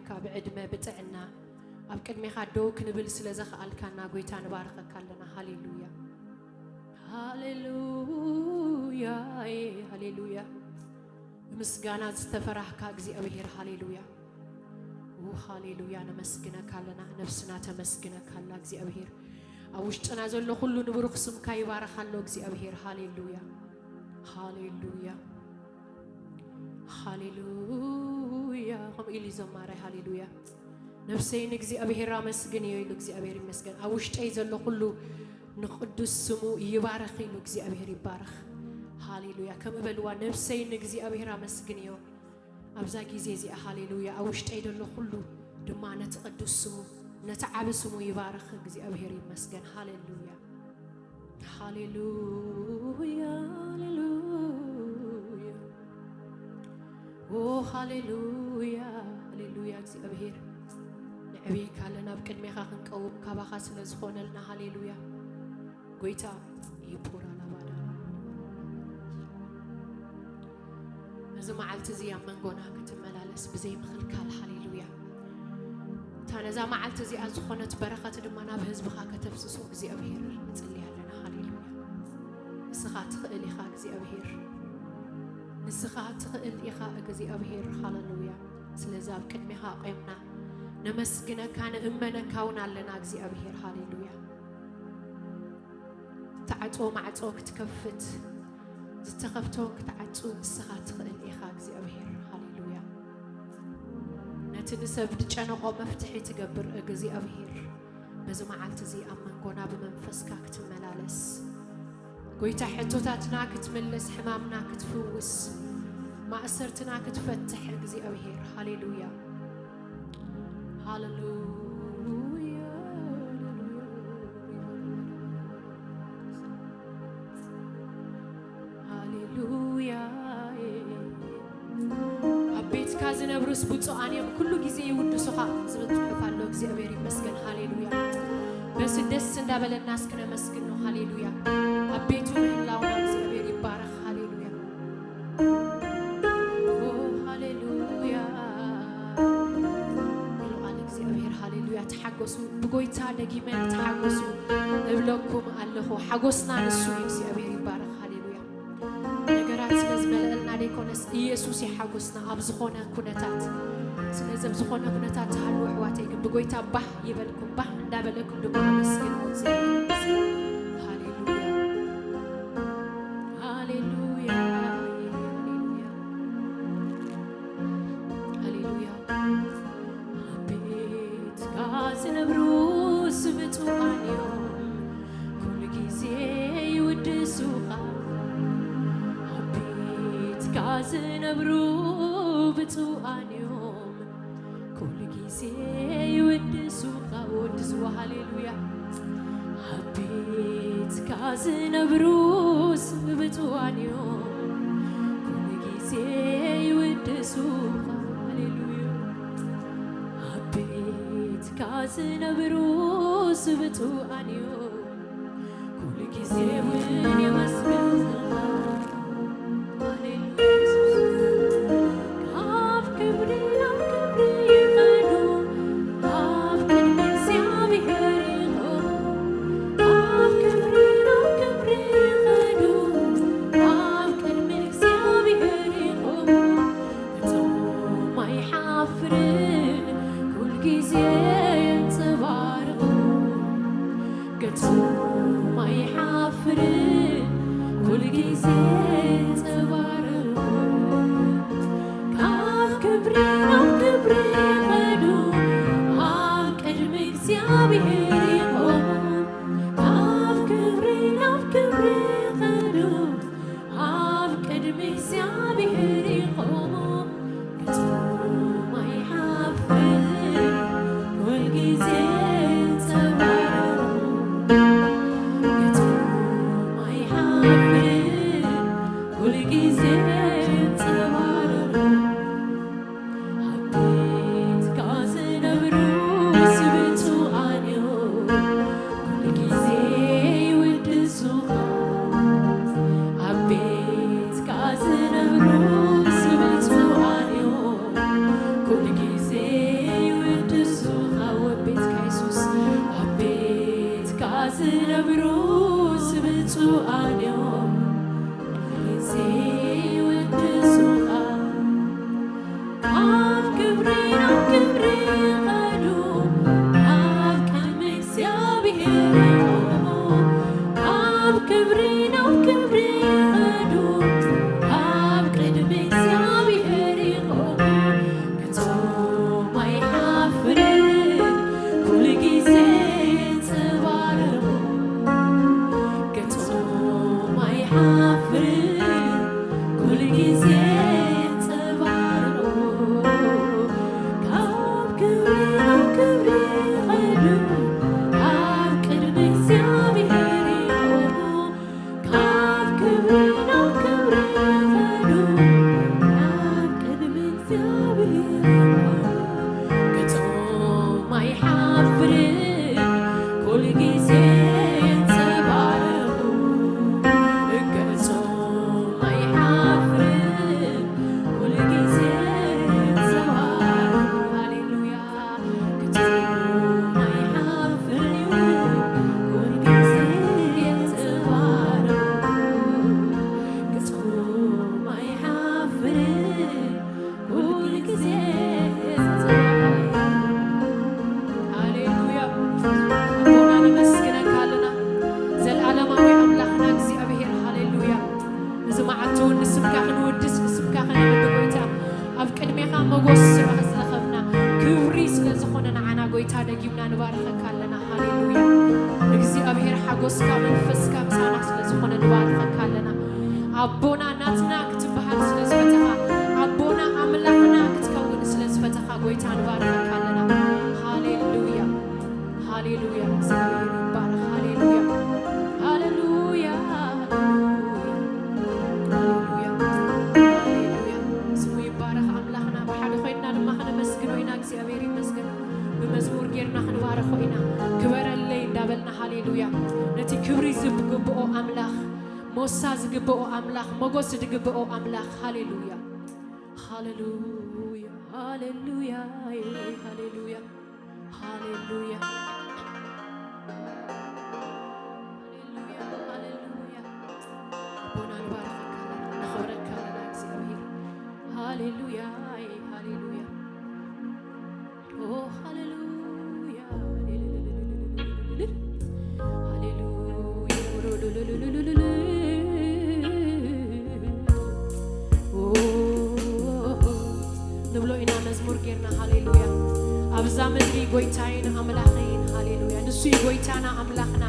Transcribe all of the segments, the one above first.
ካብ ዕድመ ብጥዕና ኣብ ቅድሜኻ ደው ክንብል ስለ ዘኽኣልካና ጎይታ ንባርኸካ ኣለና። ሃሌሉያ፣ ሃሌሉያ፣ ሃሌሉያ። ብምስጋና ዝተፈራህካ እግዚኣብሔር፣ ሃሌሉያ፣ ሃሌሉያ። ነመስግነካ ኣለና፣ ነፍስና ተመስግነካ ኣላ እግዚኣብሔር። ኣብ ውሽጥና ዘሎ ኩሉ ንብሩኽ ስምካ ይባረኽ ኣሎ እግዚኣብሔር። ሃሌሉያ፣ ሃሌሉያ፣ ሃሌሉያ። ከምኡ ኢሉ ዘማራይ፣ ሃሌሉያ። ነፍሰይ ንእግዚኣብሔር ኣመስግንዮ ኢሉ፣ እግዚኣብሔር ይመስገን። ኣብ ውሽጠይ ዘሎ ኩሉ ንቅዱስ ስሙ ይባረኽ ኢሉ፣ እግዚኣብሔር ይባረኽ። ሃሌሉያ። ከምኡ በልዋ፣ ነፍሰይ ንእግዚኣብሔር ኣመስግንዮ ኣብዛ ግዜ እዚኣ። ሃሌሉያ። ኣብ ውሽጠይ ዘሎ ኩሉ ድማ ነቲ ቅዱስ ስሙ፣ ነቲ ዓቢ ስሙ ይባረኽ። እግዚኣብሔር ይመስገን። ሃሌሉያ፣ ሃሌሉያ፣ ሃሌሉያ። ኦ ሃሌሉያ፣ ሃሌሉያ። እግዚኣብሔር፣ ንዕብየካ ኣለና፣ ኣብ ቅድሜኻ ክንቀውም ካባኻ ስለ ዝኾነልና። ሃሌሉያ። ጎይታ ይቡራ ላባዳ። ነዚ መዓልቲ እዚ ኣብ መንጎና ክትመላለስ ብዘይ ምኽልካል፣ ሃሌሉያ። እታ ነዛ መዓልቲ እዚኣ ዝኾነት በረኸት ድማ ናብ ህዝብኻ ከተፍስሶ እግዚኣብሔር ንጽሊ ኣለና። ሃሌሉያ። ንስኻ ትኽእል ኢኻ እግዚኣብሔር፣ ንስኻ ትኽእል ኢኻ እግዚኣብሔር። ሃሌሉያ። ስለዚ ኣብ ቅድሜኻ ቆምና ነመስግነካ፣ ንእመነካ እውን ኣለና እግዚኣብሔር። ሃሌሉያ። ዝተዓጽወ ማዕጾ ክትከፍት፣ ዝተኸፍተ እውን ክትዓጹ ንስኻ ትኽእል ኢኻ እግዚኣብሔር። ሃሌሉያ። ነቲ ንሰብ ዝጨነቖ መፍትሒ ትገብር እግዚኣብሔር፣ በዚ መዓልቲ እዚ ኣብ መንጎና ብመንፈስካ ክትመላለስ፣ ጎይታ፣ ሕቶታትና ክትምልስ፣ ሕማምና ክትፍውስ፣ ማእሰርትና ክትፈትሕ እግዚኣብሔር። ሃሌሉያ፣ ሃሌሉያ፣ ሃሌሉያ። ኣብ ቤትካ ዝነብሩስ ብፁዓን እዮም፣ ኩሉ ግዜ ይውድሱኻ ዝብል ጽሑፍ ኣሎ። እግዚኣብሔር ይመስገን። ሃሌሉያ። በዚ ደስ እንዳበለና እስኪ ነመስግኖ። ሃሌሉያ። ኣብ ቤቱ ምህላውና እግዚኣብሔር ይባረኽ። ሃሌሉያ። ኦ፣ ሃሌሉያ። ይልዓል እግዚኣብሔር። ሃሌሉያ። ተሓጎሱ። ብጎይታ ደጊመ ተሓጎሱ እብለኩም ኣለኹ። ሓጎስና ንሱ እዩ። እግዚኣብሔር ይባረኽ። ሃሌሉያ። ነገራት ስለ ዝመልአልና ደይኮነስ፣ ኢየሱስ ይሓጎስና ኣብ ዝኾነ ኩነታት። ስለዚ ኣብ ዝኾነ ኩነታት ትሃልዉ ኣሕዋተይ፣ ግን ብጎይታ ባህ ይበልኩም፣ ባህ እንዳበለኩም ድማ ኣመስግንዎ እግዚኣብሔር። ሃሌሉያ፣ ሃሌሉያ፣ ሃሌሉያ፣ ሃሌሉያ። ኣብ ቤትካ ዝነብሩስ ብፁዓን እዮም፣ ኩሉ ግዜ ይውድሱኻ። ኣብ ቤትካ ዝነብሩ ብፁዓን እዮም፣ ኩሉ ግዜ ይውድሱኻ። ወድስዎ፣ ሃሌሉያ። ኣብ ቤትካ ዝነብሩስ ብፁዓን እዮም፣ ኩሉ ግዜ ይውድሱኻ። ሃሌሉያ። ኣብ ቤትካ ዝነብሩስ ብፁዓን እዮም፣ ኩሉ ግዜ እውን የመስግኑኻ። ሃሌሉያ፣ ኢየሱስ። ካብ ክብሪ ናብ ክብሪ ይኸዱ፣ ኣብ ቅድሚ እግዚኣብሔር ይቖሙ። ካብ ክብሪ ናብ ክብሪ ይኸዱ፣ ኣብ ቅድሚ እግዚኣብሔር ይቖሙ። ገጾም ኣይሓፍርን፣ ኩልግዜ የንጸባርቑ። ገጾም ኣይሓፍርን፣ ዝነብሩስ ብፁዓን እዮም፣ ግዜ ወዲ ሱቓ። ካብ ክብሪ ናብ ክብሪ ይኸዱ፣ ኣብ ቅድሚ እግዚኣብሔር ይቆሙ። ካብ ክብሪ ናብ ክብሪ ይኸዱ፣ ኣብ ቅድሚ እግዚኣብሔር ይቆሙ። ገጾም ኣይሓፍርን፣ ኩሉ ግዜ የንጸባርቑ። ገጾም ኣይሓፍርን፣ ኩሉ ግዜ የንጸባርቑ። ካብ ክብሪ ናብ ክብሪ ይኸዱ፣ ኣብ ቅድሚ እግዚኣብሔር ይቆሙ። ካብ ክብሪ ናብ ክብሪ ይኸዱ፣ ኣብ ቅድሚ እግዚኣብሔር ይቆሙ። ገጾም ኣይሓፍርን፣ ኩሉ ግዜ የንጸባርቑ። ገጾም ኣይሓፍርን፣ ኩሉ ግዜ የንጸባርቑ። ሃሌሉያ። ገጾም ኣይሓፍርን እዩ፣ ኩሉ ግዜ የንጸባርቑ። ገጾም ኣይሓፍርን፣ ኩሉ ግዜ የንጸባርቑ። ሃሌሉያ። ኣቦና ነመስግነካ ኣለና፣ ዘልኣለማዊ ኣምላኽና እግዚኣብሔር። ሃሌሉያ። እዚ መዓልቲ እውን ንስምካ ክንውድስ፣ ንስምካ ከነንብ ጎይታ፣ ኣብ ቅድሜኻ መጎስ ስራሕ ዝረኸብና ክብሪ ስለ ዝኾነ ንዓና ጎይታ ደጊምና ንባርኸካ ኣለና። ሃሌሉያ። እግዚኣብሔር ሓጎስካ መንፈስካ ምሳና ስለ ዝኾነ ንባርኸካ ኣለና። ኣቦና ናትና ክትበሃል ስለ ዝፈተኻ፣ ኣቦና ኣምላኽና ክትከውን ስለ ዝፈተኻ ጎይታ ንባርኸካ ኣለና። ሃሌሉያ። ሃሌሉያ። እግዚኣብሔር ይባረኽ። ሃሌሉያ። ሃሌሉያ። ሃሌሉያ። ሃሌሉያ። ስሙ ይባረኽ ኣምላኽና። ብሓደ ኮይንና ድማ ከነመስግኖ ኢና። እግዚኣብሔር ይመስገን። ብመዝሙር ጌርና ክንባርኾ ኢና። ክበረለይ እንዳበልና፣ ሃሌሉያ፣ ነቲ ክብሪ ዝግብኦ ኣምላኽ፣ ሞሳ ዝግብኦ ኣምላኽ፣ ሞጎስ ዝግብኦ ኣምላኽ፣ ሃሌሉያ። ሃሌሉያ፣ ሃሌሉያ፣ ሃሌሉያ፣ ሃሌሉያ፣ ሃሌሉያ፣ ሃሌሉያ። ኣቦና ንባርኸካ ኣለና፣ ነኽብረካ ኣለና እግዚኣብሔር። ሃሌሉያ፣ ሃሌሉያ። ኦ፣ ሃሌሉያ፣ ሃሌሉያ፣ ሃሌሉያ። ኦ፣ ንብሎ ኢና መዝሙር ጌርና፣ ሃሌሉያ። ኣብዛ ምድሪ ጎይታይን ኣምላኸይን፣ ሃሌሉያ። ንሱ እዩ ጎይታና፣ ኣምላኽና።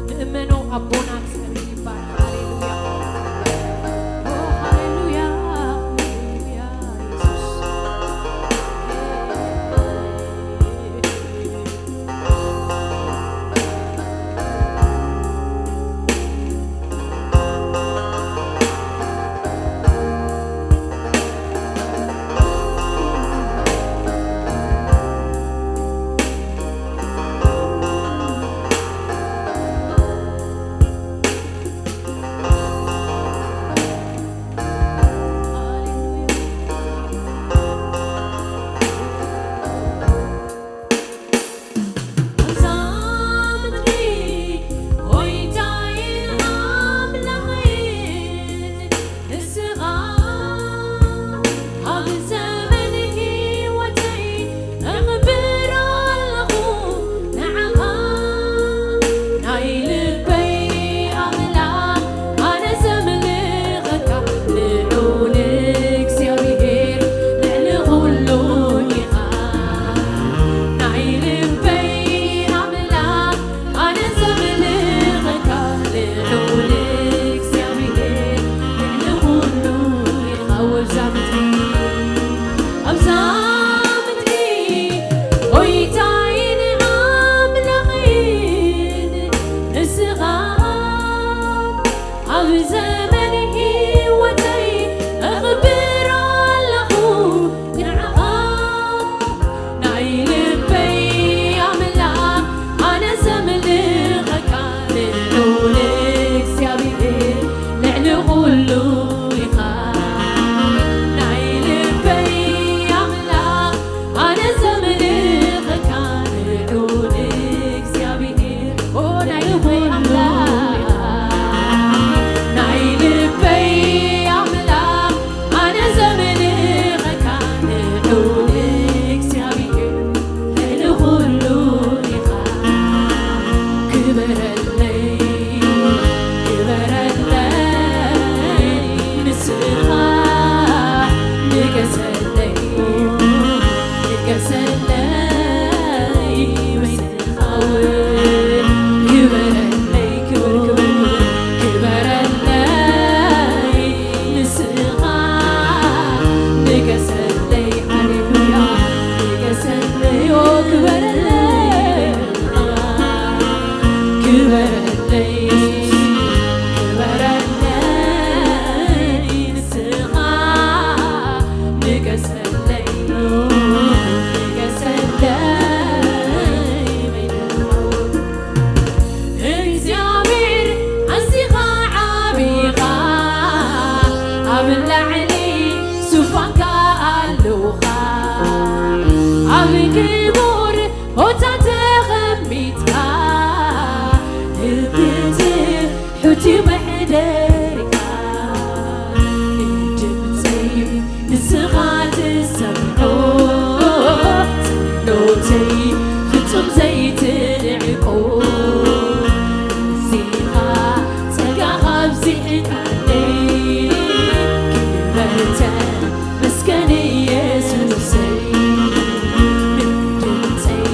ንእመኖ፣ ኣቦና እግዚኣብሔር ይባረክ። ሃሌሉያ። ኦ፣ ሃሌሉያ፣ ሃሌሉያ፣ ኢየሱስ። ክበረለይ፣ ክብር፣ ክብር፣ ክብር፣ ክበረለይ፣ ንስኻ ንገሰለይ፣ ሃሌሉያ፣ ንገሰለይ፣ ኦ፣ ክበረለይ፣ ክበረለይ፣ የሱስ፣ ክበረለይ፣ ንስኻ ንገሰለይ። እግዚኣብሔር ኣዚኻ ዓቢኻ ኣብ ላዕሊ ዙፋንካ ኣለውኻ ኣብ ክቡር ቦታ ተቐሚጥካ ንብትሑት መሕደርካ ድምፀይ ንስኻ ትሰምዖ ጸሎተይ ፍጹም ዘይትንዕቆ እዚኻ ጸጋኻ ኣብዚሕካለይ ክብር ተመስገን ኢየሱሰይ ድምፀይ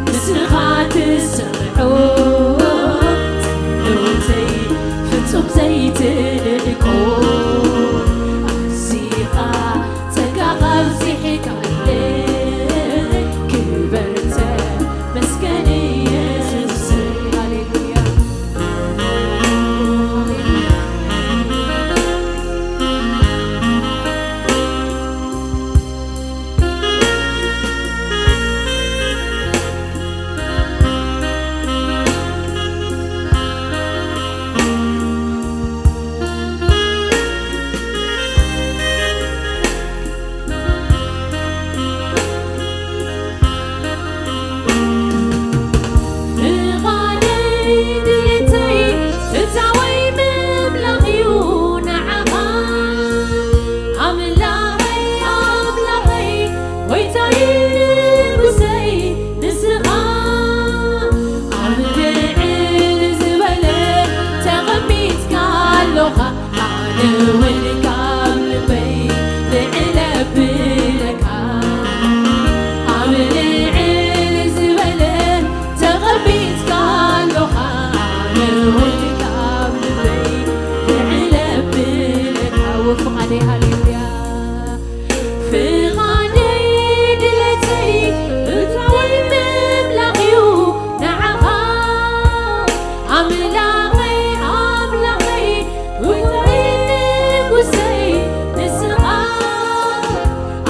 ንስኻ ትሰምዖ ጸሎተይ ፍጹም ዘይትንዕቆ ኣዚኻ ጸጋኻ ኣብዚሕካለይ ክብር ተመስገን ኢየሱሰይ ሃሌሉያ። ፍቓደይ ድሌተይ ፍታወይ ምምላኽ እዩ ንዓኻ ኣምላኸይ ኣምላኸይ ጎይታይ ንጉሰይ ንስኻ ኣብ ልዕል ዝበለ ተቐሚጥካ ኣሎኻ ኣነ እውን ካብ ልበይ ልዕል ኣብለካ ኣብ ልዕል ዝበለ ተቐሚጥካ ኣሎኻ ኣነ እውን ካብ ልበይ ልዕል ኣብለካ ወፍቓደይ ሃሌሉያ ፍቓደይ ድሌተይ ፍትወይ ምምላኽ እዩ ንዓኻ ኣምላኸይ ኣምላኸይ ጎይታይ ንጉሰይ ንስኻ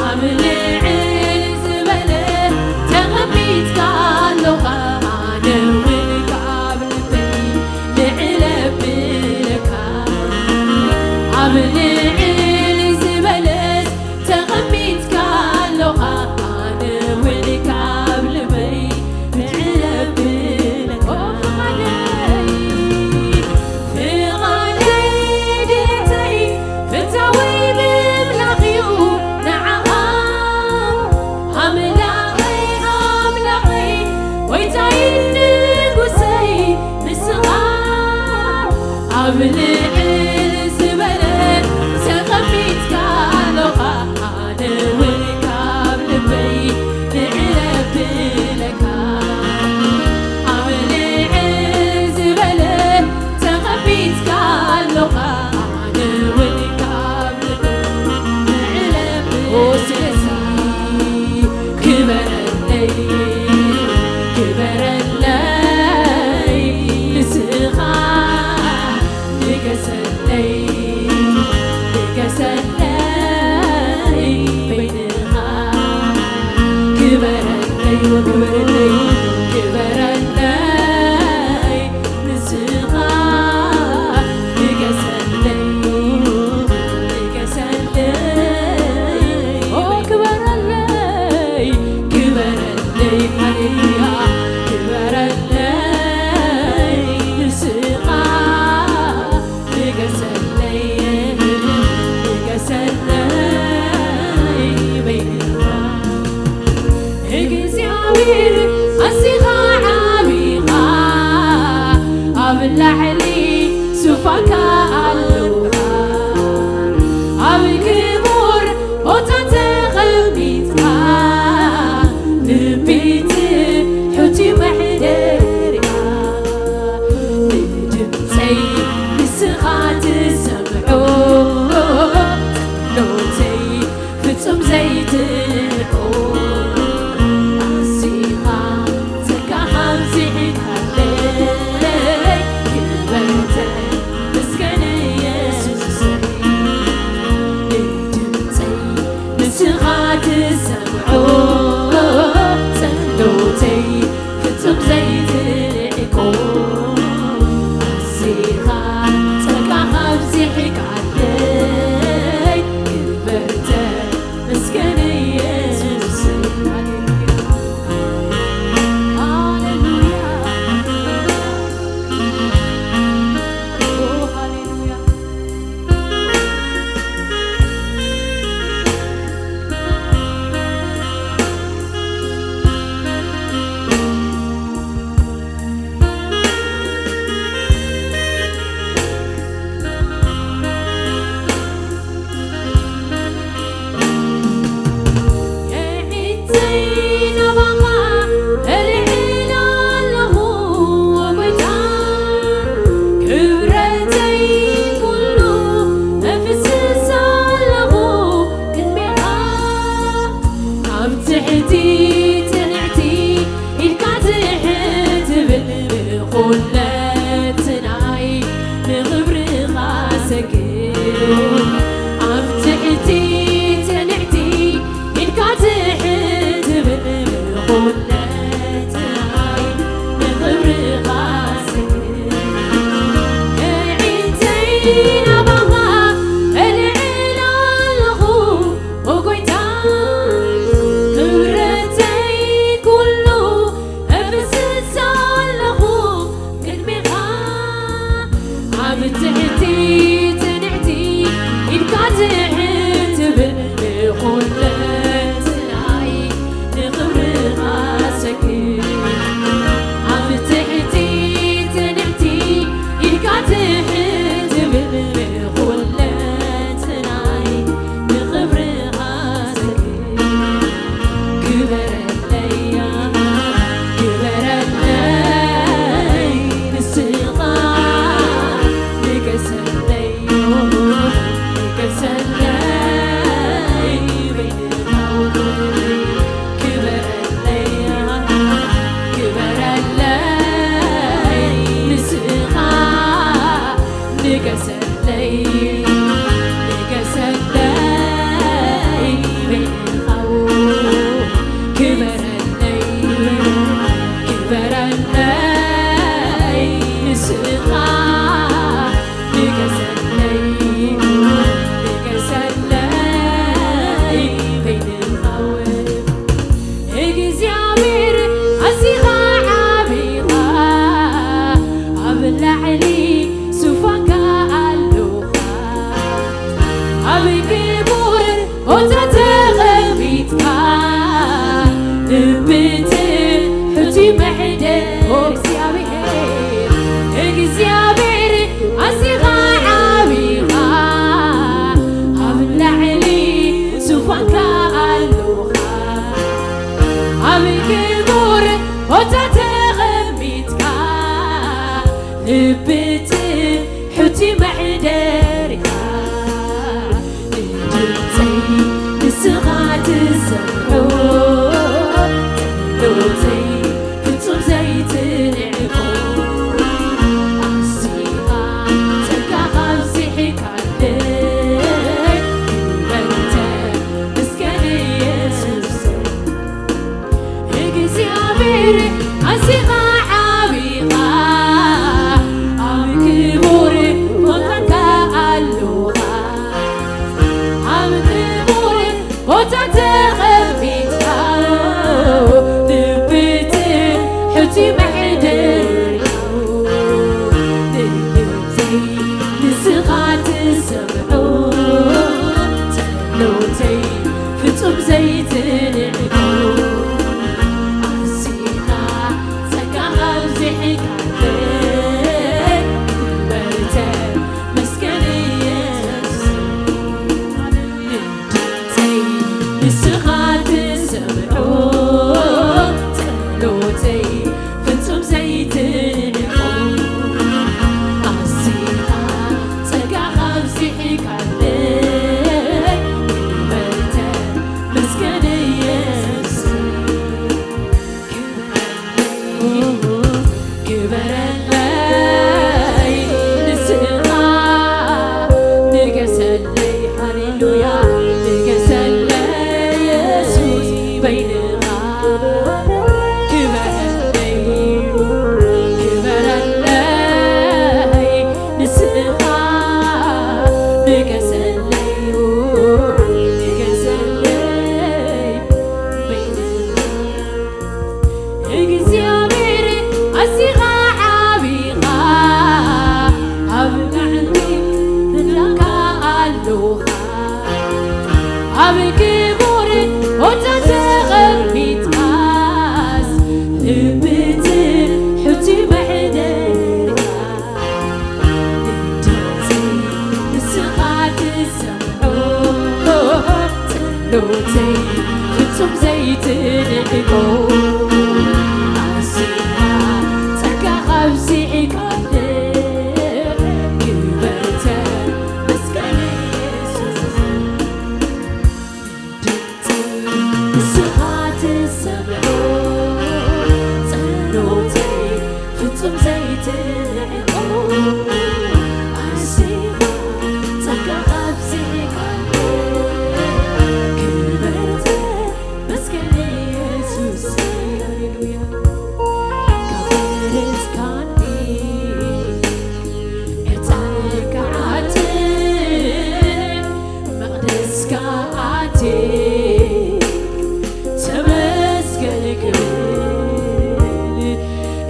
ኣብ ልዕል ዝበለ ተቐሚጥካ ኣሎኻ ኣነ እውን ካብ ልበይ ልዕል ኣብለካ ኣብ ልዕል ዝበለስ ተቐሚጥካ ኣሎኻ ኣነ እውን ካብ ልበይ ልዕል ኣብለካ ፍቓደይ ፍቓደይ ድሌተይ ፍታወይ ምምላኽ እዩ ንዓኻ ኣምላኸይ ኣምላኸይ ጎይታይ ንጉሰይ ንስኻ ኣብ ልዕል ዝበለ ተቐሚጥካ ኣሎኻ ኣነ እውን ካብ ልበይ ልዕል ኣብለካ ኣብ ልዕል ዝበለ ተቐሚጥካ ኣሎኻ ኣነ እውን ካብ ልበይ ልዕል ኣብለካ ስለዚ ክበረለይ ክበረለይ ንስኻ ንገሰለይ ንገሰለይ በይንኻ ክበረለይ ወክበረለይ ክበረለይ ንስኻ ንገሰለይ ንገሰለይ ኦ ክበረለይ ክበረለይ ሃሌሉያ ክበረለይ ንስኻ ንገሰለይ ንገሰለይ በይንኻ እግዚኣብሔር ኣዚኻ ዓቢኻ ኣብ ላዕሊ ዙፋንካ ኣለውኻ ኣብ ክቡር ቦታ ተቐሚጥካ ኩለትናይ ንኽብርኻ ሰግድ። ኣብ ትሕቲ ትንዕቲ ኢድካ ትሕት ትብል። ኩለትናይ ንኽብርኻ ሰግድ። ኣዒንተይ ናባኻ እልዕል ኣለኹ፣ ኦ ጎይታ፣ ክብረተይ ኩሉ እፍስስ ኣለኹ ቅድሜኻ። ኣብ ትሕቲ ትንዕቲ ኢድካ ትሕት ትብል። ኩለትናይ ንኽብርኻ ሰግድ። ኣብ ትሕቲ ትንዕቲ ኢድካ ትሕት ትብል። ኩለትናይ ንኽብርኻ ሰግድ። ግበረለይ፣ ግበረለይ ንስኻ፣ ንገሰለይ፣ ንገሰለይ በይንኻ። ግበረለይ፣ ግበረለይ ንስኻ፣ ንገሰለይ፣ ንገሰለይ በይንኻ። ግበረለይ፣ ግበረለይ ንስኻ፣ ንገሰለይ፣ ንገሰለይ በይንኻ። እግዚኣብሔር ኣዚኻ ዓቢኻ፣ ኣብ ላዕሊ ዙፋንካ ኣሎኻ፣ ኣብ ክቡር ቦታ ተቐሚጥካ፣ ልቢ ትሑት መሕደር። ኦ እግዚኣብሔር፣ እግዚኣብሔር ኣዚኻ ዓቢኻ፣ ኣብ ላዕሊ ዙፋንካ ኣሎኻ፣ ኣብ ክቡር ቦታ ተቐሚጥካ፣ ልቢ ትሑት መሕደርካ። ንድምፀይ ንስኻ ትሰምዖ፣ ጸሎተይ ፍጹም ዘይትንዕቆ፣ ኣዚኻ ጸጋኻ ኣብዚሕካለይ፣ ክብረት ተመስገን ኢየሱስ። እግዚኣብሔር ኣዚኻ ዓቢኻ፣ ኣብ ክቡር ቦታካ ኣሎኻ፣ ኣብ ክቡር ቦታ ተቐሚጥካ፣ ልቢ ትሑት መሕደርካ። ንድምፀይ ንስኻ ትሰምዖ፣ ጸሎተይ ፍጹም ዘይትንዕቆ፣ ኣዚኻ ጸጋኻ ኣብዚሕካለይ፣ ክብረት ተመስገን ኢየሱስ። ንድምፀይ ንስኻ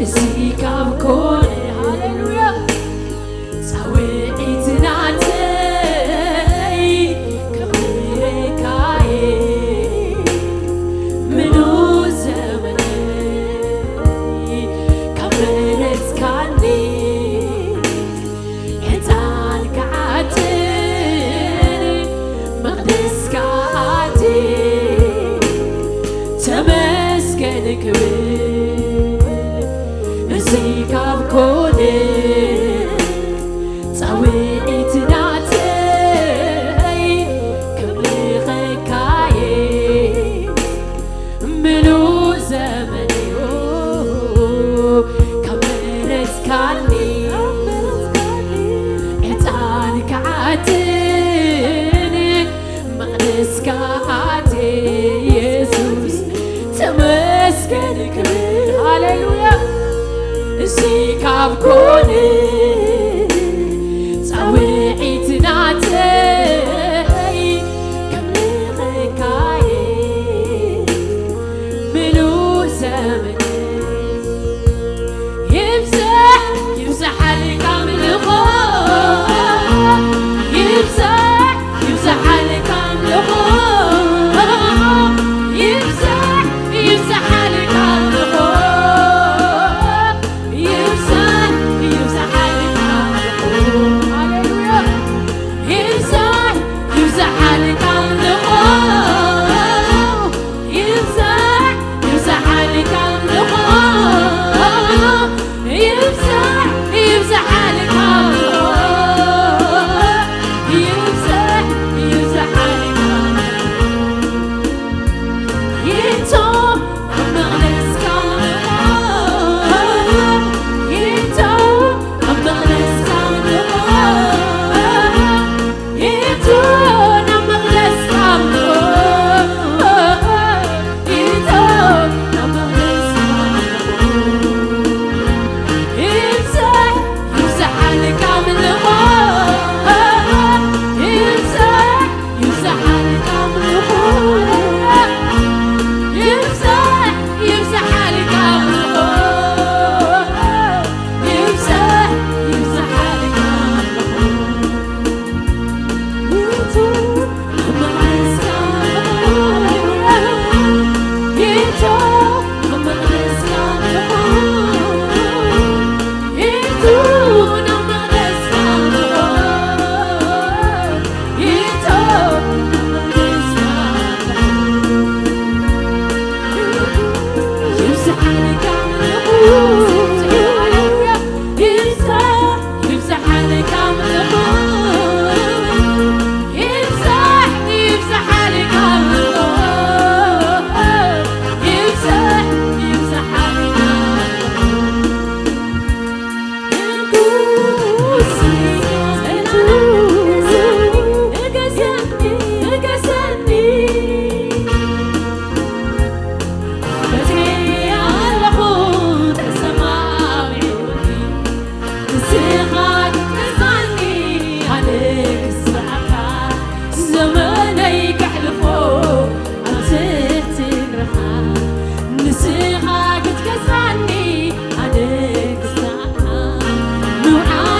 እዚ ካብ ኮነ፣ ሃሌሉያ፣ ጻውዒት ናተይ ክብረካየ ምሉእ ዘመነይ ካብ መረጽካኒ ዕጣን ክዓጥን መቕደስካ ኣትየ ተመስገን ክብል እዚ ካብ ኮነ ጻውዒት ናተይ ክብረካየ ምሉእ ዘመነይ ካብ መረጽካኒ ዕጣን ክዓጥን መቕደስካ ኣትየ ኢየሱስ ተመስገን ክብል ሃሌሉያ እዚ ካብ ኮነ ጻውዒት ናተይ ክብረካየ ምሉእ ዘመን ይብዛሕ ይብዛሓልካ ኣምልኾ ይብዛሕ ይብዛሓልካ ኣምልኾ ይብዛሕ ይብዛሓልካ ኣምልኾ ይብዛሕ ይብዛሓልካ ኣምልኾ ሃሌሉያ ይብዛሕ ይብዛሓልካ ኣምልኾ ይብዛሕ ይብዛሓልካ ኣምልኾ ይብዛሕ ይብዛሓልካ ኣምልኾ ይብዛሕ ይብዛሓልካ ኣምልኾ ይቶ ኣብ መቕደስካ ይቶ ኣብ መቕደስካ ይቶ ኣብ መቕደስካ ይቶ ኣብ መቕደስካ ይብዛሕ ይብዛሓልካ ኣምልኾ ይብዛሕ ይብዛሓልካ ኣምልኾ ይብዛሕ ይብዛሓልካ ኣምልኾ ይብዛሕ ይብዛሓልካ ኣምልኾ ይቶ ኣብ መቕደስካ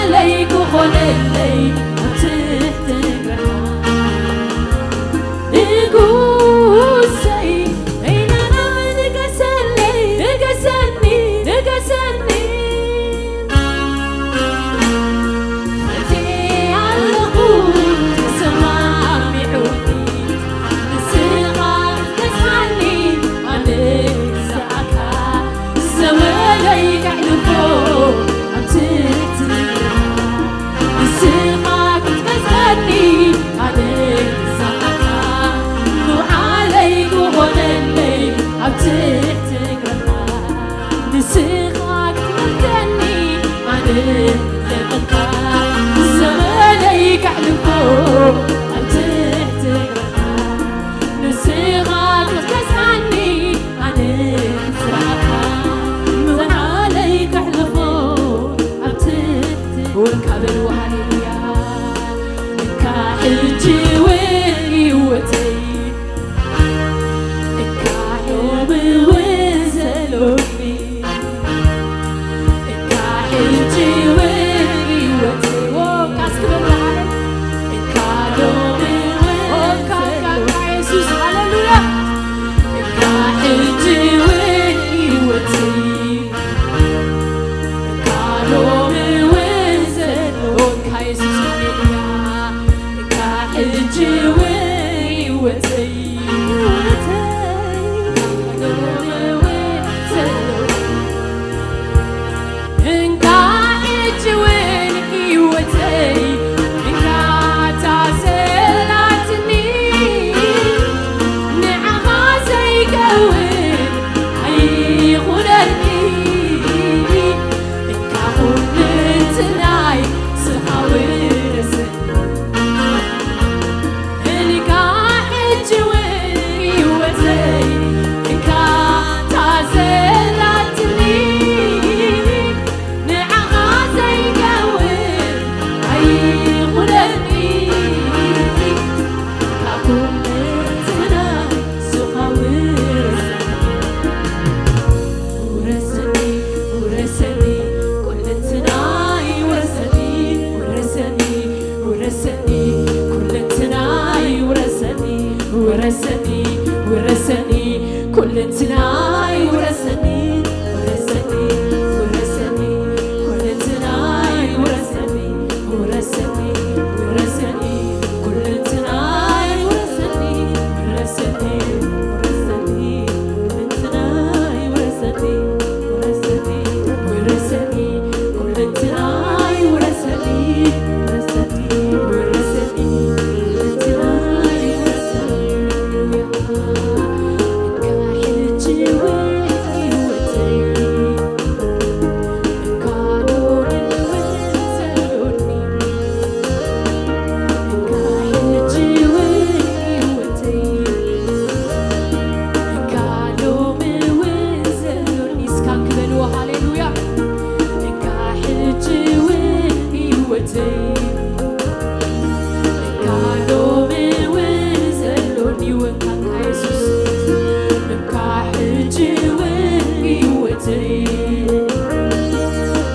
ይቶ ኣብ መቕደስካ ይቶ ኣብ መቕደስካ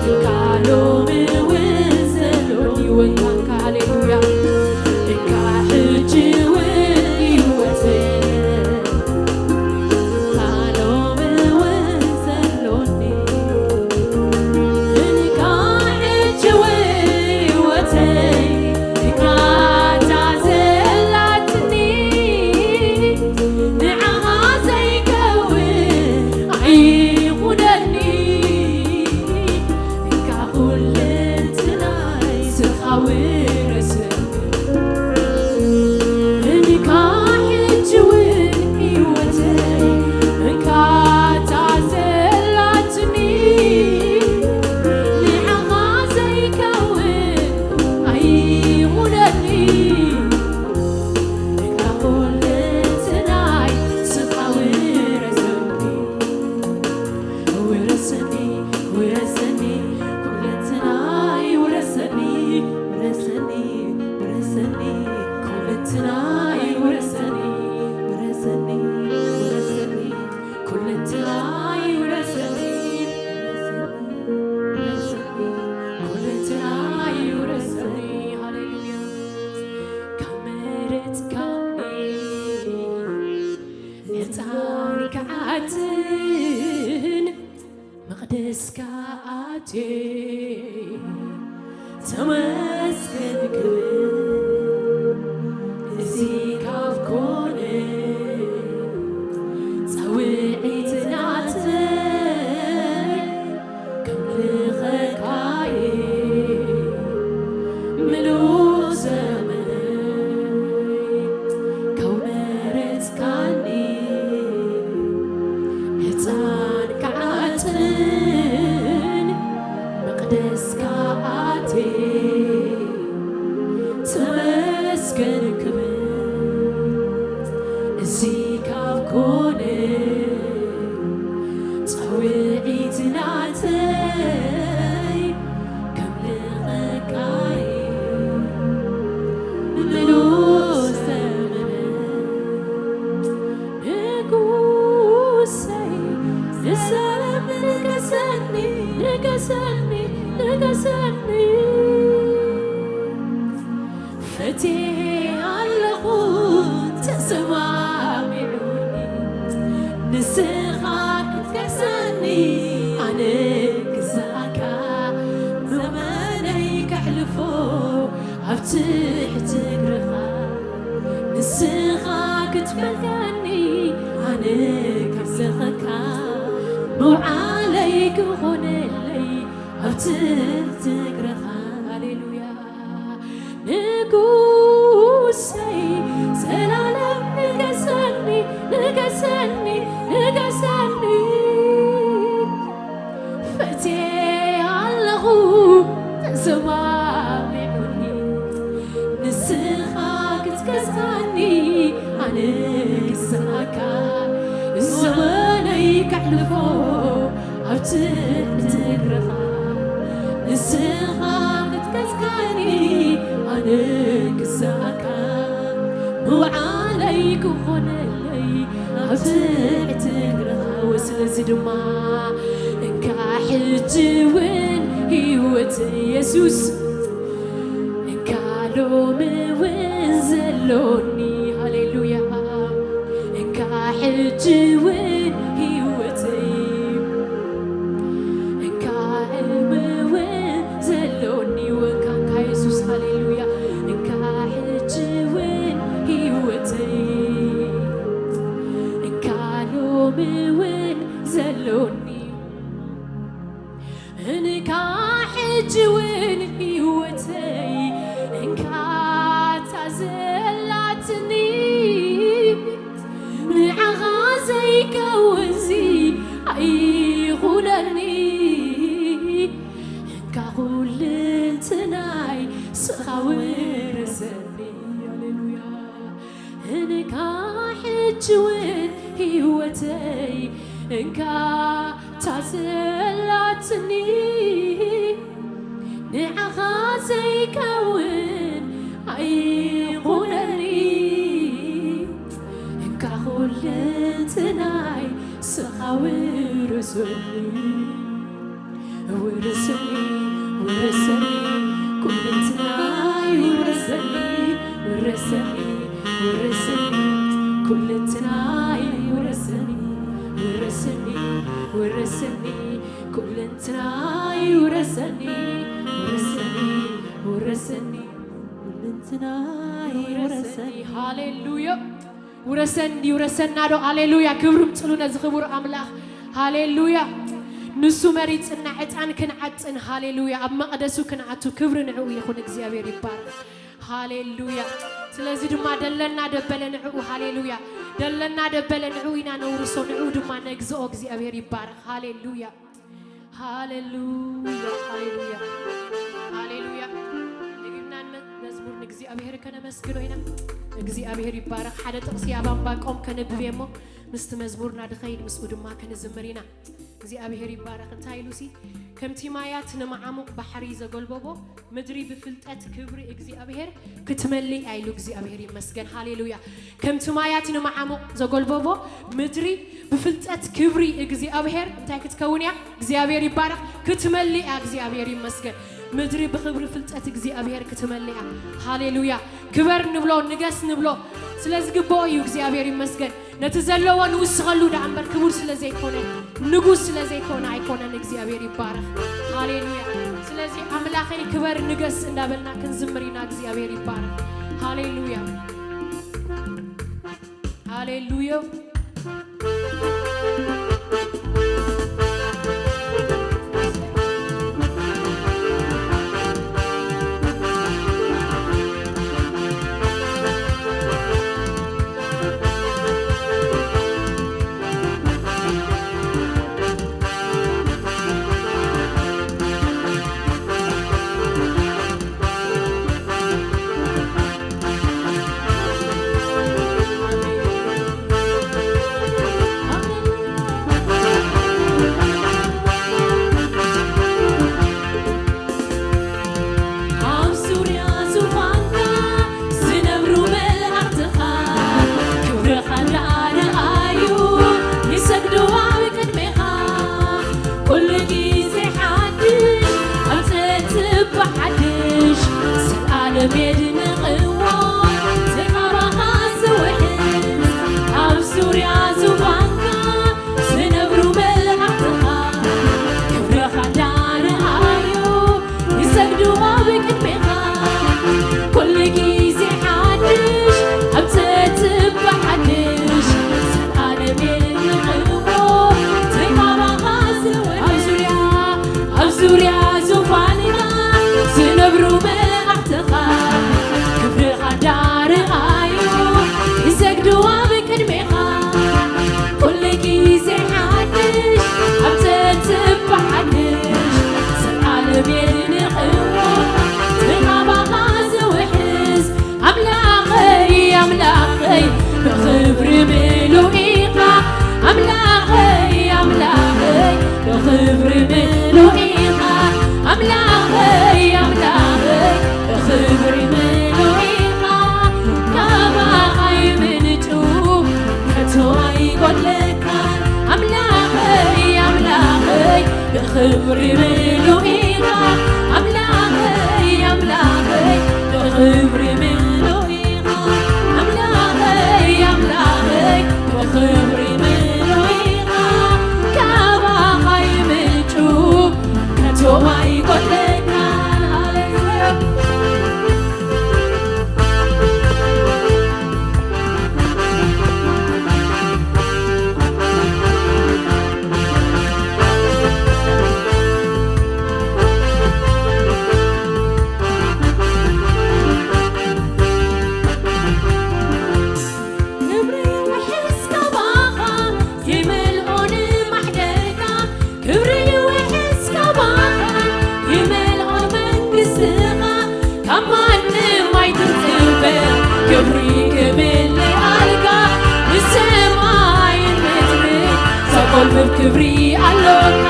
እንካ ሎሚ እውን ዘሎኒ ወንካንካ፣ ሃሌሉያ። እንካ ሕጂ እውን ህይወተይ፣ እንካ ሎሚ እውን ዘሎኒ፣ እንካ ሕጂ እውን ህይወተይ፣ እንካ እታ ዘላትኒ፣ ንዓኻ ዘይከውን ኣይኹነኒ። እንካ ኩለንትናይ ስኻ ውረሰኒ። እንካ ሕጂ እውን ህይወተይ፣ እንካ እታ ዘላትኒ፣ ንዓኻ ዘይከውን ኣይኹነኒ። እንካ ኩለንትናይ ስኻ ውረሰኒ። ውረሰኒ፣ ውረሰኒ፣ ኩለንትናይ ውረሰኒ፣ ውረሰኒ፣ ውረሰኒ፣ ኩለንትናይ ውረሰኒ፣ ውረሰኒ፣ ውረሰኒ፣ ኩለንትናይ ውረሰኒ፣ ውረሰኒ፣ ውረሰኒ፣ ኩለንትናይ ውረሰኒ። ሃሌሉያ። ካብ መረጽካኒ ዕጣን ክዓጥን መቕደስካ ኣትየ ተመስገን ክብል፣ እዚ ካብ ኮነ ጻውዒት ናተይ ከምልኸካየ ምሉእ ዘመነይ ካብ መረጽካኒ ዕጣን ክዓጥን መቕደስካ ኣትየ ተመስገን ክብል፣ እዚ ካብ ኮነ ጻውዒት ናተይ ከምልኸካየ ምሉእ ዘመነይ። ንጉሰይ ንዘለኣለም ንገሰኒ፣ ንገሰኒ፣ ንገሰኒ። ፈትየ ኣለኹ ተሰማሚዑኒ፣ ንስኻ ክትገስጸኒ ኣነ ክስኣካ፣ ዘመነይ ከሕልፎ ኣብ ትሕቲ እግርኻ። ንስኻ ክትፈልጠኒ ኣነ ከምልኸካ፣ ምውዓለይ ክኾነለይ ኣብ ትሕቲ እግርኻ። ሃሌሉያ። ንጉሰይ ዘላለም ንገሰኒ፣ ንገሰኒ፣ ንገሰኒ። ፈትየ ኣለኹ ተሰማሚዑኒ፣ ንስኻ ክትገስጸኒ ኣነ ክስኣካ፣ ዘመነይ ከሕልፎ ኣብ ትሕቲ እግርኻ። ንስኻ ክትገስጸኒ ኣነ ክስኣካ፣ ምውዓለይ ክኾነለይ ኣብ ትሕቲ እግርኻ። ስለዚ ድማ እንካ ሕጂ እውን ህይወት የሱስ፣ እንካ ሎሚ እውን ዘሎኒ፣ ሃሌሉያ። እንካ ሕጂ እውን ህይወተይ፣ እንካ ሎሚ እውን ዘሎኒ፣ ወንካንካ የሱስ፣ ሃሌሉያ። እንካ ሕጂ እውን ህይወተይ፣ እንካ ሎሚ እውን ዘሎኒ፣ እንካ ሕጂ እውን ህይወተይ፣ እንካ እታ ዘላትኒ፣ ንዓኻ ዘይከውንሲ ኣይኹነኒ። እንካ ኩልንትናይ ስኻ ውረሰኒ። ሃሌሉያ። እንካ ሕጂ እውን ህይወተይ፣ እንካ እታ ዘላትኒ፣ ንዓኻ ዘይከውን ኣይኹነኒ። እንካ ኩልንትናይ ስኻ ውረሰኒ። ውረሰኒ፣ ውረሰኒ፣ ኩልንትናይ ውረሰኒ፣ ውረሰኒ፣ ውረሰኒ፣ ኩልንትናይ ውረሰኒ፣ ውረሰኒ፣ ውረሰኒ፣ ኩልንትናይ ውረሰኒ፣ ውረሰኒ፣ ውረሰኒ፣ ኩልንትናይ ውረሰኒ። ሃሌሉያ። ውረሰኒ፣ ውረሰና ዶ? ሃሌሉያ። ክብሪ ምጽሉ ነዚ ክቡር ኣምላኽ። ሃሌሉያ። ንሱ መሪጽና ዕጣን ክንዓጥን፣ ሃሌሉያ፣ ኣብ መቕደሱ ክንኣቱ። ክብሪ ንዕኡ ይኹን። እግዚኣብሔር ይባረኽ። ሃሌሉያ። ስለዚ ድማ ደለና ደበለ ንዕኡ፣ ሃሌሉያ፣ ደለና ደበለ ንዕኡ ኢና ነውርሶ፣ ንዕኡ ድማ ነግዝኦ። እግዚኣብሔር ይባረኽ። ሃሌሉያ። ሃሌሉያ፣ ሃሌሉያ፣ ሃሌሉያ። ደጊምና ንመ-፣ መዝሙር ንእግዚኣብሔር ከነመስግኖ ኢና። እግዚኣብሔር ይባረኽ። ሓደ ጥቕሲ ኣብ ኣንባቆም ከነብብ እየ እሞ፣ ምስቲ መዝሙርና ድኸይድ፣ ምስኡ ድማ ክንዝምር ኢና። እግዚኣብሔር ይባረኽ። እንታይ ኢሉሲ? "ከምቲ ማያት ንመዓሙቕ ባሕሪ ዘጎልበቦ፣ ምድሪ ብፍልጠት ክብሪ እግዚኣብሔር ክትመልእ እያ" ኢሉ። እግዚኣብሔር ይመስገን። ሃሌሉያ። "ከምቲ ማያት ንመዓሙቕ ዘጎልበቦ፣ ምድሪ ብፍልጠት ክብሪ እግዚኣብሔር እንታይ ክትከውን እያ?" እግዚኣብሔር ይባረኽ። "ክትመልእ እያ።" እግዚኣብሔር ይመስገን። ምድሪ ብኽብሪ ፍልጠት እግዚኣብሔር ክትመልእ እያ። ሃሌሉያ። ክበር ንብሎ፣ ንገስ ንብሎ። ስለ ዝግብኦ እዩ። እግዚኣብሔር ይመስገን። ነቲ ዘለዎ ንውስኸሉ ደኣ እምበር ክቡር ስለ ዘይኮነ፣ ንጉስ ስለ ዘይኮነ ኣይኮነን። እግዚኣብሔር ይባረኽ። ሃሌሉያ። ስለዚ ኣምላኸይ ክበር ንገስ እንዳበልና ክንዝምር ኢና። እግዚኣብሔር ይባረኽ። ሃሌሉያ። ሃሌሉያ። ኣብ ዙርያ ዙፋንካ ዝነብሩ መላእኽትኻ፣ ክብርኻ እንዳረኣዩ ይሰግዱ ኣብ ቅድሜኻ። ኩሉ ግዜ ሓድሽ፣ ኣምጽእ ጽባሕ ሓድሽ፣ ዘልኣለም የድንቕዎ፣ እቲ ካባኻ ዝውሕዝ። ኣብ ዙርያ ዙፋንካ ዝነብሩ መላእኽትኻ፣ ክብርኻ እንዳረኣዩ ይሰግዱ ኣብ ቅድሜኻ። ኩሉ ግዜ ሓድሽ፣ ኣምጽእ ጽባሕ ሓድሽ፣ ዘልኣለም የድንቕዎ፣ እቲ ካባኻ ዝውሕዝ። ኣብ ዙርያ፣ ኣብ ዙርያ ዙፋንካ ዝነብሩ መላእኽትኻ፣ ክብርኻ እንዳረኣዩ ይሰግዱ ኣብ ቅድሜኻ። ኩሉ ግዜ ሓድሽ፣ ኣብ ጽባሕ ሓድሽ፣ ዘልኣለም የድንቕዎ፣ እቲ ካባኻ ዝውሕዝ። ኣምላኸይ፣ ኣምላኸይ፣ ብኽብሪ ምሉእ ኢኻ። ኣምላኸይ፣ ኣምላኸይ፣ ብኽብሪ ምሉእ ኢኻ። ኣምላኸይ፣ ኣምላኸይ፣ ብኽብሪ ምሉእ ኢኻ። ካባኻ ይምንጩ፣ ከቶ ኣይጎድለካን። ኣምላኸይ፣ ኣምላኸይ፣ ብኽብሪ ምሉእ ኢኻ። ኣምላኸይ፣ ኣምላኸይ፣ ብኽብሪ ምሉእ ኢኻ። ኣምላኸይ፣ ኣምላኸይ፣ ብኽብሪ ምሉእ ኢኻ። ካባኻ ይምንጩ፣ ከቶ ኣይጎድለካን። ሃሌሉያ። ክብሪ ይውሕዝ ካባኻ፣ ይመልኦ ንማሕደርካ። ክብሪ ይውሕዝ ካባኻ፣ ይመልኦ መንግስትኻ። ካብ ማንም ኣይትጽበ ክብሪ ክምልኣልካ፣ ንሰማይን ምድርን ዘጎልብብ ክብሪ ኣሎካ።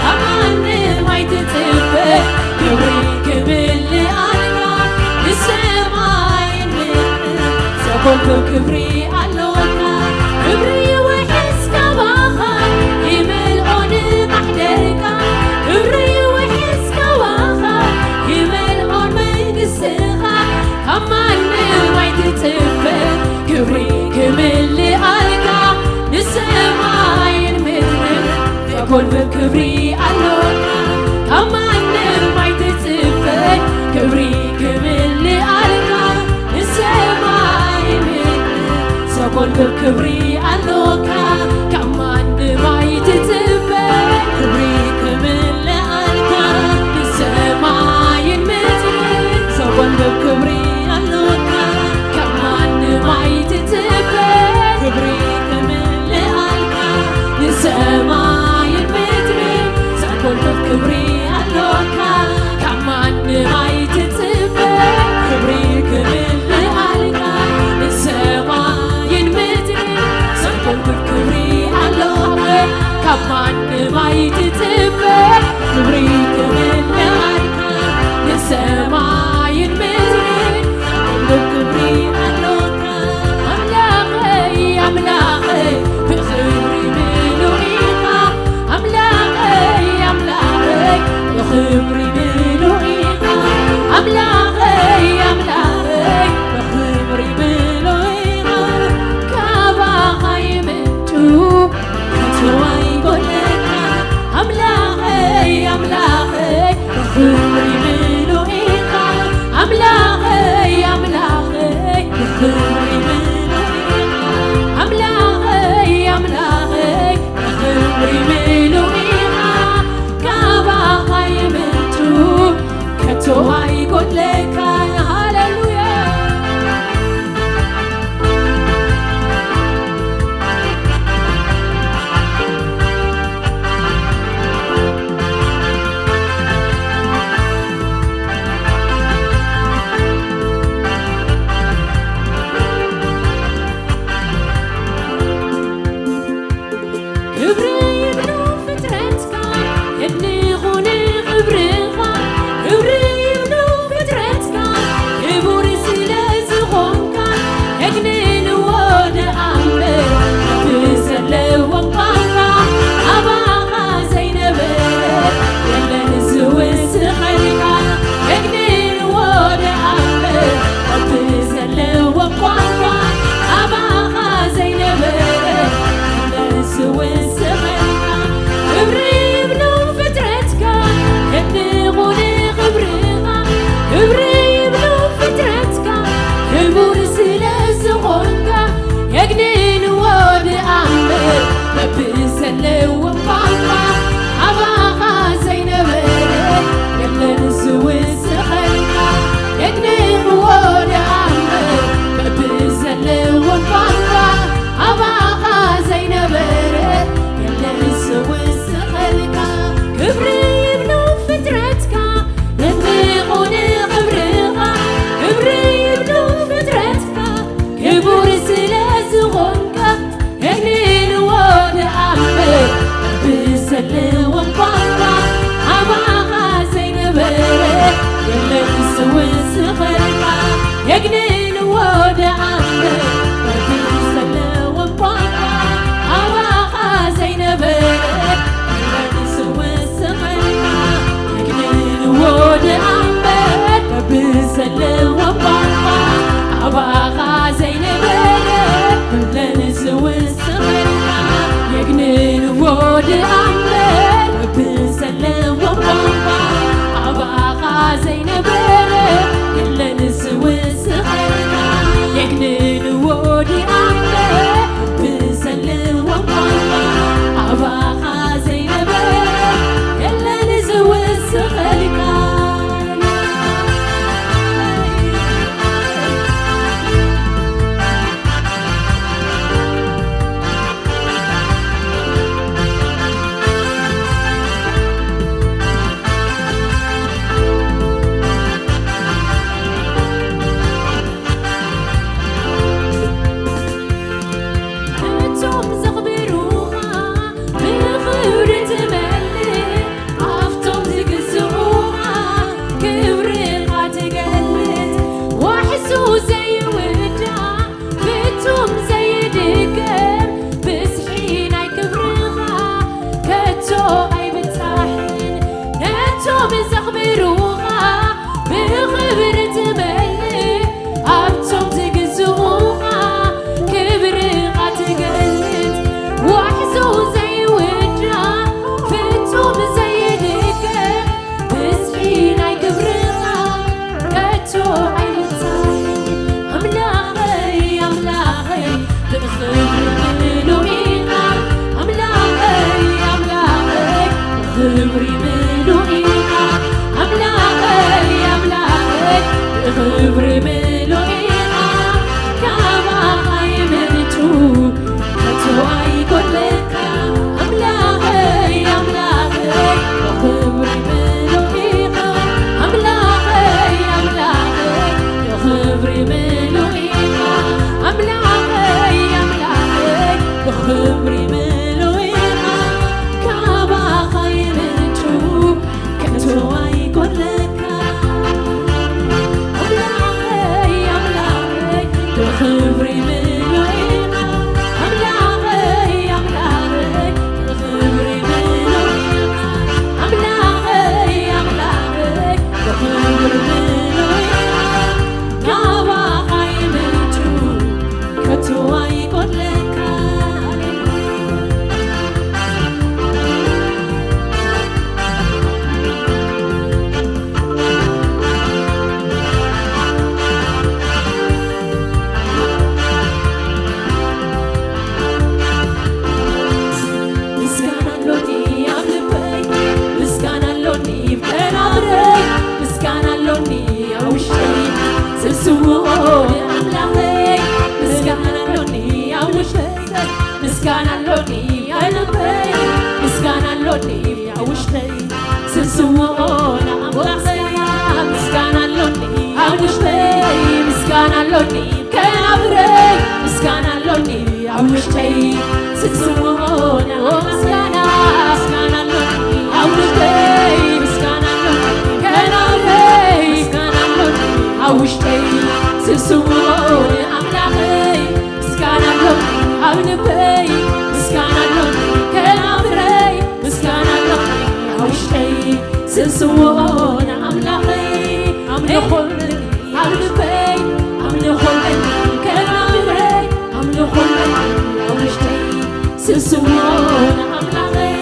ካብ ማንም ኣይትጽበ ክብሪ ክምልኣልካ፣ ንሰማይን ምድርን ዘጎልብብ ክብሪ ኣሎካ። ክብሪ ይውሕዝ ካባኻ፣ ይመልኦ ጎልብብ ክብሪ ኣሎካ፣ ካብ ማንም ኣይትጽበ፣ ክብሪ ክምልኣልካ፣ ንሰማይ ምድሪ ዘጎልብብ ክብሪ ኣሎካ፣ ካብ ማንም ኣይትጽበ፣ ክብሪ ክምልኣልካ፣ ንሰማይን ምድሪ ዘጎልብብ ክብሪ ኣሎካ፣ ካብ ማንም ኣይትጽበ፣ ክብሪ ክምልኣልካ፣ ንሰማይን ምድርን ዘጎልብብ ክብሪ ኣሎካ፣ ካብ ማንም ኣይትጽበ፣ ክብሪ ክምልኣልካ፣ ንሰማይን ምድርን ዘጎልብብ ክብሪ ኣሎካ፣ ካብ ማንም ኣይትጽበ፣ ክብሪ ክምልኣልካ፣ ንሰማይን ምድርን ዘጎልብብ ክብሪ ኣሎካ። ኣምላኸይ፣ ኣምላኸይ፣ ብኽብሪ ምሉእ ኢኻ። ኣምላኸይ፣ ኣምላኸይ፣ ብኽብሪ ምሉእ ኢኻ። ኣምላኸይ፣ ኣምላኸይ፣ ብኽብሪ ምሉእ ኢኻ። ካባኻ ይምንጩ፣ ከቶ ኣይጎድለካ። ኣምላኸይ፣ ኣምላኸይ፣ ብኽብሪ ምሉእ ኢኻ። ኣምላኸይ፣ ኣምላኸይ፣ ብኽብሪ ምሉእ ኢኻ። ኣምላኸይ፣ ኣምላኸይ፣ ብኽብሪ ምሉእ ኢኻ። ካባኻ ይምንጩ፣ ከቶ ኣይጎድለካ። ሃሌሉያ። ክብሪ ይብሉ ፍጥረትካ፣ የድንቑ ንኽብርኻ። ክብሪ ይብሉ ፍጥረትካ፣ ክቡር ስለ ዝኾንካ፣ የግንንዎ ደኣ እምበር፣ ክብሪ ዘለዎም ቋንቋ፣ ኣባኻ ዘይነበረ የለን ዝውስኸልካ። የግንንዎ ደኣ እምበር፣ ክብሪ ዘለዎም ቋንቋ፣ ኣባኻ ዘይነበረ የለን ዝውስኸልካ። ክብሪ ይብሉ ፍጥረትካ፣ የድንቑ ንኽብርኻ። ክብሪ ይብሉ ፍጥረትካ፣ ክቡር ስለ ዝኾንካ። የግንንዎ ደኣ እምበር፣ በብዘለዎም ቋንቋ፣ ኣባኻ ዘይነበረ የለን ዝውስኸልካ። የግንንዎ ደኣ እምበር፣ በብዘለዎም ቋንቋ፣ ኣባኻ ዘይነበረ የለን ዝውስኸልካ። ክብሪ ይብሉ ፍጥረትካ፣ የድንቑ ንኽብርኻ። ክብሪ ይብሉ ፍጥረትካ፣ ክቡር ስለ ዝኾንካ። የግንንዎ ደኣ እምበር፣ ብዘለዎም ቋንቋ፣ ኣባኻ ዘይነበረ የለን ዝውስኸልካ። የግንንዎ ደኣ እምበር፣ ብዘለዎም ቋንቋ፣ ኣባኻ ዘይነበረ የለን ዝውስኸልካ። የግንንዎ ደኣ እምበር፣ ብዘለዎም ቋንቋ፣ ኣባኻ ዘይነበረ የለን ዝውስኸልካ። የግንንዎ ደኣ እምበር፣ ብዘለዎም ቋንቋ፣ ኣባኻ ዘይነበረ የለን ዝውስኸልካ። የግንንዎ ደኣ እምበር፣ ብዘለዎም ቋንቋ፣ ኣባኻ ዘይነበረ የለን ዝውስኸልካ። እቶም ዘኽብሩኻ ብኽብሪ ትመልእ፣ ኣብቶም ዝግዝኡኻ ክብርኻ ትገልጽ። ዋሕሱ ዘይውዳእ ፍጹም ዘይድገም ብዝሒ ናይ ክብርኻ ከቶ ኣይብጻሕን። ነቶም ዘኽብሩኻ ብኽብሪ ትመልእ፣ ኣብቶም ዝግዝኡኻ ክብርኻ ትገልጽ። ዋሕሱ ዘይውዳእ ክብሪ ምሉእ ኢኻ ኣምላኸይ፣ ኣምላኸይ፣ ክብሪ ምሉእ ኢኻ፣ ካባኻ ይምንጩ፣ ከቶ ኣይጎድለካ። ኣምላኸይ፣ ኣምላኸይ፣ ክብሪ ምሉእ ኢኻ፣ ኣምላኸይ፣ ኣምላኸይ፣ ክብሪ ምሉእ ኢኻ፣ ኣምላኸይ፣ ኣምላኸይ፣ ክብሪ ምሉእ ኢኻ፣ ካባኻ ይምንጩ፣ ከቶ ኣይጎድለካ። ኣምላኸይ፣ ኣምላኸይ፣ ብኽብሪ ምሉእ ኢኻ። ኣምላኸይ፣ ኣምላኸይ፣ ብኽብሪ ምሉእ ኢኻ። ኣምላኸይ፣ ኣምላኸይ፣ ብኽብሪ ምሉእ ኢኻ። ካባኻ ይምንጩ፣ ከቶ ኣይጎድለካ። ምስጋና ኣሎኒ ኣብ ልበይ፣ ምስጋና ኣሎኒ ኣብ ከናፍረይ፣ ምስጋና ኣሎኒ ኣብ ውሽጠይ፣ ስስምኦ ንኣምላኸይ፣ ምስጋና ኣሎኒ ኣብ ውሽጠይ። ምስጋና ኣሎኒ ኣብ ልበይ፣ ምስጋና ኣሎኒ ኣብ ውሽጠይ፣ ስስምኦ ንኣምላኸይ። ምስጋና ኣሎኒ ኣብ ውሽጠይ፣ ምስጋና ኣሎኒ ከናፍረይ፣ ምስጋና ኣሎኒ ኣብ ውሽጠይ፣ ስስምኦ ንኣምላኸይ። ምስጋና፣ ምስጋና ኣሎኒ ኣብ ውሽጠይ፣ ምስጋና ኣሎኒ ከናፍረይ፣ ምስጋና ኣሎኒ ኣብ ውሽጠይ፣ ስስምኦ ንኣምላኸይ። ምስጋና ኣሎኒ ኣብ ልበይ፣ ምስጋና ኣሎኒ ከናፍረይ፣ ምስጋና ኣሎኒ ኣብ ውሽጠይ፣ ስስምኦ ንኣምላኸይ። ኣምልኾ ኣብ ልበይ፣ ኣምልኾ ከናፍረይ፣ ኣምልኾ ኣብ ውሽጠይ፣ ስስምኦ ንኣምላኸይ።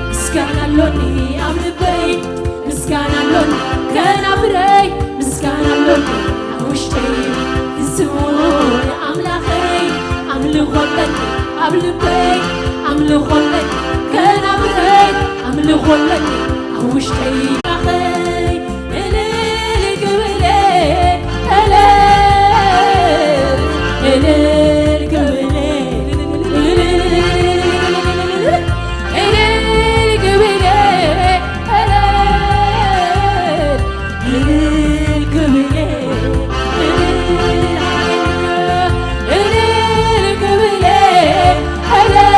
ምስጋና ኣሎኒ ኣብ ልበይ፣ ምስጋና ኣሎኒ ከናፍረይ፣ ምስጋና ኣሎኒ ኣብ ውሽጠይ። ዝስምዑ ንኣምላኸይ፣ ኣምልኾ ኣሎኒ ኣብ ልበይ፣ ኣምልኾ ኣሎኒ ከናፍረይ፣ ኣምልኾ ኣሎኒ ኣብ ውሽጠይ። ኣምላኸይ እልል ክብል፣ እልል፣ እልል ክብል፣ እልል፣ እልል ክብል፣ እልል፣ እልል ክብል፣ እልል ክብል፣ እልል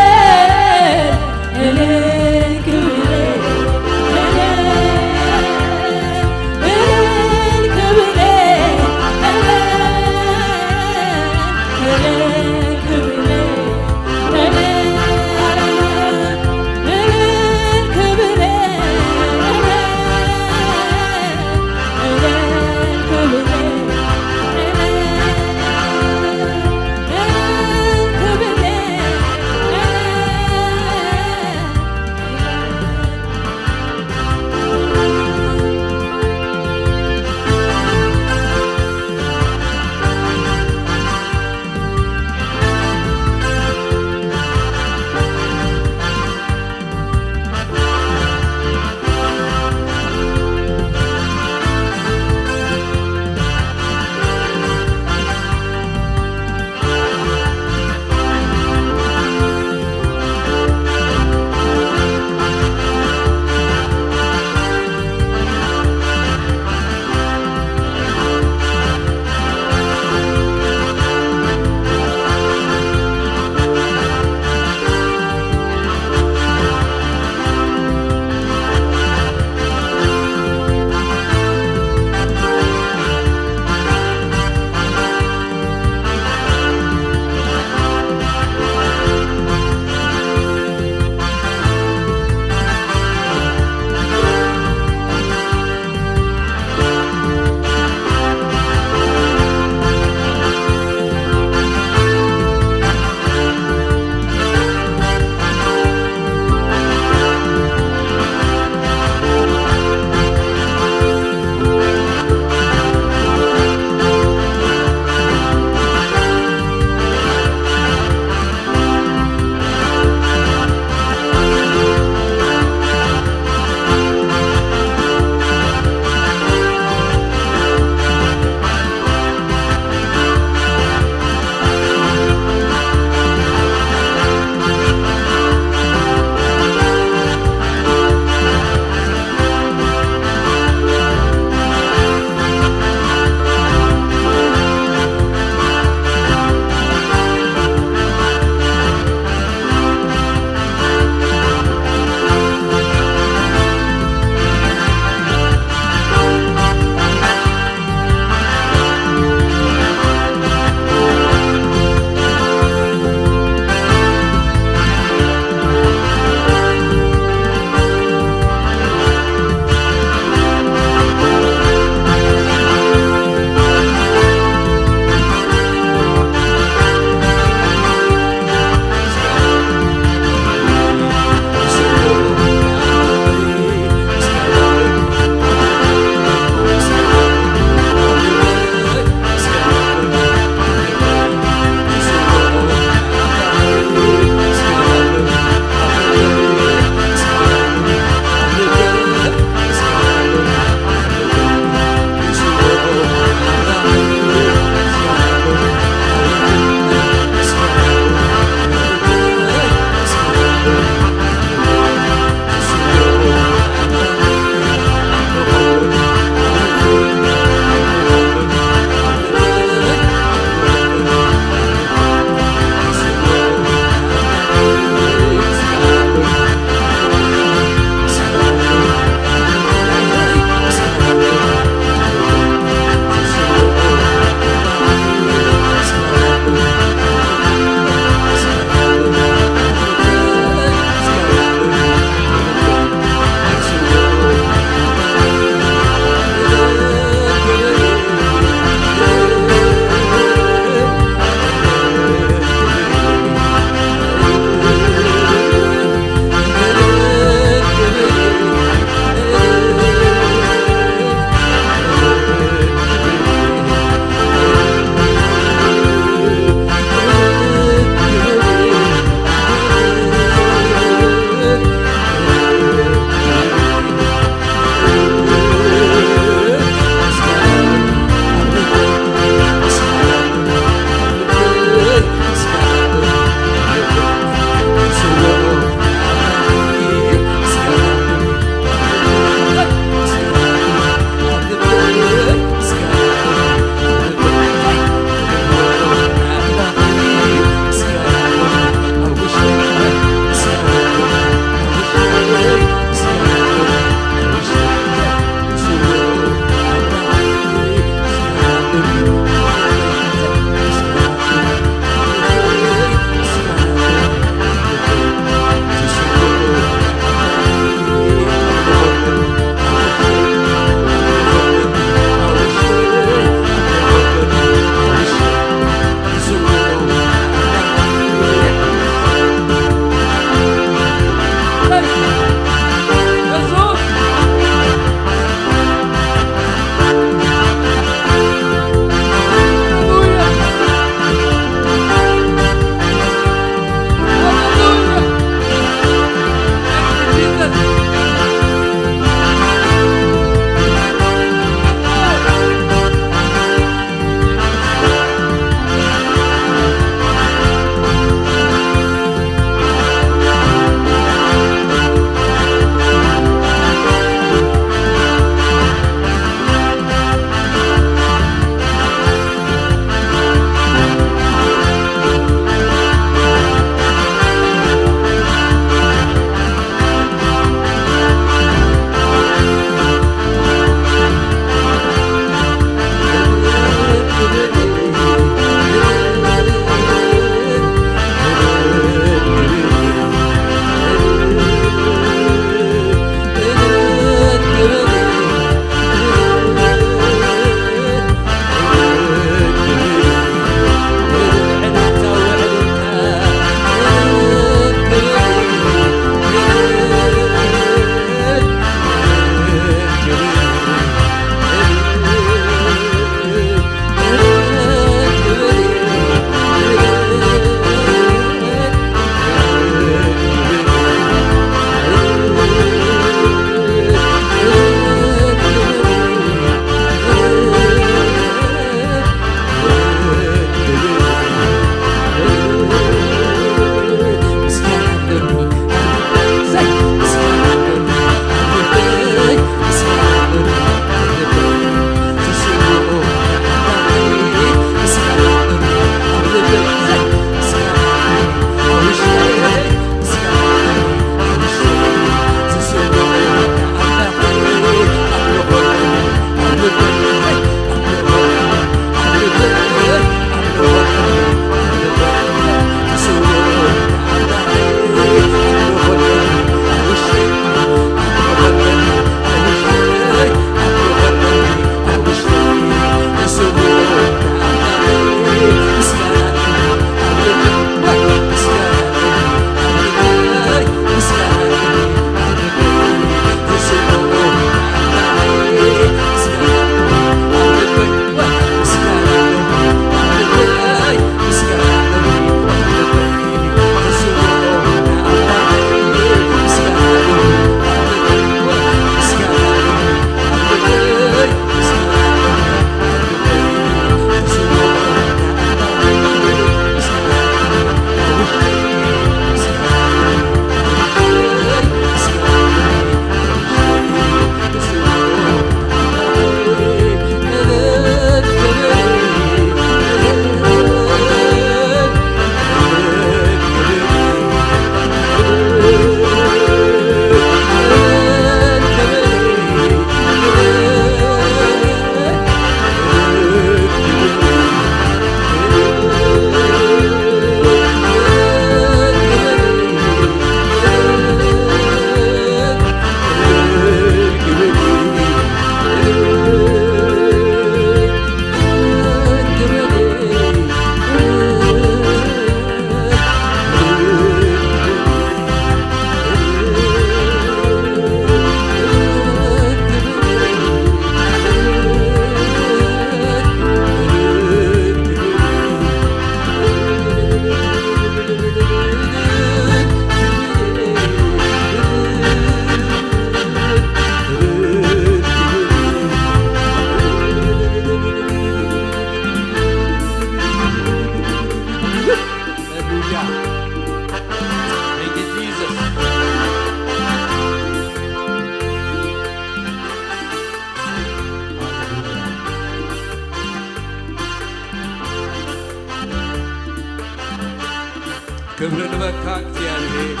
ክብሪ ንበካ እግዚኣብሔር።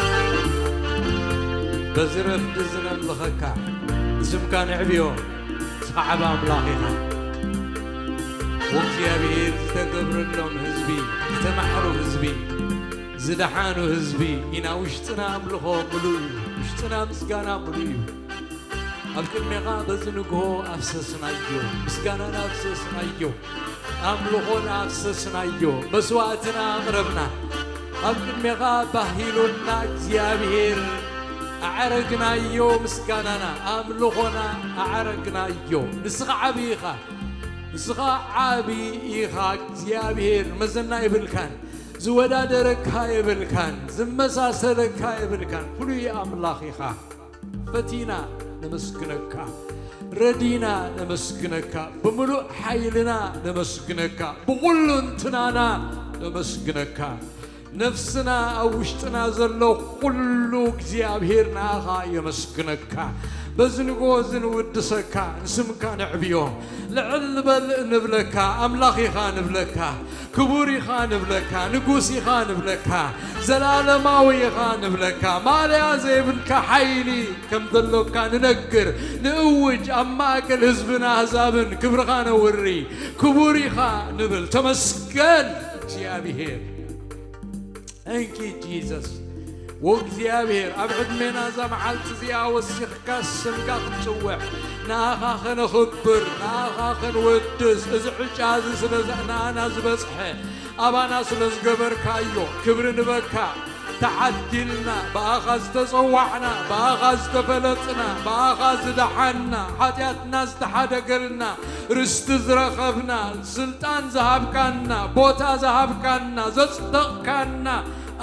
በዚ ረፍዲ እዚ ነምልኸካ፣ ስምካ ንዕብዮ። ንስኻ ዓቢ ኣምላኽ ኢኻ። ወእግዚኣብሔር ዝተገብረሎም ህዝቢ፣ ዝተማሕሩ ህዝቢ፣ ዝደሓኑ ህዝቢ ኢና። ውሽጥና ኣምልኾ ምሉእ እዩ። ውሽጥና ምስጋና ምሉእ እዩ። ኣብ ቅድሜኻ በዚ ንግሆ ኣፍሰስናዮ፣ ምስጋናና ኣፍሰስናዮ፣ ኣምልኾና ኣፍሰስናዮ፣ መስዋዕትና ኣቕረብና። ኣብ ቅድሜኻ ባህ ኢሉና እግዚኣብሔር ኣዕረግናዮ፣ ምስጋናና ኣምልኾና ኣዕረግናዮ። ንስኻ ዓብዪ ኢኻ፣ ንስኻ ዓብዪ ኢኻ እግዚኣብሔር፣ መዘና የብልካን፣ ዝወዳደረካ የብልካን፣ ዝመሳሰለካ የብልካን፣ ፍሉይ ኣምላኽ ኢኻ። ፈቲና ነመስግነካ፣ ረዲና ነመስግነካ፣ ብምሉእ ሓይልና ነመስግነካ፣ ብኹሉ እንትናና ነመስግነካ። ነፍስና ኣብ ውሽጥና ዘሎ ኩሉ እግዚኣብሔር ንኣኻ የመስግነካ። በዚ ንግሆ እዚ ንውድሰካ፣ ንስምካ ነዕብዮ። ልዕል በል ንብለካ፣ ኣምላኽ ኢኻ ንብለካ፣ ክቡር ኢኻ ንብለካ፣ ንጉስ ኢኻ ንብለካ፣ ዘላለማዊ ኢኻ ንብለካ፣ ማእለያ ዘይብልካ ሓይሊ ከም ዘሎካ ንነግር፣ ንእውጅ፣ ኣብ ማእከል ህዝብን ኣህዛብን ክብርኻ ነውሪ። ክቡር ኢኻ ንብል። ተመስገን እግዚኣብሔር። Thank you Jesus። ወእግዚኣብሔር ኣብ ዕድሜና እዛ መዓልቲ እዚኣ ወሲኽካ ስምካ ክንጽውዕ፣ ንኣኻ ከነኽብር፣ ንኣኻ ከንወድስ፣ እዚ ዕጫ እዚ ስለ ዝ-፣ ንኣና ዝበጽሐ ኣባና ስለ ዝገበርካዮ ክብሪ ንበካ። ተዓዲልና፣ ብኣኻ ዝተጸዋዕና፣ ብኣኻ ዝተፈለጥና፣ ብኣኻ ዝደሓንና፣ ሓጢኣትና ዝተሓደገልና፣ ርስቲ ዝረኸብና፣ ስልጣን ዝሃብካና፣ ቦታ ዝሃብካና፣ ዘጽደቕካና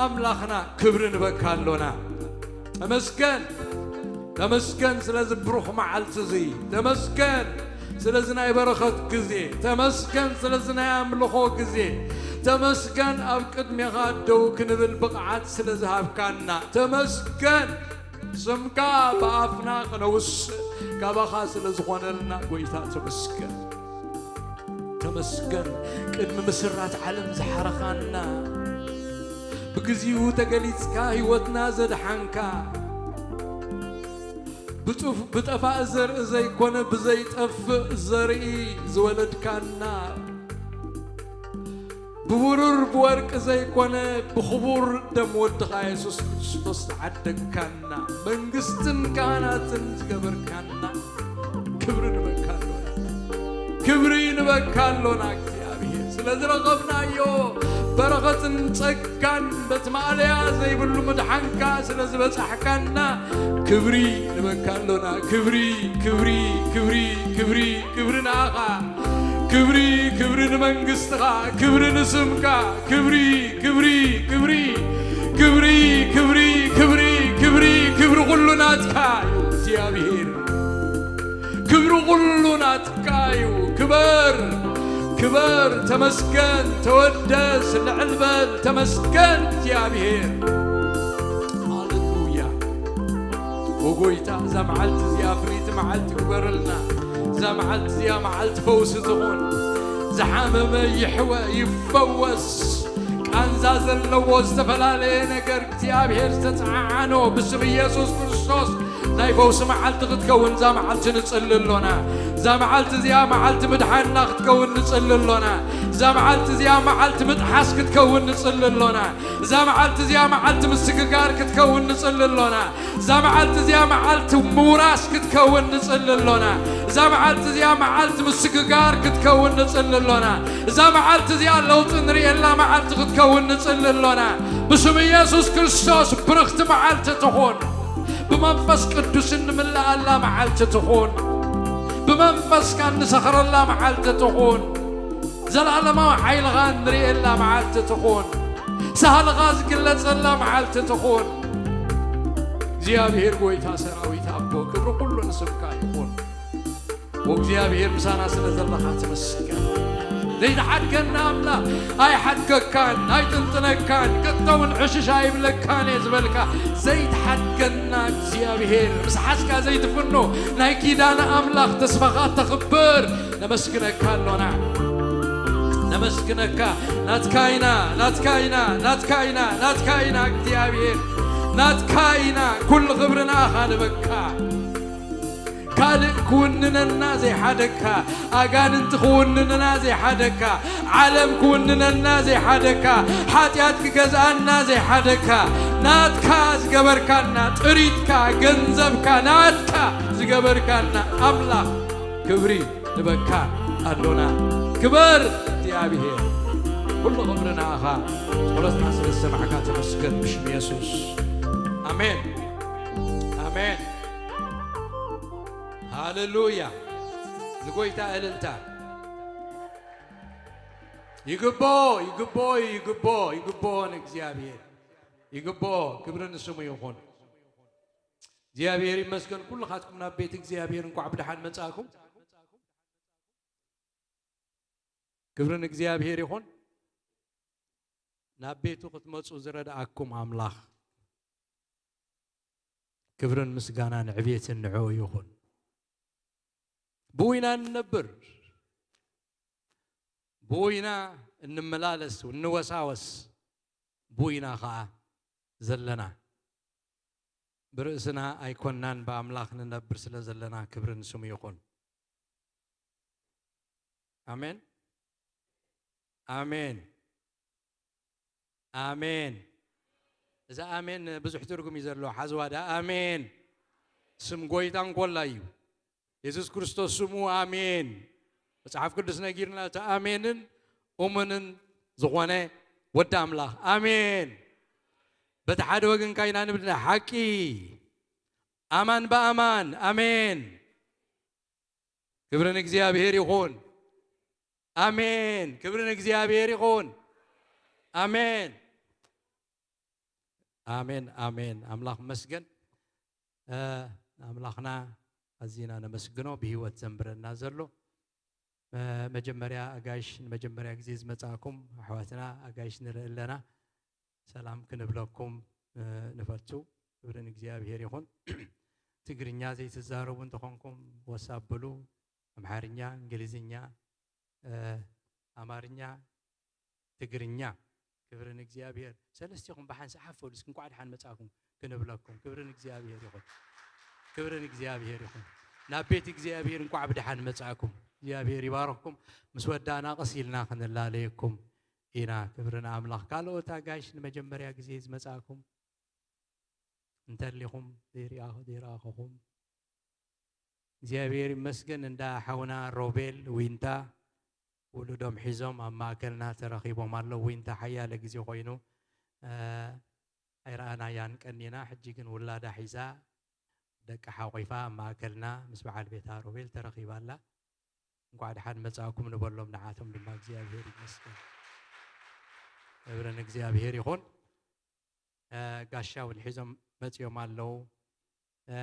ኣምላኽና ክብሪ ንበካ ኣሎና። ተመስገን፣ ተመስገን ስለዚ ብሩኽ መዓልቲ እዚ። ተመስገን ስለዚ ናይ በረኸት ግዜ። ተመስገን ስለዚ ናይ ኣምልኾ ግዜ። ተመስገን ኣብ ቅድሜኻ ደው ክንብል ብቕዓት ስለ ዝሃብካና። ተመስገን። ስምካ ብኣፍና ከነውስእ ካባኻ ስለ ዝኾነልና ጎይታ ተመስገን። ተመስገን ቅድሚ ምስራት ዓለም ዝሓረኻና፣ ብግዚኡ ተገሊጽካ ህይወትና ዘድሓንካ፣ ብጡፍ-፣ ብጠፋእ ዘርኢ ዘይኮነ ብዘይጠፍእ ዘርኢ ዝወለድካና፣ ብብሩር ብወርቂ ዘይኮነ ብኽቡር ደም ወድኻ የሱስ ክርስቶስ ዝዓደግካና፣ መንግስትን ካህናትን ዝገበርካና፣ ክብሪ ንበካ ኣሎና። ክብሪ ንበካ ኣሎና እግዚኣብሔር። ስለ ዝረኸብናዮ በረኸትን ጸጋን በቲ ማእለያ ዘይብሉ ምድሓንካ ስለ ዝበጻሕካና፣ ክብሪ ንበካ ኣሎና። ክብሪ፣ ክብሪ፣ ክብሪ፣ ክብሪ፣ ክብሪ ንኣኻ። ክብሪ፣ ክብሪ ንመንግስትኻ። ክብሪ ንስምካ። ክብሪ፣ ክብሪ፣ ክብሪ፣ ክብሪ፣ ክብሪ፣ ክብሪ፣ ክብሪ፣ ክብሪ ኩሉ ናትካ እዩ እግዚኣብሔር። ክብሪ ኩሉ ናትካ እዩ። ክበር፣ ክበር፣ ተመስገን፣ ተወደስ፣ ልዕል በል፣ ተመስገን እግዚኣብሔር። ሃሌሉያ። ወጎይታ፣ እዛ መዓልቲ እዚኣ ፍርይቲ መዓልቲ ግበረልና። እዛ መዓልቲ እዚኣ መዓልቲ ፈውሲ ትኹን። ዝሓመመ ይሕወ፣ ይፈወስ። ቃንዛ ዘለዎ ዝተፈላለየ ነገር እግዚኣብሔር ዝተጸዓዓኖ ብስም ኢየሱስ ክርስቶስ ናይ ፈውሲ መዓልቲ ክትከውን እዛ መዓልቲ ንጽሊ ኣሎና። እዛ መዓልቲ እዚኣ መዓልቲ ምድሓንና ክትከውን ንጽሊ ኣሎና። እዛ መዓልቲ እዚኣ መዓልቲ ምጥሓስ ክትከውን ንጽሊ ኣሎና። እዛ መዓልቲ እዚኣ መዓልቲ ምስግጋር ክትከውን ንጽሊ ኣሎና። እዛ መዓልቲ እዚኣ መዓልቲ ምውራስ ክትከውን ንጽሊ ኣሎና። እዛ መዓልቲ እዚኣ መዓልቲ ምስግጋር ክትከውን ንጽሊ ኣሎና። እዛ መዓልቲ እዚኣ ለውጢ ንርእየላ መዓልቲ ክትከውን ንጽሊ ኣሎና። ብስም ኢየሱስ ክርስቶስ ብርኽቲ መዓልቲ ትኹን። ብመንፈስ ቅዱስ እንምልኣላ መዓልቲ ትኹን። ብመንፈስካ እንሰኽረላ መዓልቲ ትኹን። ዘላለማዊ ሓይልኻ እንርእየላ መዓልቲ ትኹን። ሳህልኻ ዝግለጸላ መዓልቲ ትኹን። እግዚኣብሔር ጎይታ ሰራዊት ኣቦ፣ ክብሪ ኩሉ ንስምካ ይኹን። ወእግዚኣብሔር ምሳና ስለ ዘለኻ ተመስገን። ዘይትሓድገና ኣምላኽ፣ ኣይሓድገካን፣ ኣይጥንጥነካን፣ ከቶ እውን ዕሽሽ ኣይብለካን እየ ዝበልካ፣ ዘይትሓድገና እግዚኣብሔር፣ ምስ ሓዝካ ዘይትፍኖ ናይ ኪዳን ኣምላኽ፣ ተስፋኻ ተኽብር፣ ነመስግነካ ኣሎና። ነመስግነካ። ናትካ ኢና፣ ናትካ ኢና፣ ናትካ ኢና፣ ናትካ ኢና እግዚኣብሔር፣ ናትካ ኢና። ኩሉ ክብሪ ንኣኻ ንበካ። ካልእ ክውንነና ዘይሓደግካ፣ ኣጋንንቲ ክውንንና ዘይሓደግካ፣ ዓለም ክውንነና ዘይሓደግካ፣ ሓጢኣት ክገዝኣና ዘይሓደግካ፣ ናትካ ዝገበርካና፣ ጥሪትካ፣ ገንዘብካ፣ ናትካ ዝገበርካና ኣምላኽ ክብሪ ንበካ ኣሎና። ክበር እግዚኣብሔር። ኩሉ ክብሪ ንኣኻ። ጸሎትና ስለ ዝሰማዕካ ተመስገን ብሽም የሱስ። ኣሜን። ኣሜን። ሃሌሉያ። ንጎይታ እልልታ። ይግቦ፣ ይግቦ፣ ይግቦ፣ ይግቦ ንእግዚኣብሔር። ይግቦ፣ ክብሪ ንስሙ ይኹን። እግዚኣብሔር ይመስገን። ኩልኻትኩም ናብ ቤት እግዚኣብሔር እንኳዕ ብደሓን መጻእኩም። ክብሪ ንእግዚኣብሔር ይኹን። ናብ ቤቱ ክትመጹ ዝረድኣኩም ኣምላኽ ክብርን ምስጋናን ዕቤትን ንዕኡ ይኹን። ብኡ ኢና እንነብር፣ ብኡ ኢና እንመላለስ፣ እንወሳወስ፣ ብኡ ኢና ኸኣ ዘለና። ብርእስና ኣይኮንናን፣ ብኣምላኽ ንነብር ስለ ዘለና ክብሪ ንስሙ ይኹን። ኣሜን፣ ኣሜን፣ ኣሜን። እዛ ኣሜን ብዙሕ ትርጉም እዩ ዘለዎ። ሓዝዋ ደኣ ኣሜን። ስም ጎይታ እንኮላ እዩ። የሱስ ክርስቶስ ስሙ ኣሜን። መጽሓፍ ቅዱስ ነጊርና፣ እቲ ኣሜንን እሙንን ዝኾነ ወዲ ኣምላኽ። ኣሜን። በቲ ሓደ ወገን ካይና ንብል ሓቂ፣ ኣማን ብኣማን። ኣሜን። ክብሪ ንእግዚኣብሔር ይኹን። ኣሜን። ክብሪ ንእግዚኣብሔር ይኹን። ኣሜን። ኣሜን፣ ኣሜን። ኣምላኽ መስገን። እ፣ ኣምላኽና ኣዚና ነመስግኖ፣ ብህይወት ዘንብረና ዘሎ። እ፣ መጀመርያ ኣጋይሽ፣ ንመጀመርያ ግዜ ዝመጻእኩም ኣሕዋትና ኣጋይሽ ንርኢ ኣለና። ሰላም ክንብለኩም፣ እ፣ ንፈቱ። ክብሪ ንእግዚኣብሔር ይኹን። ትግርኛ ዘይትዛረቡ እንተኾንኩም ወሳብ በሉ። ኣምሓርኛ፣ እንግሊዝኛ፣ እ፣ ኣማርኛ፣ ትግርኛ። ክብሪ ንእግዚኣብሔር። ሰለስቲኹም ብሓንሳእ ሓፍ በሉ እስኪ፣ እንቋዕ ደሓን መጻእኩም ክንብለኩም። ክብሪ ንእግዚኣብሔር ይኹን። ክብሪ ንእግዚኣብሔር ይኹን። ናብ ቤት እግዚኣብሔር እንቋዕ ብደሓን መጻእኩም። እግዚኣብሔር ይባርኽኩም። ምስ ወዳእና ቀስ ኢልና ክንላለየኩም ኢና። ክብሪ ንኣምላኽ። ካልኦት ኣጋይሽ ንመጀመርያ ግዜ ዝመጻእኩም እንተሊኹም ዘይርኣ-፣ ዘይረኣኹኹም እግዚኣብሔር ይመስገን። እንዳ ሓውና ሮቤል ዊንታ ውሉዶም ሒዞም ኣብ ማእከልና ተረኺቦም ኣለዉ። ዊንታ ሓያለ ግዜ ኮይኑ፣ እ፣ ኣይረኣናያን ቀኒና። ሕጂ ግን ውላዳ ሒዛ ደቃ ሓቂፋ ኣብ ማእከልና ምስ በዓል ቤታ ሮቤል ተረኺባ ኣላ። እንቋዕ ደሓን መጻእኩም ንበሎም ንዓቶም ድማ እግዚኣብሔር ይመስገን። ክብሪ ንእግዚኣብሔር ይኹን። እ፣ ጋሻ እውን ሒዞም መጺኦም ኣለዉ። እ፣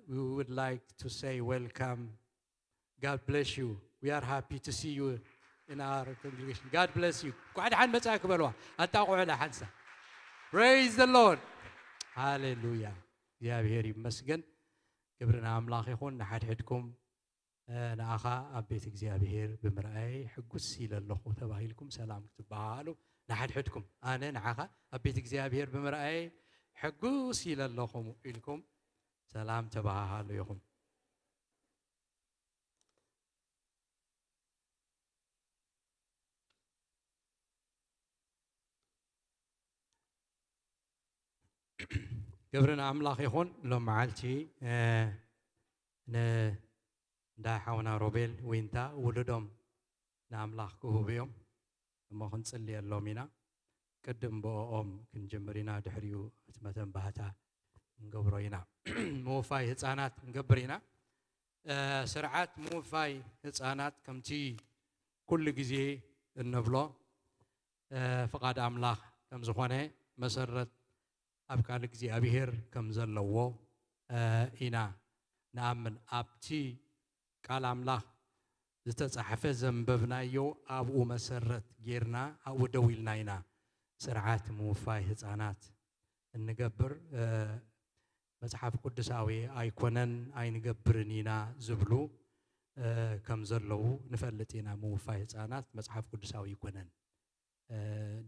we would like to say welcome. God bless you. We are happy to see you in our congregation. God bless you. እንኳዕ ደሓን መጻእኪ በልዋ። ኣጣቕዑላ ሓንሳ። Praise the Lord. ሃሌሉያ። እግዚኣብሔር ይመስገን። ክብሪ ንኣምላኽ ይኹን። ንሓድሕድኩም፣ እ፣ ንኣኻ ኣብ ቤት እግዚኣብሔር ብምርኣየይ ሕጉስ ኢለ ኣለኹ ተባሂልኩም ሰላም ክትበሃሃሉ ንሓድሕድኩም። ኣነ ንዓኻ ኣብ ቤት እግዚኣብሔር ብምርኣየይ ሕጉስ ኢለ ኣለኹ ኢልኩም ሰላም ተበሃሃሉ ኢኹም። ክብሪ ንኣምላኽ ይኹን። ሎም መዓልቲ፣ እ፣ ንእንዳ ሓውና ሮቤል ዊንታ ውሉዶም ንኣምላኽ ክህቡ እዮም እሞ ክንጽልየሎም ኢና። ቅድም ብኦም ክንጅምር ኢና፣ ድሕሪኡ ህትመተን ባህታ ክንገብሮ ኢና። ምውፋይ ህጻናት ክንገብር ኢና። እ፣ ስርዓት ምውፋይ ህጻናት ከምቲ ኩሉ ግዜ እንብሎ፣ እ፣ ፍቓድ ኣምላኽ ከም ዝኾነ፣ መሰረት ኣብ ቃል እግዚኣብሔር ከም ዘለዎ፣ እ፣ ኢና ንኣምን። ኣብቲ ቃል ኣምላኽ ዝተጻሕፈ ዘንበብናዮ ኣብኡ መሰረት ጌርና ኣብኡ ደው ኢልና ኢና ስርዓት ምውፋይ ህጻናት እንገብር። እ፣ መጽሓፍ ቅዱሳዊ ኣይኮነን፣ ኣይንገብርን ኢና ዝብሉ ከም ዘለዉ ንፈልጥ ኢና። ምውፋይ ህፃናት መፅሓፍ ቅዱሳዊ ኣይኮነን።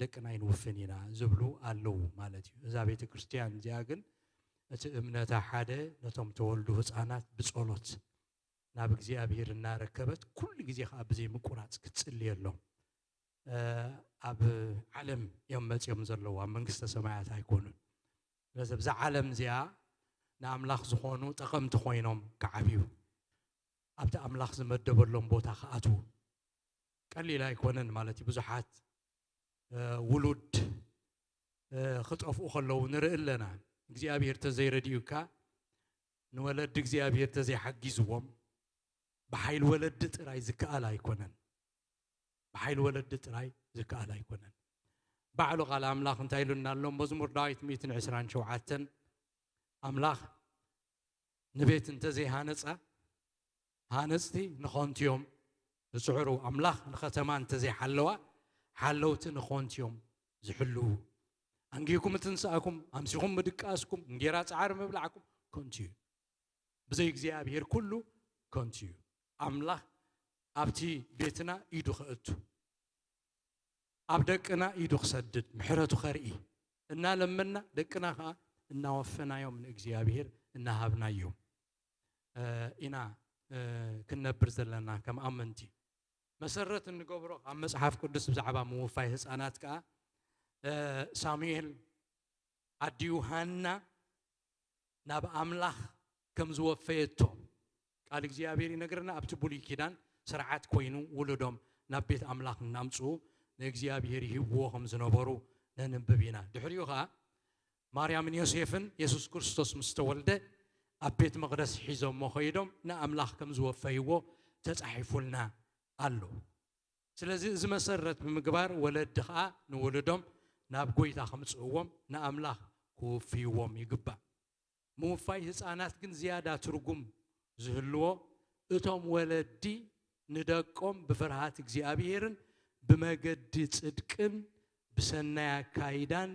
ደቅና ኣይንውፍን ኢና ዝብሉ ኣለዉ ማለት እዩ። እዛ ቤተ ክርስቲያን እዚኣ ግን እቲ እምነታ ሓደ፣ ነቶም ተወልዱ ህፃናት ብጸሎት ናብ እግዚኣብሔር እናረከበት ኩሉ ግዜ ከዓ ብዘይ ምቁራፅ ክትጽልየሎም። ኣብ ዓለም እዮም መፅኦም ዘለዉ፣ ኣብ መንግስተ ሰማያት ኣይኮኑን። ስለዚ ኣብዛ ዓለም እዚኣ ንኣምላኽ ዝኾኑ ጠቐምቲ ኮይኖም ክዓብዩ፣ ኣብቲ ኣምላኽ ዝመደበሎም ቦታ ክኣትዉ ቀሊል ኣይኮነን ማለት እዩ። ብዙሓት ውሉድ ክጠፍኡ ከለዉ ንርኢ ኣለና። እግዚኣብሔር ተዘይረድኡካ፣ ንወለዲ እግዚኣብሔር ተዘይሓጊዝዎም፣ ብሓይል ወለዲ ጥራይ ዝከኣል ኣይኮነን። ብሓይል ወለዲ ጥራይ ዝከኣል ኣይኮነን። ባዕሉ ቃል ኣምላኽ እንታይ ኢሉና ኣሎ? መዝሙር ዳዊት ሚእትን ዕስራን ሸውዓተን፣ ኣምላኽ ንቤት እንተዘይሃነጻ፣ ሃነጽቲ ንኸንቱ እዮም ዝጽዕሩ። ኣምላኽ ንኸተማ እንተዘይሓለዋ፣ ሓለውቲ ንኸንቱ እዮም ዝሕልዉ። ኣንጊህኩም ምትንሳእኩም፣ ኣምሲኹም ምድቃስኩም፣ እንጌራ ጻዕሪ ምብላዕኩም ከንቱ እዩ። ብዘይ እግዚኣብሔር ኩሉ ከንቱ እዩ። ኣምላኽ ኣብቲ ቤትና ኢዱ ከእቱ፣ ኣብ ደቅና ኢዱ ክሰድድ፣ ምሕረቱ ከርኢ እናለመና፣ ደቅና ኸዓ እናወፈናዮም ንእግዚኣብሔር እናሃብናዮም ኢና ክንነብር ዘለና ከም ኣመንቲ። መሰረት እንገብሮ ኣብ መጽሓፍ ቅዱስ ብዛዕባ ምውፋይ ህፃናት ከዓ ሳሙኤል ኣዲኡ ሃና ናብ ኣምላኽ ከም ዝወፈየቶ ቃል እግዚኣብሔር ይነግርና። ኣብቲ ብሉይ ኪዳን ስርዓት ኮይኑ ውሉዶም ናብ ቤት ኣምላኽ እናምፅኡ ንእግዚኣብሔር ይህብዎ ከም ዝነበሩ ነንብብ ኢና። ድሕሪኡ ከዓ ማርያምን ዮሴፍን የሱስ ክርስቶስ ምስ ተወልደ ኣብ ቤት መቕደስ ሒዞሞ ከይዶም ንኣምላኽ ከም ዝወፈይዎ ተጻሒፉልና ኣሎ። ስለዚ እዚ መሰረት ብምግባር ወለዲ ኸዓ ንውሉዶም ናብ ጎይታ ከምጽእዎም ንኣምላኽ ክውፍይዎም ይግባእ። ምውፋይ ህፃናት ግን ዝያዳ ትርጉም ዝህልዎ እቶም ወለዲ ንደቆም ብፍርሃት እግዚኣብሔርን ብመገዲ ጽድቅን ብሰናይ ኣካይዳን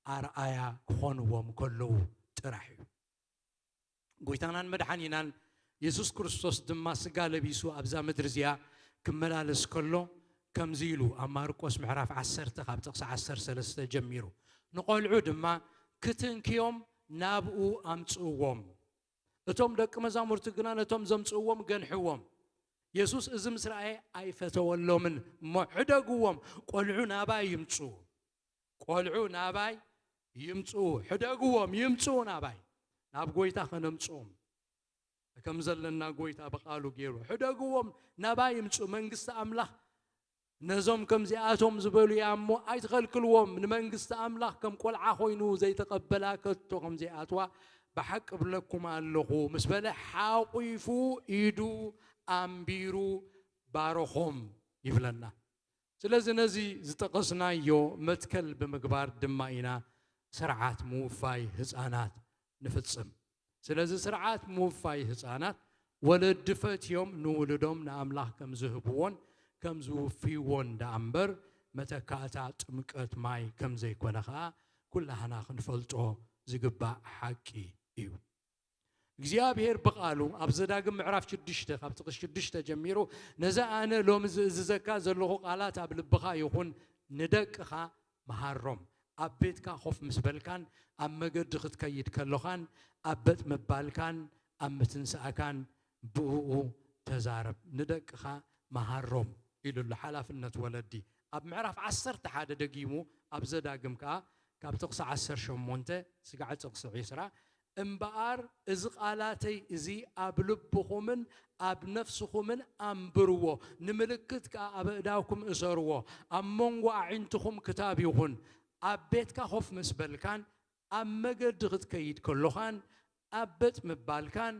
ኣርኣያ ክኾንዎም ከለዉ ጥራሕ እዩ። ጎይታናን መድሓኒናን የሱስ ክርስቶስ ድማ ስጋ ለቢሱ ኣብዛ ምድሪ እዚኣ ክመላለስ ከሎ ከምዚ ኢሉ ኣብ ማርቆስ ምዕራፍ ዓሰርተ ካብ ጥቕሲ ዓሰርተ ሰለስተ ጀሚሩ፣ ንቖልዑ ድማ ክትንክዮም ናብኡ ኣምጽእዎም። እቶም ደቂ መዛሙርቲ ግና ነቶም ዘምጽእዎም ገንሕዎም። የሱስ እዚ ምስ ረኣየ ኣይፈተወሎምን እሞ፣ ሕደግዎም፣ ቆልዑ ናባይ ይምጽኡ። ቆልዑ ናባይ ይምጽኡ፣ ሕደግዎም፣ ይምጽኡ ናባይ። ናብ ጎይታ ከነምጽኦም ከም ዘለና ጎይታ ብቓሉ ገይሩ፣ ሕደግዎም፣ ናባይ ይምጽኡ። መንግስቲ ኣምላኽ ነዞም ከምዚኣቶም ዝበሉ እያ እሞ ኣይትኸልክልዎም። ንመንግስቲ ኣምላኽ ከም ቆልዓ ኮይኑ ዘይተቐበላ ከቶ ከም ዘይኣትዋ ብሓቂ እብለኩም ኣለኹ ምስ በለ፣ ሓቑፉ ኢዱ ኣንቢሩ ባረኾም ይብለና። ስለዚ ነዚ ዝጠቐስናዮ መትከል ብምግባር ድማ ኢና ስርዓት ምውፋይ ህፃናት ንፍጽም። ስለዚ ስርዓት ምውፋይ ህፃናት ወለዲ ፈትዮም ንውሉዶም ንኣምላኽ ከም ዝህብዎን ከም ዝውፍይዎን ደኣ እምበር፣ መተካእታ ጥምቀት ማይ ከም ዘይኮነ ኸኣ ኩላህና ክንፈልጦ ዝግባእ ሓቂ እዩ። እግዚኣብሔር ብቓሉ ኣብ ዘዳግም ምዕራፍ ሽዱሽተ ካብ ጥቕሲ ሽዱሽተ ጀሚሩ፣ ነዚ ኣነ ሎሚ ዝእዝዘካ ዘለኹ ቃላት ኣብ ልብኻ ይኹን፣ ንደቅኻ መሃሮም። ኣብ ቤትካ ኮፍ ምስ በልካን ኣብ መገዲ ክትከይድ ከሎኻን ኣብ በጥ ምባልካን ኣብ ምትንሳእካን ብእኡ ተዛረብ። ንደቅኻ መሃሮም ኢሉ ኣሎ። ሓላፍነት ወለዲ ኣብ ምዕራፍ ዓሰርተ ሓደ ደጊሙ ኣብ ዘዳግም ከኣ ካብ ጥቕሲ ዓሰርተ ሸሞንተ ስጋዕ ጥቕሲ ዒስራ፣ እምበኣር እዚ ቃላተይ እዚ ኣብ ልብኹምን ኣብ ነፍስኹምን ኣንብርዎ፣ ንምልክት ከኣ ኣብ ኣእዳውኩም እሰርዎ፣ ኣብ መንጎ ኣዒንትኹም ክታብ ይኹን። ኣብ ቤትካ ኮፍ ምስ በልካን ኣብ መገዲ ክትከይድ ከሎኻን ኣብ በጥ ምባልካን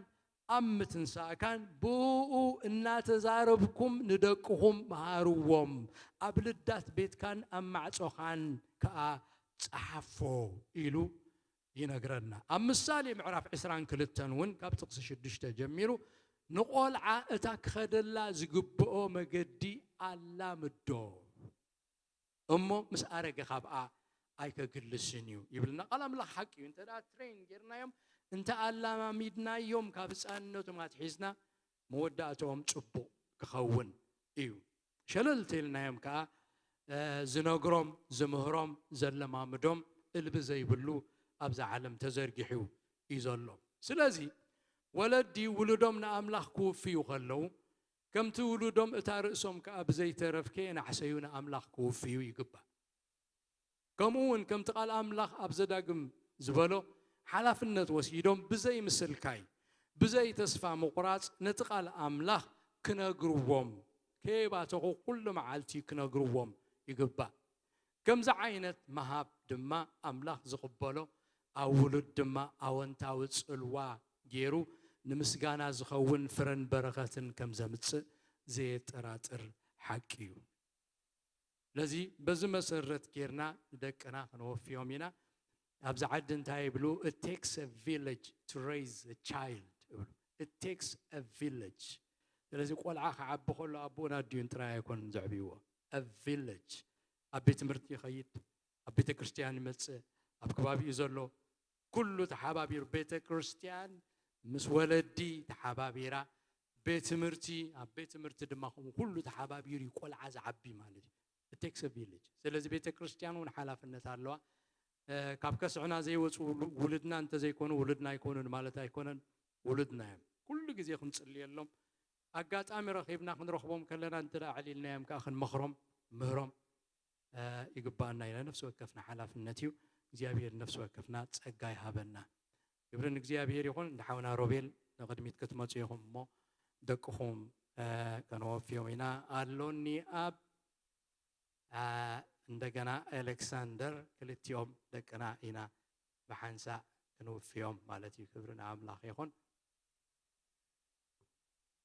ኣብ ምትንሳእካን ብእኡ እናተዛረብኩም ንደቅኹም መሃርዎም፣ ኣብ ልዳት ቤትካን ኣብ ማዕጾኻን ከኣ ጸሓፎ ኢሉ ይነግረና። ኣብ ምሳሌ ምዕራፍ ዕስራን ክልተን እውን ካብ ጥቕሲ ሽዱሽተ ጀሚሩ ንቖልዓ እታ ክኸደላ ዝግብኦ መገዲ ኣላምዶ እሞ ምስ ኣረገ ካብኣ ኣይከግልስን እዩ ይብልና ቃል ኣምላኽ። ሓቂ እዩ። እንተ ደኣ ትሬን ጌርናዮም፣ እንተ ኣላማሚድናዮም ካብ ህፃንነቶም ኣትሒዝና መወዳእትኦም ጽቡቕ ክኸውን እዩ። ሸለል ተልናዮም ከኣ ዝነግሮም፣ ዝምህሮም፣ ዘለማምዶም እልቢ ዘይብሉ ኣብዛ ዓለም ተዘርጊሑ እዩ ዘሎ። ስለዚ ወለዲ ውሉዶም ንኣምላኽ ክውፍዩ ከለዉ፣ ከምቲ ውሉዶም እታ ርእሶም ከኣ ብዘይተረፍ ከየናሕሰዩ ንኣምላኽ ክውፍዩ ይግባእ። ከምኡ እውን ከምቲ ቃል ኣምላኽ ኣብ ዘዳግም ዝበሎ ሓላፍነት ወሲዶም ብዘይ ምስልካይ፣ ብዘይ ተስፋ ምቑራጽ ነቲ ቃል ኣምላኽ ክነግርዎም፣ ከየባተኹ ኩሉ መዓልቲ ክነግርዎም ይግባእ። ከምዚ ዓይነት ምሃብ ድማ ኣምላኽ ዝቕበሎ፣ ኣብ ውሉድ ድማ ኣወንታዊ ጽልዋ ገይሩ ንምስጋና ዝኸውን ፍረን በረኸትን ከም ዘምጽእ ዘየጠራጥር ሓቂ እዩ። ስለዚ በዚ መሰረት ጌርና ንደቅና ክንወፍዮም ኢና። ኣብዚ ዓዲ እንታይ ይብሉ? It takes a village to raise a child ይብሉ። It takes a village። ስለዚ ቆልዓ ክዓቢ ከሎ ኣቦኡን ኣዲኡን ጥራይ ኣይኮኑን ዘዕብይዎ። A village። ኣብ ቤት ትምህርቲ ይኸይድ፣ ኣብ ቤተ ክርስቲያን ይመጽእ፣ ኣብ ከባቢኡ ዘሎ ኩሉ ተሓባቢሩ፣ ቤተ ክርስቲያን ምስ ወለዲ ተሓባቢራ፣ ቤት ትምህርቲ፣ ኣብ ቤት ትምህርቲ ድማ ከምኡ ኩሉ ተሓባቢሩ እዩ ቆልዓ ዝዓቢ ማለት እዩ። It takes a village። ስለዚ ቤተ ክርስቲያን እውን ሓላፍነት ኣለዋ። እ፣ ካብ ከስዕና ዘይወፁ ውሉ-፣ ውሉድና እንተዘይኮኑ ውሉድና ኣይኮኑን ማለት ኣይኮነን፣ ውሉድና እዮም። ኩሉ ግዜ ክንጽልየሎም፣ ኣጋጣሚ ረኺብና ክንረኽቦም ከለና እንተ ደኣ ኣዕሊልናዮም ከኣ ክንመኽሮም፣ ምህሮም፣ እ፣ ይግባኣና ኢና። ነፍሲ ወከፍና ሓላፍነት እዩ። እግዚኣብሔር ነፍሲ ወከፍና ጸጋ ይሃበና። ክብሪ ንእግዚኣብሔር ይኹን። እንዳ ሓውና ሮቤል ንቕድሚት ክትመጹ ኢኹም እሞ ደቅኹም፣ እ፣ ከነወፍዮም ኢና። ኣሎኒ ኣብ፣ እ፣ እንደገና ኣሌክሳንደር ክልቲኦም ደቅና ኢና ብሓንሳእ ክንውፍዮም ማለት እዩ። ክብሪ ንኣምላኽ ይኹን።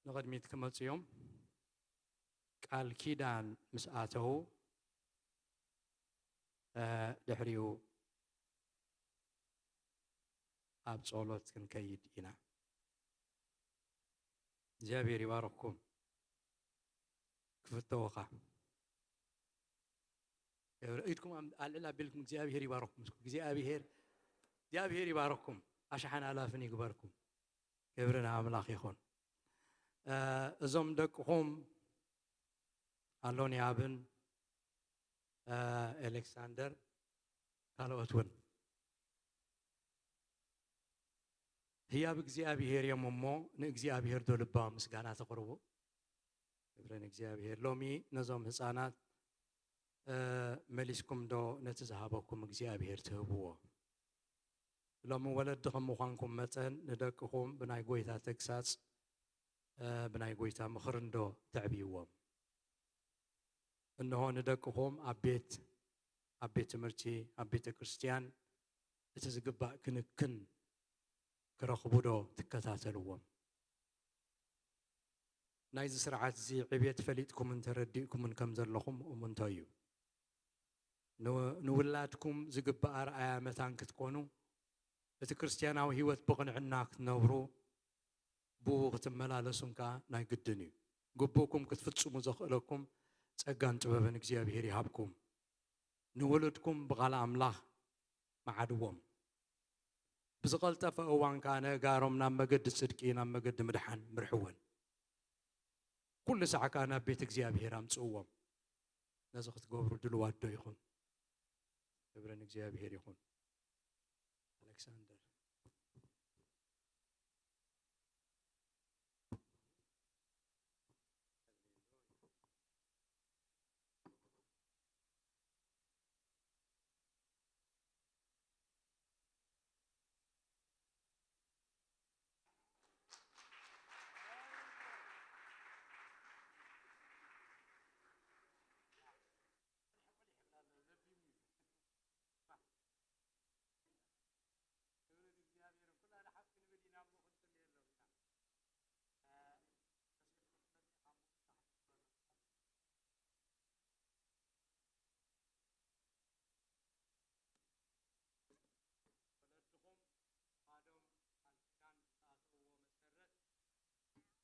ንቕድሚት ክመጹ እዮም። ቃል ኪዳን ምስ ኣተዉ፣ እ፣ ድሕሪኡ ኣብ ጸሎት ክንከይድ ኢና። እግዚኣብሔር ይባርኽኩም። ክፍተወኻ። ኢድኩም ኣም-፣ ኣልዕል ኣቢልኩም እግዚኣብሔር ይባርኽኩም። እግዚኣብሔር፣ እግዚኣብሔር ይባርኽኩም። ኣሽሓን ኣላፍን ይግበርኩም። ክብሪ ንኣምላኽ ይኹን። እ፣ እዞም ደቅኹም ኣሎንያብን፣ እ፣ ኤሌክሳንደር ካልኦት እውን ህያብ እግዚኣብሔር እዮም እሞ ንእግዚኣብሔር ዶ ልባዊ ምስጋና ተቕርቡ? ክብሪ ንእግዚኣብሔር። ሎሚ ነዞም ህፃናት፣ እ፣ መሊስኩም ዶ ነቲ ዝሃበኩም እግዚኣብሔር ትህብዎ? ሎሚ ወለዲ ከም ምዃንኩም መጠን ንደቅኹም ብናይ ጎይታ ተግሳጽ፣ እ፣ ብናይ ጎይታ ምኽርን ዶ ተዕብይዎም? እንሆ ንደቅኹም ኣብ ቤት፣ ኣብ ቤት ትምህርቲ፣ ኣብ ቤተ ክርስቲያን እቲ ዝግባእ ክንክን ክረኽቡ ዶ ትከታተልዎም? ናይዚ ስርዓት እዚ ዕብየት ፈሊጥኩምን ተረዲእኩምን ከም ዘለኹም እሙንቶ እዩ። ን-፣ ንውላድኩም ዝግባእ ኣርኣያ መታን ክትኮኑ፣ እቲ ክርስትያናዊ ህይወት ብቕንዕና ክትነብሩ፣ ብኡ ክትመላለሱን ከኣ ናይ ግድን እዩ። ግቡእኩም ክትፍጽሙ ዘኽእለኩም ጸጋን ጥበብን እግዚኣብሔር ይሃብኩም። ንውሉድኩም ብቓል ኣምላኽ መዓድዎም። ብዝቐልጠፈ እዋን ከኣ ነእጋሮም ናብ መገዲ ጽድቂ፣ ናብ መገዲ ምድሓን ምርሕወን። ኩሉ ሳዕ ከኣ ናብ ቤት እግዚኣብሔር ኣምጽእዎም። ነዚ ክትገብሩ ድልዋት ዶ ኢኹም? ክብሪ ንእግዚኣብሔር ይኹን። ኣሌክሳንደር።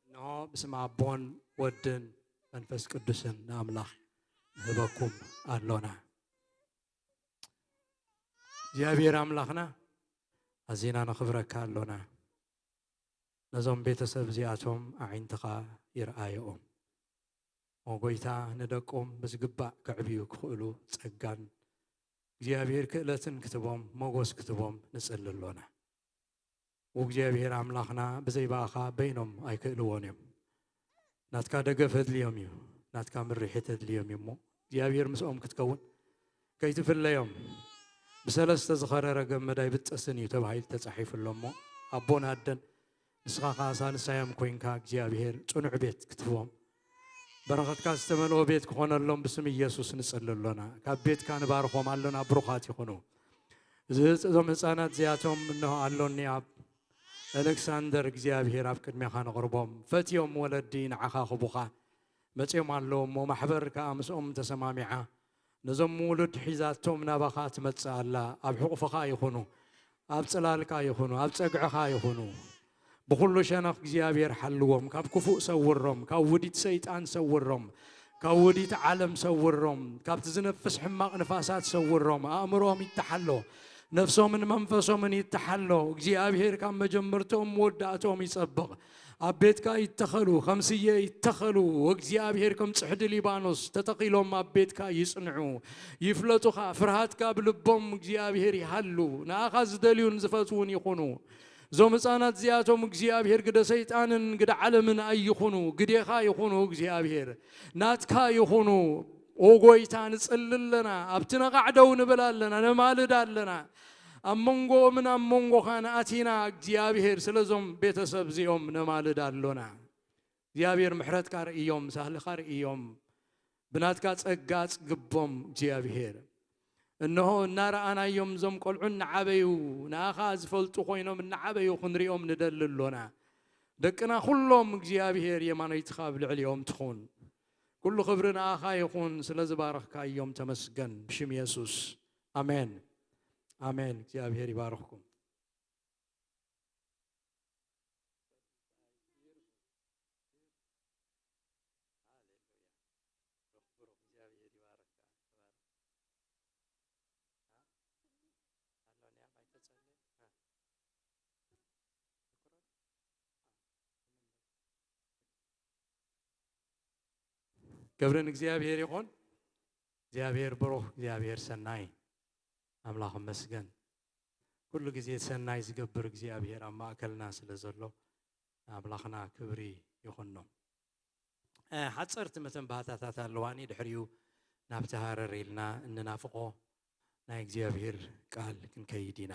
እንሆ ብስም ኣቦን ወድን መንፈስ ቅዱስን ንኣምላኽ ንህበኩም ኣሎና። እግዚኣብሔር ኣምላኽና ኣዚና ነኽብረካ ኣሎና። ነዞም ቤተሰብ እዚኣቶም ኣዒንትኻ ይርኣዮኦም። ኦ ጎይታ፣ ንደቆም ብዝግባእ ከዕብዩ ክኽእሉ ጸጋን እግዚኣብሔር ክእለትን ክትቦም፣ ሞጎስ ክትቦም ንጽሊ ኣሎና። ኦ እግዚኣብሔር ኣምላኽና፣ ብዘይ ብኣኻ በይኖም ኣይክእልዎን እዮም። ናትካ ደገፍ ኣድልዮም እዩ። ናትካ ምርሒት ኣድልዮም እዩ እሞ፣ እግዚኣብሔር ምስኦም ክትከውን ከይትፍለዮም። ብሰለስተ ዝኸረረ ገመድ ኣይብጠስን እዩ ተባሂሉ ተጻሒፉ ኣሎ እሞ፣ ኣቦን ኣደን ንስኻ ኸኣ ሳልሳዮም ኮይንካ እግዚኣብሔር ጽኑዕ ቤት ክትህቦም፣ በረኸትካ ዝተመልኦ ቤት ክኾነሎም ብስም ኢየሱስ ንጽሊ ኣሎና። ካብ ቤትካ ንባርኾም ኣሎና፣ ብሩኻት ይኹኑ። እዚ ህጽ-፣ እዞም ህጻናት እዚኣቶም እንሆ ኣሎኒ ኣብ ኣሌክሳንደር እግዚኣብሔር ኣብ ቅድሜኻ ነቕርቦም። ፈትዮም ወለዲ ንዓኻ ክቡኻ መጺኦም ኣለዉ እሞ፣ ማሕበር ከኣ ምስኦም ተሰማሚዓ ነዞም ውሉድ ሒዛቶም ናባኻ ትመጽእ ኣላ። ኣብ ሕቑፍኻ ይኹኑ፣ ኣብ ጽላልካ ይኹኑ፣ ኣብ ጸግዕኻ ይኹኑ። ብኹሉ ሸነኽ እግዚኣብሔር ሓልዎም፣ ካብ ክፉእ ሰውሮም፣ ካብ ውዲት ሰይጣን ሰውሮም፣ ካብ ውዲት ዓለም ሰውሮም፣ ካብቲ ዝነፍስ ሕማቕ ንፋሳት ሰውሮም። ኣእምሮኦም ይተሓሎ፣ ነፍሶምን መንፈሶምን ይተሓሎ። እግዚኣብሔር ካብ መጀመርትኦም መወዳእትኦም ይጸብቕ። ኣብ ቤትካ ይተኸሉ፣ ከም ስየ ይተኸሉ። ወእግዚኣብሔር ከም ጽሕዲ ሊባኖስ ተተኺሎም ኣብ ቤትካ ይጽንዑ። ይፍለጡኻ፣ ፍርሃትካ ኣብ ልቦም እግዚኣብሔር ይሃሉ። ንኣኻ ዝደልዩን ዝፈትዉን ይኹኑ። እዞም ህፃናት እዚኣቶም እግዚኣብሔር ግደ ሰይጣንን ግደ ዓለምን ኣይኹኑ፣ ግዴኻ ይኹኑ እግዚኣብሔር። ናትካ ይኹኑ። ኦ ጎይታ፣ ንጽሊ ኣለና፣ ኣብቲ ነቓዕ ደው ንብል ኣለና፣ ነማልድ ኣለና። ኣብ መንጎኦምን ኣብ መንጎኻን ኣቲና እግዚኣብሔር ስለዞም ቤተሰብ እዚኦም ነማልድ ኣሎና። እግዚኣብሔር ምሕረትካ ርእዮም፣ ሳህልኻ ርእዮም። ብናትካ ጸጋ ኣጽግቦም እግዚኣብሔር። እንሆ እናረኣናዮም እዞም ቆልዑ እናዓበዩ፣ ንኣኻ ዝፈልጡ ኮይኖም እናዓበዩ ክንሪኦም ንደሊ ኣሎና። ደቅና ኩሎም እግዚኣብሔር የማነይትኻ ኣብ ልዕሊኦም ትኹን። ኩሉ ክብሪ ንኣኻ ይኹን፣ ስለ ዝባረኽካዮም ተመስገን። ብሽም የሱስ ኣሜን። ኣሜን። እግዚኣብሔር ይባርኽኩም። ክብሪ ንእግዚኣብሔር ይኹን። እግዚኣብሔር ብሩኽ፣ እግዚኣብሔር ሰናይ፣ ኣምላኽ ይመስገን። ኩሉ ግዜ ሰናይ ዝገብር እግዚኣብሔር ኣብ ማእከልና ስለ ዘሎ፣ ንኣምላኽና ክብሪ ይኹኖ። እ፣ ሓጸርቲ መተንባህታታት ኣለዋኒ፣ ድሕሪኡ ናብቲ ሃረር ኢልና እንናፍቖ ናይ እግዚኣብሔር ቃል ክንከይድ ኢና።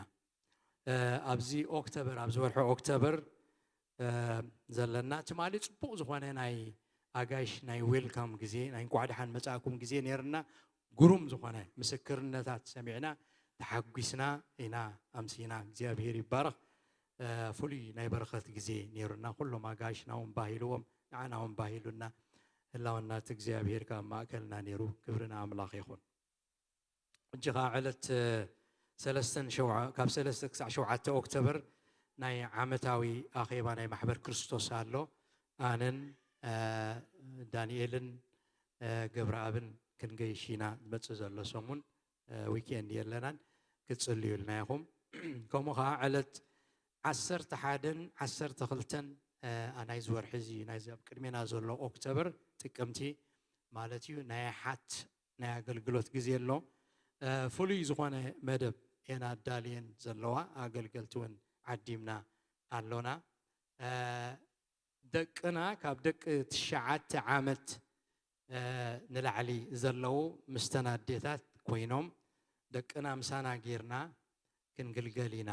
እ፣ ኣብዚ ኦክተበር፣ ኣብዚ ወርሒ ኦክተበር፣ እ፣ ዘለና ትማሊ ጽቡቕ ዝኾነ ናይ ኣጋይሽ ናይ ዌልካም ግዜ፣ ናይ እንኳዕ ደሓን መጻእኩም ግዜ ነይርና። ግሩም ዝኾነ ምስክርነታት ሰሚዕና፣ ተሓጒስና ኢና ኣምሲና። እግዚኣብሔር ይባረኽ። እ፣ ፍሉይ ናይ በረኸት ግዜ ነይሩና። ኩሎም ኣጋይሽና እውን ባሂልዎም፣ ንዓና እውን ባሂሉና። ህላውና እቲ እግዚኣብሔር ካብ ማእከልና ነይሩ። ክብሪ ንኣምላኽ ይኹን። ሕጂ ኸዓ ዕለት፣ እ፣ ሰለስተን ሸውዓ-፣ ካብ ሰለስተ ክሳዕ ሸውዓተ ኦክቶበር ናይ ዓመታዊ ኣኼባ ናይ ማሕበር ክርስቶስ ኣሎ። ኣነን፣ እ፣ ዳንኤልን፣ እ፣ ገብረኣብን ክንገይሽ ኢና። ዝመጽእ ዘሎ ሰሙን፣ እ፣ ዊኬንድ የለናን፣ ክትጽልዩልና ኢኹም። ከምኡ ኸዓ ዕለት ዓሰርተ ሓደን ዓሰርተ ክልተን፣ እ፣ ናይዚ ወርሒ እዚ፣ ናይዚ ኣብ ቅድሜና ዘሎ ኦክቶበር፣ ጥቅምቲ ማለት እዩ፣ ናይ ሓት ናይ ኣገልግሎት ግዜ ኣሎ። እ፣ ፍሉይ ዝኾነ መደብ እየን ኣዳልየን ዘለዋ፣ ኣገልገልቲ እውን ዓዲምና ኣሎና። እ፣ ደቅና ካብ ደቂ ትሽዓተ ዓመት፣ እ፣ ንላዕሊ ዘለዉ ምስተን ኣዴታት ኮይኖም፣ ደቅና ምሳና ጌርና ክንግልገል ኢና፣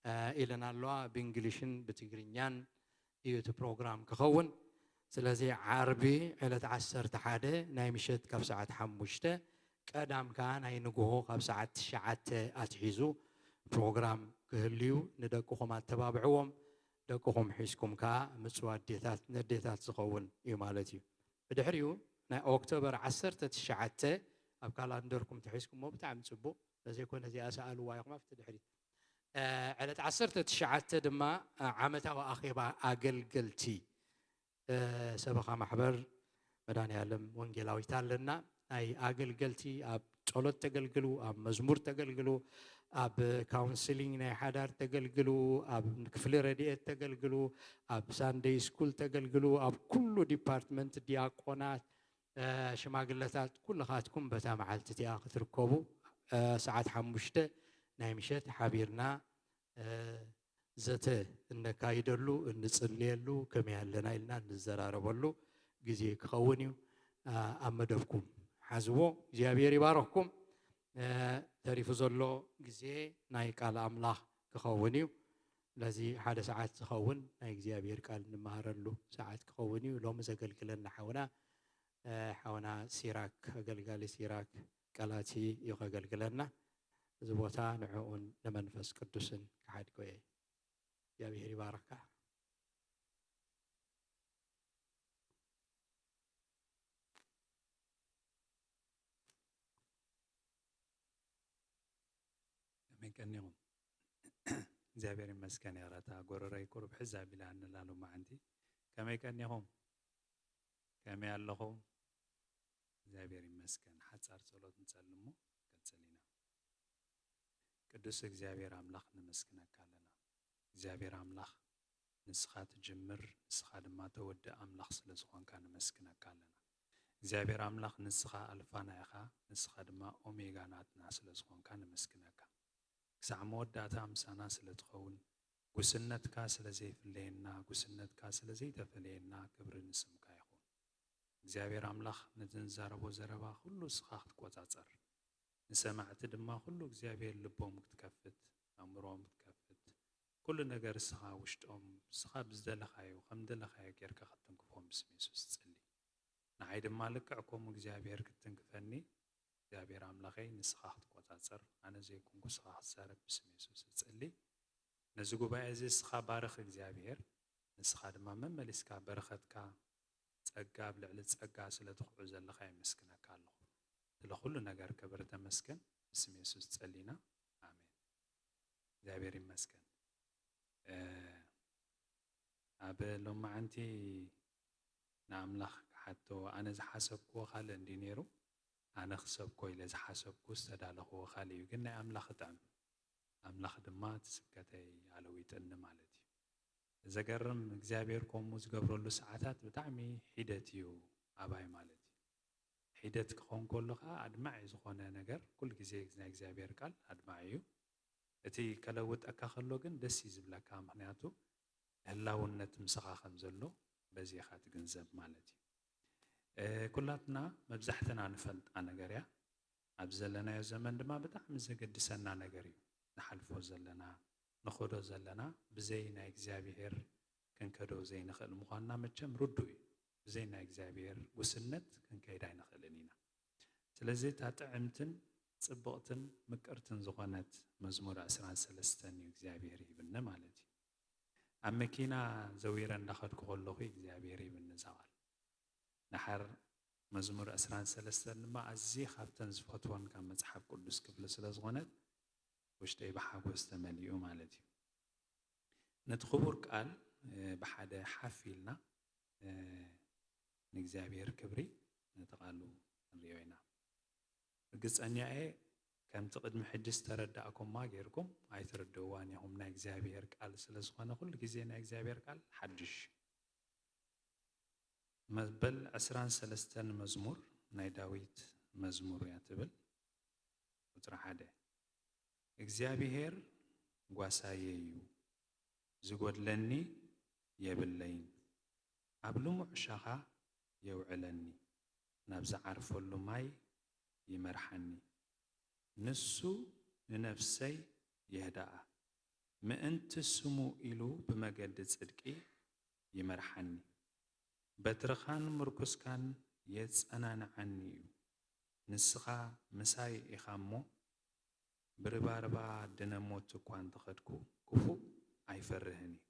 እ፣ ኢለን ኣለዋ። ብእንግሊሽን ብትግርኛን እዩ እቲ ፕሮግራም ክኸውን። ስለዚ ዓርቢ ዕለት ዓሰርተ ሓደ ናይ ምሸት ካብ ሰዓት ሓሙሽተ፣ ቀዳም ከኣ ናይ ንግሆ ካብ ሰዓት ትሽዓተ ኣትሒዙ ፕሮግራም ክህሉ እዩ። ንደቅኹም ኣተባብዕዎም። ደቅኹም ሒዝኩም ከኣ ምጽዋ ኣዴታት፣ ነዴታት ዝኸውን እዩ ማለት እዩ። ብድሕሪኡ ናይ ኦክቶበር ዓሰርተ ትሽዓተ ኣብ ካላንደርኩም ተሒዝኩሞ ብጣዕሚ ጽቡቕ። እንተዘይኮነ እዚኣ ሰኣልዋ ኢኹም ኣብቲ ድሕሪት። እ፣ ዕለት ዓሰርተ ትሽዓተ ድማ፣ እ፣ ዓመታዊ ኣኼባ ኣገልገልቲ፣ እ፣ ሰበኻ ማሕበር መድኃኔዓለም ወንጌላዊት ኣለና። ናይ ኣገልገልቲ ኣብ ጸሎት ተገልግሉ፣ ኣብ መዝሙር ተገልግሉ፣ ኣብ ካውንስሊንግ ናይ ሓዳር ተገልግሉ፣ ኣብ ክፍሊ ረድኤት ተገልግሉ፣ ኣብ ሳንደይ ስኩል ተገልግሉ፣ ኣብ ኩሉ ዲፓርትመንት ዲያቆናት፣ ሽማግለታት ኩልኻትኩም በታ መዓልቲ እቲኣ ክትርከቡ ሰዓት ሓሙሽተ ናይ ምሸት ሓቢርና ዘተ እነካይደሉ፣ እንጽልየሉ፣ ከመይ ኣለና ኢልና እንዘራረበሉ ግዜ ክኸውን እዩ። ኣብ መደብኩም ሓዝዎ። እግዚኣብሔር ይባረኽኩም። ተሪፉ ዘሎ ግዜ ናይ ቃል ኣምላኽ ክኸውን እዩ። ስለዚ ሓደ ሰዓት ዝኸውን ናይ እግዚኣብሔር ቃል እንመሃረሉ ሰዓት ክኸውን እዩ። ሎሚ ዘገልግለና ሓውና ሓውና ሲራክ፣ ኣገልጋሊ ሲራክ ቀላቲ እዩ ከገልግለና። እዚ ቦታ ንዕኡን ንመንፈስ ቅዱስን ክሓድጎ እየ። እግዚኣብሔር ይባርካ። ከመይ ቀኒኹም? እግዚኣብሔር ይመስገን። የረታ ጎረረይ ቁሩብ ሕዝ ኣቢላ ንላሉ መዓንቲ። ከመይ ቀኒኹም? ከመይ ኣለኹም? እግዚኣብሔር ይመስገን። ሓጻር ጸሎት ንጸልሞ ቀጽል ኢና። ቅዱስ እግዚኣብሔር ኣምላኽ ነመስግነካ ኣለና። እግዚኣብሔር ኣምላኽ ንስኻ ትጅምር ንስኻ ድማ ተወድእ ኣምላኽ ስለ ዝኾንካ ነመስግነካ ኣለና። እግዚኣብሔር ኣምላኽ ንስኻ ኣልፋና ኢኻ፣ ንስኻ ድማ ኦሜጋ ናትና ስለ ዝኾንካ ነመስግነካ። ክሳዕ መወዳእታ ምሳና ስለ ትኸውን፣ ጉስነትካ ስለ ዘይፍለየና፣ ጉስነትካ ስለ ዘይተፈለየና ክብሪ ንስምካ ይኹን። እግዚኣብሔር ኣምላኽ ነቲ ንዛረቦ ዘረባ ኩሉ እስኻ ክትቆጻጸር፣ ንሰማዕቲ ድማ ኩሉ እግዚኣብሔር ልቦም ክትከፍት፣ ኣእምሮም ክትከፍት፣ ኩሉ ነገር እስኻ ውሽጦም እስኻ ብዝደለኻዮ ከም ደለኻዮ ጌርካ ክትትንክፎም ብስም የሱስ እጽሊ። ንዓይ ድማ ልክዕ ከምኡ እግዚኣብሔር ክትትንክፈኒ እግዚኣብሔር ኣምላኸይ ንስኻ ክትቆጻጸር ኣነ ዘይኮንኩ እስኻ ክትዛረብ ብስም የሱስ እጽሊ። ነዚ ጉባኤ እዚ እስኻ ባርኽ እግዚኣብሔር፣ ንስኻ ድማ መመሊስካ በረኸትካ ጸጋ ኣብ ልዕሊ ጸጋ ስለ ትኹዑ ዘለኻ የመስግነካ ኣለኹ። ስለ ኩሉ ነገር ክብር ተመስገን። ብስም የሱስ ጸሊና። ኣሜን። እግዚኣብሔር ይመስገን። ኣብ ሎማዓንቲ ንኣምላኽ ክሓቶ ኣነ ዝሓሰብክዎ ካልእ እንዲ ነይሩ፣ ኣነ ክሰብኮ ኢለ ዝሓሰብኩ ዝተዳለኽዎ ካልእ እዩ፣ ግን ናይ ኣምላኽ እጥዕም ኣምላኽ ድማ እቲ ስብከተይ ኣለዊጥኒ ማለት እዩ። ዘገርም እግዚኣብሔር ከምኡ ዝገብረሉ ሰዓታት ብጣዕሚ ሒደት እዩ ኣባይ ማለት እዩ። ሒደት ክኸውን ከሎ ከዓ ኣድማዒ ዝኾነ ነገር ኩሉ ግዜ ናይ እግዚኣብሔር ቃል ኣድማዒ እዩ። እቲ ከለውጠካ ከሎ ግን ደስ እዩ ዝብለካ፣ ምኽንያቱ ህላውነት ምሳኻ ከም ዘሎ በዚ ኢኻ ትግንዘብ ማለት እዩ። ኩላትና መብዛሕትና ንፈልጣ ነገር እያ። ኣብ ዘለናዮ ዘመን ድማ ብጣዕሚ ዘገድሰና ነገር እዩ። ንሓልፎ ዘለና ንኸዶ ዘለና ብዘይ ናይ እግዚኣብሔር ክንከዶ ዘይንኽእል ምዃንና መቸም ርዱእ እዩ። ብዘይ ናይ እግዚኣብሔር ውስነት ክንከይድ ኣይንኽእልን ኢና። ስለዚ እታ ጥዕምትን ጽብቕትን ምቅርትን ዝኾነት መዝሙር ዕስራን ሰለስተን እዩ እግዚኣብሔር ሂብኒ ማለት እዩ። ኣብ መኪና ዘዊረ እንዳኸድኩ ከለኹ እግዚኣብሔር ሂብኒ እዛ ቃል። ደሓር መዝሙር ዕስራን ሰለስተን ድማ ኣዝየ ካብተን ዝፈትወን ካብ መጽሓፍ ቅዱስ ክፍሊ ስለ ዝኾነት ውሽጠይ ብሓጎስ ተመሊኡ ማለት እዩ። ነቲ ክቡር ቃል ብሓደ ሓፍ ኢልና ንእግዚኣብሔር ክብሪ ነቲ ቃሉ ክንሪኦ ኢና። ርግጸኛ እየ ከምቲ ቅድሚ ሕጂ ዝተረዳእኩማ ጌርኩም ኣይትርድእዋን ኢኹም። ናይ እግዚኣብሔር ቃል ስለ ዝኾነ ኩሉ ግዜ ናይ እግዚኣብሔር ቃል ሓድሽ። መበል ዕስራን ሰለስተን መዝሙር ናይ ዳዊት መዝሙር እያ ትብል። ቁጽሪ ሓደ፣ እግዚኣብሔር ጓሳየ እዩ፣ ዝጎድለኒ የብለይን። ኣብ ልሙዕ ሻኻ የውዕለኒ፣ ናብ ዝዓርፈሉ ማይ ይመርሓኒ። ንሱ ንነፍሰይ የህድኣ፣ ምእንቲ ስሙ ኢሉ ብመገዲ ጽድቂ ይመርሓኒ። በትርኻን ምርኩስካን የጸናንዓኒ እዩ። ንስኻ ምሳይ ኢኻ እሞ፣ ብርባርባ ድነ ሞት እኳ እንተኸድኩ፣ ክፉእ ኣይፈርህን እዩ።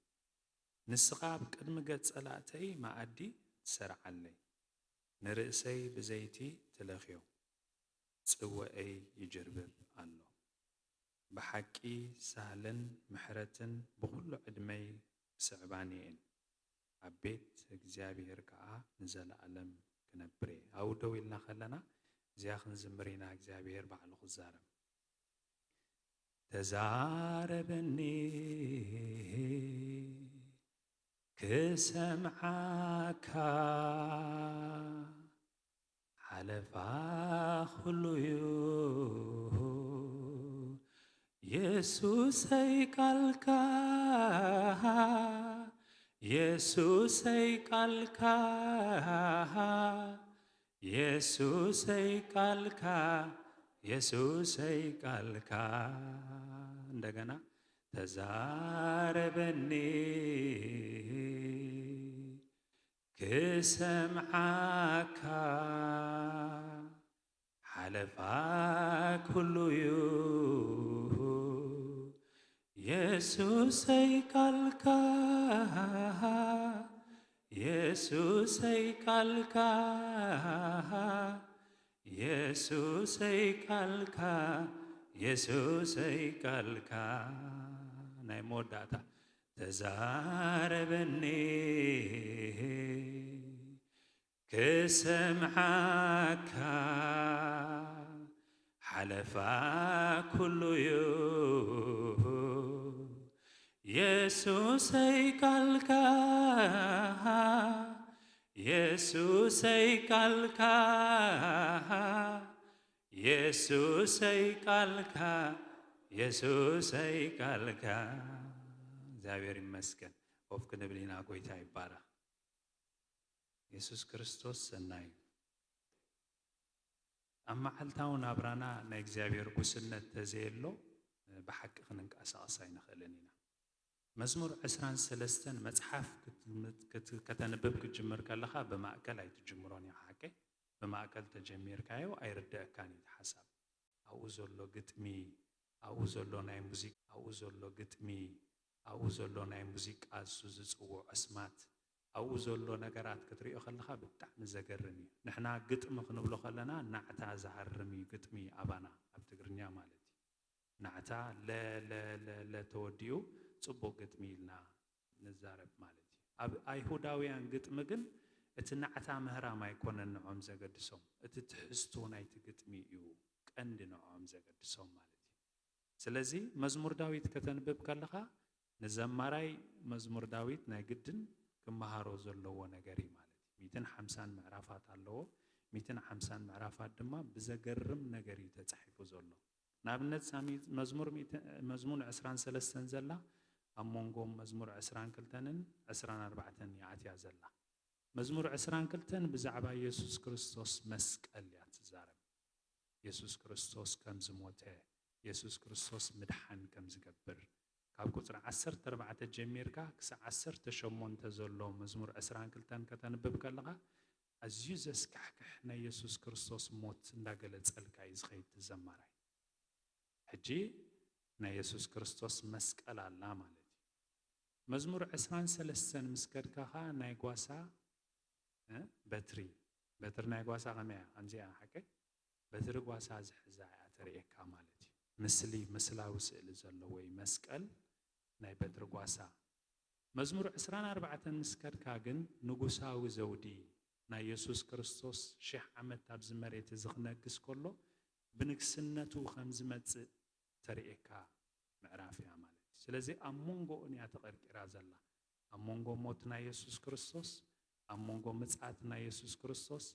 ንስኻ ኣብ ቅድሚ ገጽ ጸላእተይ መኣዲ ትሰርዓለይ፣ ንርእሰይ ብዘይቲ ትለኽዮ፣ ጽውኤይ ይጅርብብ ኣሎ። ብሓቂ ሳህልን ምሕረትን ብኹሉ ዕድመይ ክስዕባኒ እየን፣ ኣብ ቤት እግዚኣብሔር ከኣ ንዘለኣለም ክነብር እየ። ኣብኡ ደው ኢልና ከለና እዚኣ ክንዝምር ኢና፣ እግዚኣብሔር ባዕሉ ክዛረብ። ተዛረበኒ ክሰምዓካ፣ ሓለፋ ኩሉ እዩ የሱሰይ ቃልካ፣ የሱሰይ ቃልካ፣ የሱሰይ ቃልካ፣ የሱሰይ ቃልካ። እንደገና ተዛረበኒ ክሰምዓካ፣ ሓለፋ ኩሉ እዩ የሱሰይ ቃልካ፣ የሱሰይ ቃልካ፣ የሱሰይ ቃልካ፣ የሱሰይ ቃልካ። ናይ መወዳእታ ተዛረበኒ ክሰምዓካ፣ ሓለፋ ኩሉ እዩ የሱሰይ ቃልካ፣ የሱሰይ ቃልካ፣ የሱሰይ ቃልካ፣ የሱሰይ ቃልካ። እግዚኣብሔር ይመስገን። ኮፍ ክንብል ኢና። ጎይታ ይባረኽ። የሱስ ክርስቶስ ሰናይ እዩ። ኣብ መዓልታዊ ናብራና ናይ እግዚኣብሔር ጉስነት ተዘየሎ ብሓቂ ክንንቀሳቐስ ኣይንኽእልን ኢና። መዝሙር ዕስራን ሰለስተን መጽሓፍ ክትምት-፣ ክት-፣ ከተንብብ ክትጅምር ከለኻ ብማእከል ኣይትጅምሮን ኢኻ፣ ሓቀይ? ብማእከል ተጀሚርካዮ ኣይርደኣካን እዩ እቲ ሓሳብ። ኣብኡ ዘሎ ግጥሚ፣ ኣብኡ ዘሎ ናይ ሙዚቃ፣ ኣብኡ ዘሎ ግጥሚ፣ ኣብኡ ዘሎ ናይ ሙዚቃ እሱ ዝጽውዖ ኣስማት፣ ኣብኡ ዘሎ ነገራት ክትሪኦ ከለኻ ብጣዕሚ ዘገርም እዩ። ንሕና ግጥሚ ክንብሎ ከለና ናዕታ ዝሃርም እዩ ግጥሚ ኣባና ኣብ ትግርኛ ማለት እዩ። ናዕታ ለ፣ ለ፣ ለ፣ ለ ተወዲኡ ጽቡቕ ግጥሚ ኢልና ንዛረብ ማለት እዩ። ኣብ ኣይሁዳውያን ግጥሚ ግን እቲ ናዕታ ምህራም ኣይኮነን ንዕኦም ዘገድሶም፣ እቲ ትሕዝቶ ናይቲ ግጥሚ እዩ ቀንዲ ንዕኦም ዘገድሶም ማለት እዩ። ስለዚ መዝሙር ዳዊት ከተንብብ ከለኻ ንዘማራይ መዝሙር ዳዊት ናይ ግድን ክመሃሮ ዘለዎ ነገር እዩ ማለት እዩ። ሚእትን ሓምሳን ምዕራፋት ኣለዎ። ሚእትን ሓምሳን ምዕራፋት ድማ ብዘገርም ነገር እዩ ተጻሒፉ ዘሎ። ንኣብነት እዛ ሚ-፣ መዝሙር ሚእቲ-፣ መዝሙር ዕስራን ሰለስተን ዘላ ኣብ መንጎ መዝሙር ዕስራን ክልተን ዕስራን ኣርባዕተን እያ ኣትያ ዘላ። መዝሙር ዕስራን ክልተን ብዛዕባ የሱስ ክርስቶስ መስቀል እያ ትዛረብ። የሱስ ክርስቶስ ከም ዝሞተ፣ የሱስ ክርስቶስ ምድሓን ከም ዝገብር፣ ካብ ቁጽሪ ዓሰርተ ኣርባዕተ ጀሚርካ ክሳዕ ዓሰርተ ሸሞንተ ዘሎ መዝሙር ዕስራን ክልተን ከተንብብ ከለኻ፣ ኣዝዩ ዘስካሕክሕ ናይ የሱስ ክርስቶስ ሞት እንዳገለጸልካ እዩ ዝኸይድ እቲ ዘማራይ። ሕጂ ናይ የሱስ ክርስቶስ መስቀል ኣላ ማለት እዩ። መዝሙር ዕስራን ሰለስተን ምስ ከድካ ኸኣ ናይ ጓሳ፣ እ፣ በትሪ፣ በትሪ ናይ ጓሳ ከመይ እያ? ከምዚኣ እያ፣ ሓቀይ? በትሪ ጓሳ ዝሕዛ እያ ተርእየካ ማለት እዩ። ምስሊ፣ ምስላዊ ስእሊ ዘለዎ እዩ መስቀል ናይ በትሪ ጓሳ። መዝሙር ዕስራን ኣርባዕተን ምስ ከድካ ግን ንጉሳዊ ዘውዲ ናይ የሱስ ክርስቶስ ሺሕ ዓመት ኣብዚ መሬት እዚ ክነግስ ከሎ ብንግስነቱ ከም ዝመጽእ ተርእየካ ምዕራፍ እያ ማለት እዩ። ስለዚ ኣብ መንጎኡን እያ ተቐርቂራ ዘላ። ኣብ መንጎ ሞት ናይ የሱስ ክርስቶስ፣ ኣብ መንጎ ምጽኣት ናይ የሱስ ክርስቶስ፣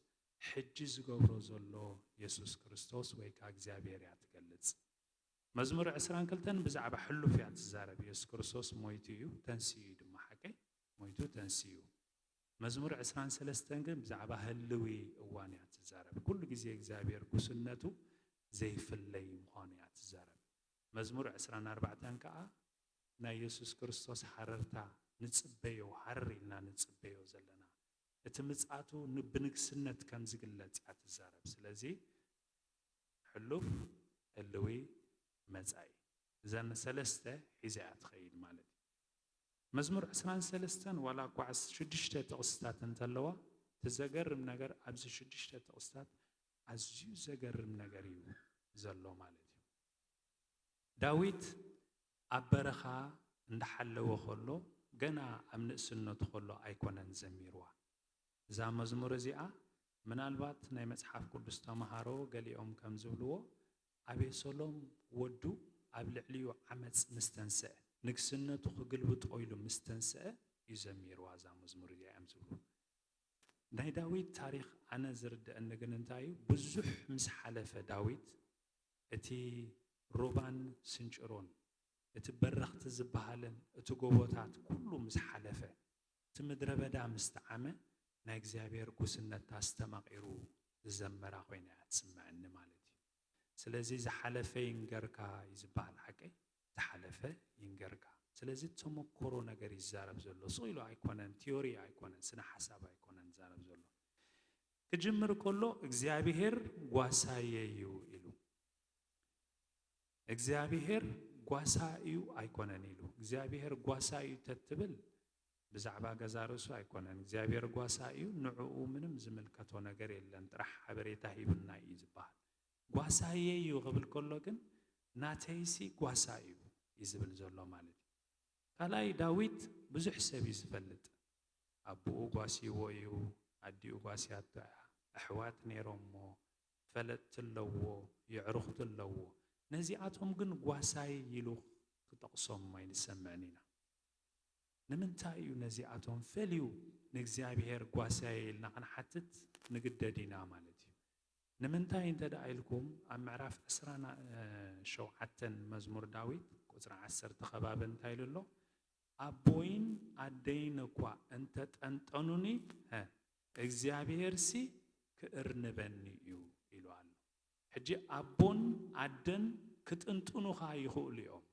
ሕጂ ዝገብሮ ዘሎ የሱስ ክርስቶስ ወይ ከኣ እግዚኣብሔር እያ ትገልጽ። መዝሙር ዕስራን ክልተን ብዛዕባ ሕሉፍ እያ ትዛረብ። የሱስ ክርስቶስ ሞይቱ እዩ፣ ተንሲኡ እዩ ድማ፣ ሓቀይ? ሞይቱ ተንሲኡ። መዝሙር ዕስራን ሰለስተን ግን ብዛዕባ ህልዊ እዋን እያ ትዛረብ። ኩሉ ግዜ እግዚኣብሔር ጉስነቱ ዘይፍለይ ምዃኑ እያ ትዛረብ። መዝሙር ዕስራን ኣርባዕተን ከኣ ናይ የሱስ ክርስቶስ ሃረርታ ንጽበዮ፣ ሃረር ኢልና ንጽበዮ ዘለና፣ እቲ ምጽኣቱ ን-፣ ብንግስነት ከም ዝግለጽ እያ ትዛረብ። ስለዚ ሕሉፍ፣ ህልዊ፣ መጻኢ፣ እዘን ሰለስተ ሒዛ እያ ትኸይድ ማለት እዩ። መዝሙር ዕስራን ሰለስተን ዋላ እኳ ሽዱሽተ ጥቕስታት እንተለዋ፣ እቲ ዘገርም ነገር ኣብዚ ሽዱሽተ ጥቕስታት ኣዝዩ ዘገርም ነገር እዩ ዘሎ ማለት እዩ። ዳዊት ኣብ በረኻ እንዳሓለወ ከሎ፣ ገና ኣብ ንእስነቱ ከሎ ኣይኮነን ዘሚርዋ። እዛ መዝሙር እዚኣ ምናልባት ናይ መጽሓፍ ቅዱስ ተመሃሮ ገሊኦም ከም ዝብልዎ፣ ኣቤሰሎም ወዱ ኣብ ልዕሊኡ ዓመፅ ምስ ተንስአ፣ ንግስነቱ ክግልብጦ ኢሉ ምስ ተንስአ እዩ ዘሚርዋ እዛ መዝሙር እዚኣ እዮም ዝብሉ። ናይ ዳዊት ታሪኽ ኣነ ዝርድኣኒ ግን እንታይ እዩ፣ ብዙሕ ምስ ሓለፈ ዳዊት እቲ ሩባን ስንጭሮን እቲ በረኽቲ ዝበሃልን እቲ ጎቦታት ኩሉ ምስ ሓለፈ፣ እቲ ምድረ በዳ ምስ ጠዓመ፣ ናይ እግዚኣብሔር ጉስነት ኣስተማቒሩ ዝዘመራ ኮይና እያ ትስምዐኒ ማለት እዩ። ስለዚ ዝሓለፈ ይንገርካ እዩ ዝበሃል ሓቀይ፣ ዝሓለፈ ይንገርካ። ስለዚ ተመክሮ ነገር ይዛረብ ዘሎ፣ ስቕ ኢሉ ኣይኮነን፣ ቲዮሪ ኣይኮነን፣ ስነ ሓሳብ ኣይኮነን ዝዛረብ ዘሎ። ክጅምር ከሎ እግዚኣብሔር ጓሳየ እዩ ኢሉ። እግዚኣብሔር ጓሳ እዩ ኣይኮነን ኢሉ። እግዚኣብሔር ጓሳ እዩ ተትብል ብዛዕባ ገዛ ርእሱ ኣይኮነን። እግዚኣብሔር ጓሳ እዩ፣ ንዕኡ ምንም ዝምልከቶ ነገር የለን፣ ጥራሕ ሓበሬታ ሂብና እዩ ዝበሃል። ጓሳየ እዩ ክብል ከሎ ግን ናተይሲ ጓሳ እዩ እዩ ዝብል ዘሎ ማለት እዩ። ካልኣይ ዳዊት ብዙሕ ሰብ እዩ ዝፈልጥ። ኣቦኡ ጓስይዎ እዩ፣ ኣዲኡ ጓስያቶ እያ፣ ኣሕዋት ነይሮሞ፣ ፈለጥቲ ኣለዎ፣ የዕሩኽቲ ኣለዎ። ነዚኣቶም ግን ጓሳይ ኢሉ ክጠቕሶም ኣይንሰምዕን ኢና። ንምንታይ እዩ ነዚኣቶም ፈልዩ ንእግዚኣብሔር ጓሳየ ኢልና ክንሓትት ንግደድ ኢና ማለት እዩ። ንምንታይ እንተ ደኣ ኢልኩም ኣብ ምዕራፍ ዕስራን ሸውዓተን መዝሙር ዳዊት ቁጽሪ ዓሰርተ ከባቢ እንታይ ኢሉ ኣሎ? ኣቦይን ኣደይን እኳ እንተጠንጠኑኒ፣ ሀ፣ እግዚኣብሔርሲ ክእርንበኒ እዩ ኢሉ ኣሎ። ሕጂ ኣቦን ኣደን ክጥንጥኑኻ ይኽእሉ እዮም።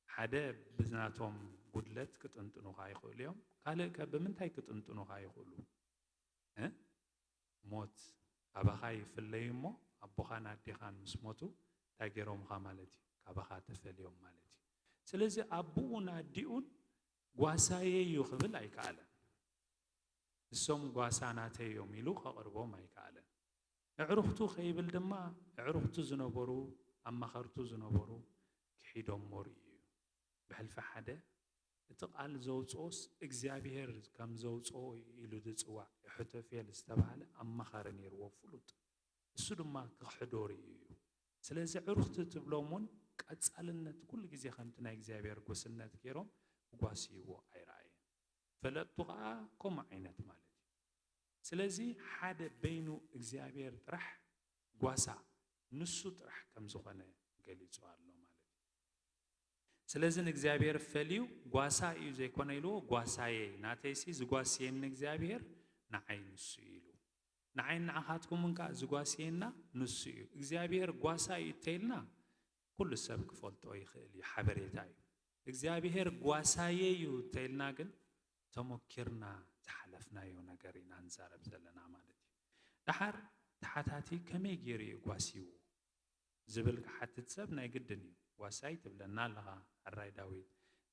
ሓደ ብናቶም ጉድለት ክጥንጥኑኻ ይኽእሉ እዮም። ካልእ ከ ብምንታይ ክጥንጥኑኻ ይኽእሉ? እ? ሞት ካባኻ ይፍለዩ እሞ ኣቦኻን ኣዴኻን ምስ ሞቱ እንታይ ገይሮምኻ ማለት እዩ? ካባኻ ተፈልዮም ማለት እዩ። ስለዚ ኣቦኡን ኣዲኡን ጓሳየ እዩ ክብል ኣይከኣለን። ንሶም ጓሳ ናተይ እዮም ኢሉ ከቕርቦም ኣይከኣለን። ኣዕሩኽቱ ከይብል ድማ ኣዕሩኽቱ ዝነበሩ፣ ኣማኸርቱ ዝነበሩ ክሒዶሞ ርእዩ እዩ። ብሕልፊ ሓደ እቲ ቃል ዘውፅኦስ እግዚኣብሔር ከም ዘውፅኦ ኢሉ ዝፅዋዕ ኣሒቶፌል ዝተባህለ ኣማኻሪ ነይርዎ ፍሉጥ። እሱ ድማ ክኽሕዶ ርእዩ እዩ። ስለዚ ኣዕሩኽቲ ትብሎም እውን ቀፃልነት ኩሉ ግዜ ከምቲ ናይ እግዚኣብሔር ጉስነት ገይሮም ክጓስይዎ ኣይረኣየን። ፈለጥቱ ከዓ ከምኡ ዓይነት ማለት እዩ። ስለዚ ሓደ በይኑ እግዚኣብሔር ጥራሕ ጓሳ ንሱ ጥራሕ ከም ዝኾነ ገሊጹ ኣሎ ማለት እዩ። ስለዚ ንእግዚኣብሔር ፈልዩ ጓሳ እዩ ዘይኮነ ኢልዎ፣ ጓሳየ ናተይሲ ዝጓስየኒ እግዚኣብሔር ንዓይ ንሱ እዩ ኢሉ። ንዓይ ንዓኻትኩምን ከዓ ዝጓስየና ንሱ እዩ። እግዚኣብሔር ጓሳ እዩ እተይልና ኩሉ ሰብ ክፈልጦ ይኽእል እዩ፣ ሓበሬታ እዩ። እግዚኣብሔር ጓሳየ እዩ እንተኢልና ግን ተሞኪርና ዝሓለፍናዮ ነገር ኢና ንዛረብ ዘለና ማለት እዩ። ደሓር ተሓታቲ ከመይ ገይሩ እዩ ጓስይዎ ዝብል ክሓትት ሰብ ናይ ግድን እዩ። ጓሳይ ትብለና ኣለኻ ሕራይ ዳዊት፣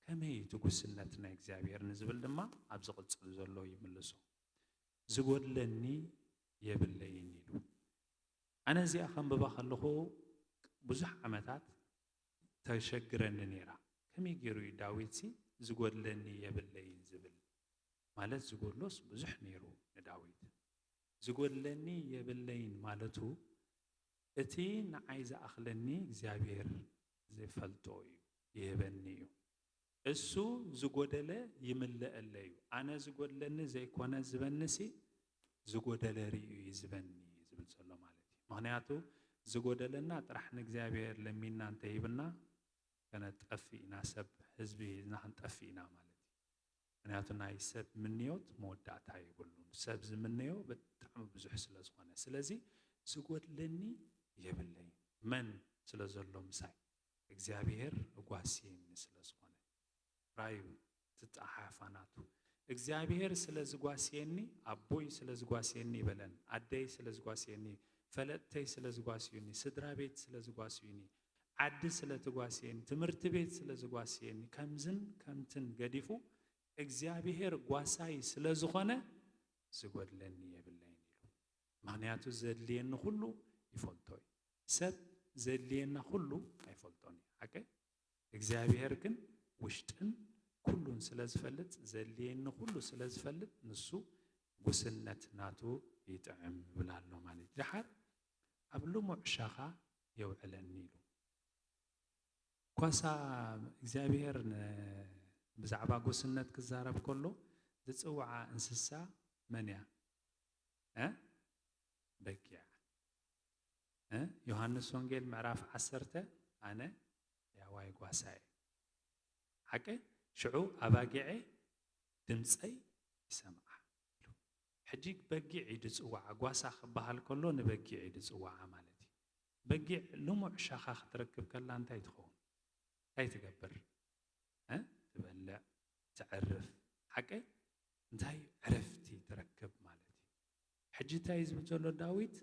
ከመይ እዩ እቲ ጉስነት ናይ እግዚኣብሔር ንዝብል ድማ ኣብ ዝቕጽል ዘሎ ይምልሶ። ዝጎድለኒ የብለይን ኢሉ። ኣነ እዚኣ ከንብባ ከለኹ ብዙሕ ዓመታት ተሸግረኒ ነይራ። ከመይ ገይሩ እዩ ዳዊትሲ ዝጎድለኒ የብለይን ዝብል? ማለት ዝጎድሎስ ብዙሕ ነይሩ ንዳዊት። ዝጎድለኒ የብለይን ማለቱ እቲ ንዓይ ዝኣኽለኒ እግዚኣብሔር ዝፈልጦ እዩ፣ ይህበኒ እዩ። እሱ ዝጎደለ ይምለአለይ እዩ። ኣነ ዝጎድለኒ ዘይኮነ ዝበኒሲ ዝጎደለ ርእዩ እዩ ዝበኒ እዩ ዝብል ዘሎ ማለት እዩ። ምኽንያቱ ዝጎደለና ጥራሕ ንእግዚኣብሔር ለሚንና እንተሂብና ከነጠፍእ ኢና፣ ሰብ ህዝቢ ሒዝና ክንጠፍእ ኢና ማለት እዩ። ምኽንያቱ ናይ ሰብ ምንዮት መወዳእታ የብሉን። ሰብ ዝምነዮ ብጣዕሚ ብዙሕ ስለ ዝኾነ፣ ስለዚ ዝጎድለኒ የብለይ። መን ስለ ዘሎ ምሳይ? እግዚኣብሔር እጓስየኒ ስለ ዝኾነ። ራዩ ትጠሓፋ ናቱ። እግዚኣብሔር ስለ ዝጓስየኒ፣ ኣቦይ ስለ ዝጓስየኒ ይበለን፣ ኣደይ ስለ ዝጓስየኒ፣ ፈለጥተይ ስለ ዝጓስዩኒ፣ ስድራ ቤት ስለ ዝጓስዩኒ፣ ዓዲ ስለ ትጓስየኒ፣ ትምህርቲ ቤት ስለ ዝጓስየኒ፣ ከምዝን ከምትን ገዲፉ እግዚኣብሔር ጓሳይ ስለ ዝኾነ ዝጎድለኒ የብለይን ኢሉ። ምኽንያቱ ዘድልየኒ ኩሉ ይፈልጦ እዩ። ሰብ ዘድልየና ኩሉ ኣይፈልጦን እዩ። ሓቀይ? እግዚኣብሔር ግን ውሽጥን ኩሉን ስለ ዝፈልጥ፣ ዘድልየኒ ኩሉ ስለ ዝፈልጥ፣ ንሱ ጉስነት ናቱ ይጥዕም ይብል ኣሎ ማለት እዩ። ደሓር ኣብ ልሙዕ ሻኻ የውዕለኒ ኢሉ። ጓሳ እግዚኣብሔር ን-፣ ብዛዕባ ጉስነት ክዛረብ ከሎ ዝጽውዓ እንስሳ መን እያ? እ? በጊዕ። እ? ዮሃንስ ወንጌል ምዕራፍ ዓሰርተ፣ ኣነ ያዋይ ጓሳ እየ። ሓቂ? ሽዑ ኣባጊዐ ድምፀይ ይሰምዓ። ሕጂ በጊዕ እዩ ዝፅዋዓ። ጓሳ ክበሃል ከሎ ንበጊዕ እዩ ዝፅዋዓ ማለት እዩ። በጊዕ ልሙዕ ሻኻ ክትረክብ ከላ እንታይ ትኸውን? እንታይ ትገብር? እ? ትበልዕ፣ ተዕርፍ። ሓቀይ? እንታይ ዕረፍቲ ትረክብ ማለት እዩ። ሕጂ እንታይ እዩ ዝብል ዘሎ ዳዊት?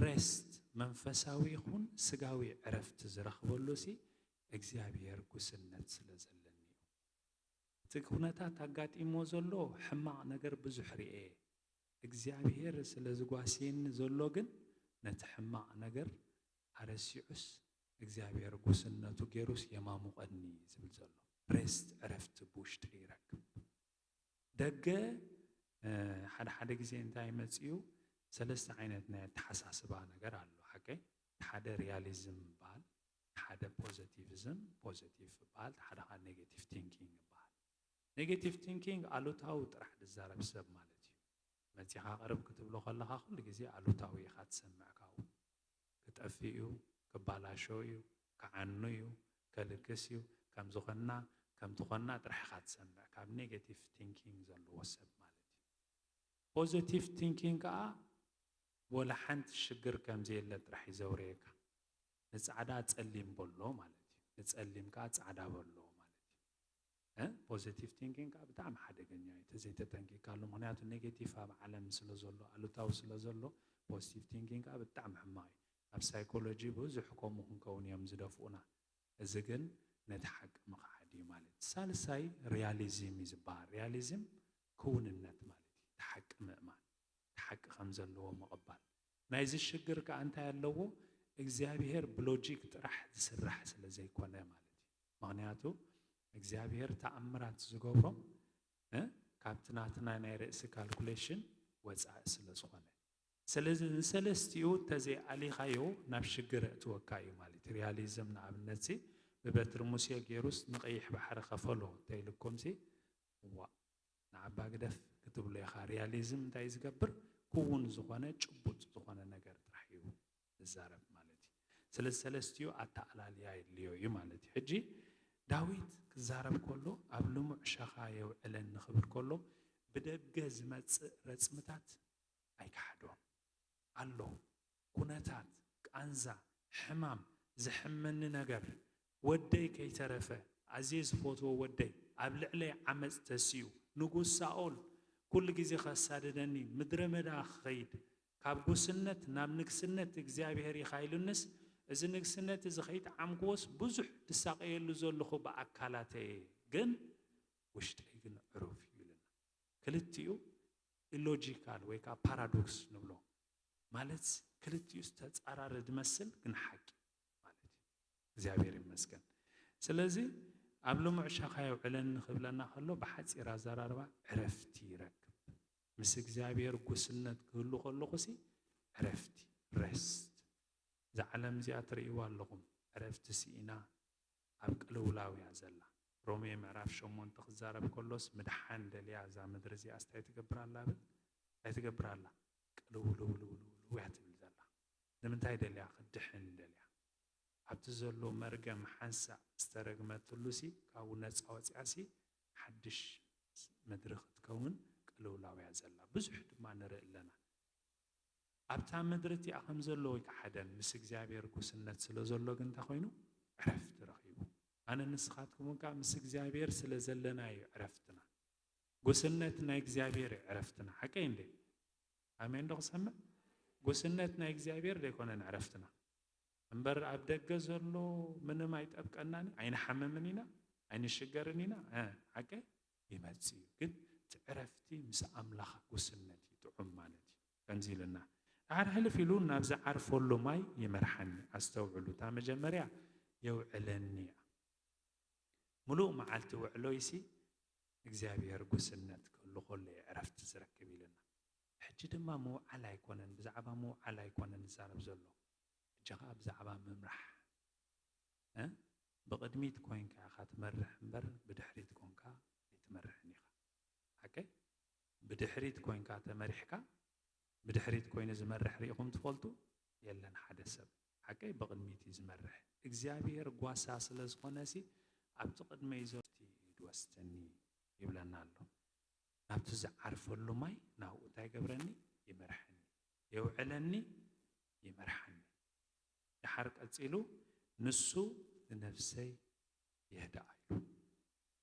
ሬስት፣ መንፈሳዊ ይኹን ስጋዊ ዕረፍቲ ዝረኽበሉ ሲ እግዚኣብሔር ጉስነት ስለ ዘለኒ እዩ። እቲ ኩነታት ኣጋጢሞ ዘሎ ሕማቕ ነገር ብዙሕ ርእየ። እግዚኣብሔር ስለ ዝጓስየኒ ዘሎ ግን ነቲ ሕማቕ ነገር ኣረሲዑስ እግዚኣብሔር ጉስነቱ ገይሩስ የማሙቐኒ እዩ ዝብል ዘሎ። ሬስት፣ ዕረፍቲ ብውሽጢ ይረክብ። ደገ፣ እ፣ ሓደ ሓደ ግዜ እንታይ ይመጽእ እዩ? ሰለስተ ዓይነት ናይ ኣተሓሳስባ ነገር ኣሎ። ሓቀይ? ሓደ ሪያሊዝም ይበሃል፣ ሓደ ፖዘቲቪዝም፣ ፖዘቲቭ ይበሃል፣ ሓደ ከዓ ኔጌቲቭ ቲንኪንግ ይበሃል። ኔጌቲቭ ቲንኪንግ ኣሉታዊ ጥራሕ ዝዛረብ ሰብ ማለት እዩ። መጺኻ ቅርብ ክትብሎ ከለኻ ኩሉ ግዜ ኣሉታዊ ኢኻ ትሰምዕ ካብኡ። ክጠፍእ እዩ፣ ክባላሾ እዩ፣ ክዓኑ እዩ፣ ከልግስ እዩ፣ ከም ዝኾንና፣ ከም ትኾንና ጥራሕ ኢኻ ትሰምዕ፣ ካብ ኔጌቲቭ ቲንኪንግ ዘለዎ ሰብ ማለት እዩ። ፖዚቲቭ ቲንኪንግ ከኣ ወላ ሓንቲ ሽግር ከም ዘየለ ጥራሕ እዩ ዘውረየካ። ንጻዕዳ ጸሊም በሎ ማለት እዩ። ንጸሊም ከኣ ጻዕዳ በሎ ማለት እዩ። እ? ፖዚቲቭ ቲንኪንግ ከኣ ብጣዕሚ ሓደገኛ እዩ፣ ተዘይተጠንቂቕካሉ። ምኽንያቱ ኔጌቲቭ ኣብ ዓለም ስለ ዘሎ፣ ኣሉታዊ ስለ ዘሎ፣ ፖዚቲቭ ቲንኪንግ ከኣ ብጣዕሚ ሕማቕ እዩ። ኣብ ሳይኮሎጂ ብዙሕ ከምኡ ክንከውን እዮም ዝደፍኡና። እዚ ግን ነቲ ሓቂ ምኽሓድ እዩ ማለት እዩ። ሳልሳይ ሪያሊዝም እዩ ዝበሃል። ሪያሊዝም ክውንነት ማለት እዩ። እቲ ሓቂ ምእማን፣ እቲ ሓቂ ከም ዘለዎ ምቕባል። ናይዚ ሽግር ከኣ እንታይ ኣለዎ? እግዚኣብሄር ብሎጂክ ጥራሕ ዝስራሕ ስለ ዘይኮነ ማለት እዩ። ምኽንያቱ እግዚኣብሄር ተኣምራት ዝገብሮም፣ እ፣ ካብቲ ናትና ናይ ርእሲ ካልኩሌሽን ወጻኢ ስለ ዝኾነ። ስለዚ ንሰለስቲኡ እንተዘይኣሊኻዮ ናብ ሽግር እትወካ እዩ ማለት እዩ። ሪያሊዝም ንኣብነት ሲ ብበትሪ ሙሴ ገይሩስ ንቐይሕ ባሕሪ ከፈሎ እንተኢልኩም ሲ፣ እዋ፣ ንዓባ ግደፍ ክትብሎ ኢኻ። ሪያሊዝም እንታይ ዝገብር? ክውን ዝኾነ ጭቡጥ ዝኾነ ነገር ጥራሕ እዩ ዝዛረብ ማለት እዩ። ስለዚ ሰለስቲኡ ኣተኣላልያ የድልዮ እዩ ማለት እዩ። ሕጂ ዳዊት ክዛረብ ከሎ ኣብ ልሙዕ ሸኻ የውዕለኒ ክብል ከሎ ብደገ ዝመጽእ ረጽምታት ኣይከሓዶን ኣሎ። ኩነታት፣ ቃንዛ፣ ሕማም፣ ዘሕመኒ ነገር፣ ወደይ ከይተረፈ፣ ኣዝየ ዝፈትዎ ወደይ ኣብ ልዕለይ ዓመጽ ተስዩ፣ ንጉስ ሳኦል ኩሉ ግዜ ከሳድደኒ፣ ምድረ በዳ ክኸይድ፣ ካብ ጉስነት ናብ ንግስነት እግዚኣብሔር ኢኻ ኢሉንስ፣ እዚ ንግስነት እዚ ከይጠዓምክዎስ ብዙሕ ድሳቐየሉ ዘለኹ ብኣካላተየ፣ ግን ውሽጠይ ግን ዕሩፍ እዩ ኢሉና። ክልቲኡ ኢሎጂካል ወይ ከዓ ፓራዶክስ ንብሎ። ማለት ክልቲኡ ዝተጻረረ ዝመስል ግን ሓቂ ማለት እዩ። እግዚኣብሔር ይመስገን። ስለዚ ኣብ ልሙዕ ሸኻ የውዕለኒ ክብለና ከሎ ብሓጺር ኣዘራርባ ዕረፍቲ ይረክብ። ምስ እግዚኣብሔር ጉስነት ክህሉ ከለኹ ሲ ዕረፍቲ፣ ሬስት። እዛ ዓለም እዚኣ ትርእይዋ ኣለኹም፣ ዕረፍቲ ስኢና ኣብ ቅልውላው እያ ዘላ። ሮሜ ምዕራፍ ሸሞንተ ክዛረብ ከሎስ ምድሓን ደልያ እዛ ምድሪ እዚኣስ እንታይ ትገብር ኣላ? ብል እንታይ ትገብር ኣላ? ቅልውልውልውልው እያ ትብል ዘላ። ንምንታይ ደልያ? ክድሕን ደልያ። ኣብቲ ዘሎ መርገም ሓንሳእ ዝተረግመትሉ ሲ ካብኡ ነፃ ወፂኣ ሲ ሓድሽ ምድሪ ክትከውን ቅልውላው እያ ዘላ። ብዙሕ ድማ ንርኢ ኣለና። ኣብታ ምድሪ እቲኣ ከም ዘሎ ወይ ከዓ ሓደ ምስ እግዚኣብሔር ጉስነት ስለ ዘሎ ግን እንታይ ኮይኑ? ዕረፍቲ ረኺቡ። ኣነ ንስኻትኩም እውን ከዓ ምስ እግዚኣብሔር ስለ ዘለና እዩ ዕረፍትና። ጉስነት ናይ እግዚኣብሔር እዩ ዕረፍትና። ሓቀይ እንዴ? ኣሜን ዶ ክሰምዕ? ጉስነት ናይ እግዚኣብሔር ዘይኮነን ዕረፍትና። እምበር ኣብ ደገ ዘሎ ምንም ኣይጠብቀናን፣ ኣይንሓምምን ኢና፣ ኣይንሽገርን ኢና። እ፣ ሓቀይ ይመጽእ እዩ። ግን እቲ ዕረፍቲ ምስ ኣምላኽ ጉስነት እዩ ጥዑም ማለት እዩ። ከምዚ ኢልና፣ ድሓር ሕልፍ ኢሉ ናብ ዝዓርፈሉ ማይ ይመርሓኒ። ኣስተውዕሉ፣ እታ መጀመርያ የውዕለኒ እያ። ምሉእ መዓልቲ ውዕሎይሲ እግዚኣብሔር ጉስነት ክህሉ ከሎ እዩ ዕረፍቲ ዝረክብ ኢልና። ሕጂ ድማ ምውዓል ኣይኮነን፣ ብዛዕባ ምውዓል ኣይኮነን ዝዛረብ ዘሎ። ሕጂ ኸዓ ብዛዕባ ምምራሕ፣ እ? ብቕድሚት ኮይንካ ኢኻ ትመርሕ እምበር ብድሕሪት ኮንካ ኣይትመርሕን ኢኻ። ሓቀይ? ብድሕሪት ኮይንካ ተመሪሕካ፣ ብድሕሪት ኮይኑ ዝመርሕ ርኢኹም ትፈልጡ? የለን ሓደ ሰብ። ሓቀይ? ብቕድሚት እዩ ዝመርሕ። እግዚኣብሔር ጓሳ ስለ ዝኾነ ሲ ኣብቲ ቅድመይ ዘሎ ድወስደኒ ይብለና ኣሎ። ናብቲ ዝዓርፈሉ ማይ ናብኡ እንታይ ገብረኒ? ይመርሐኒ። የውዕለኒ፣ ይመርሐኒ። ደሓር ቀጺሉ ንሱ ንነፍሰይ የህድኣ ኢሉ።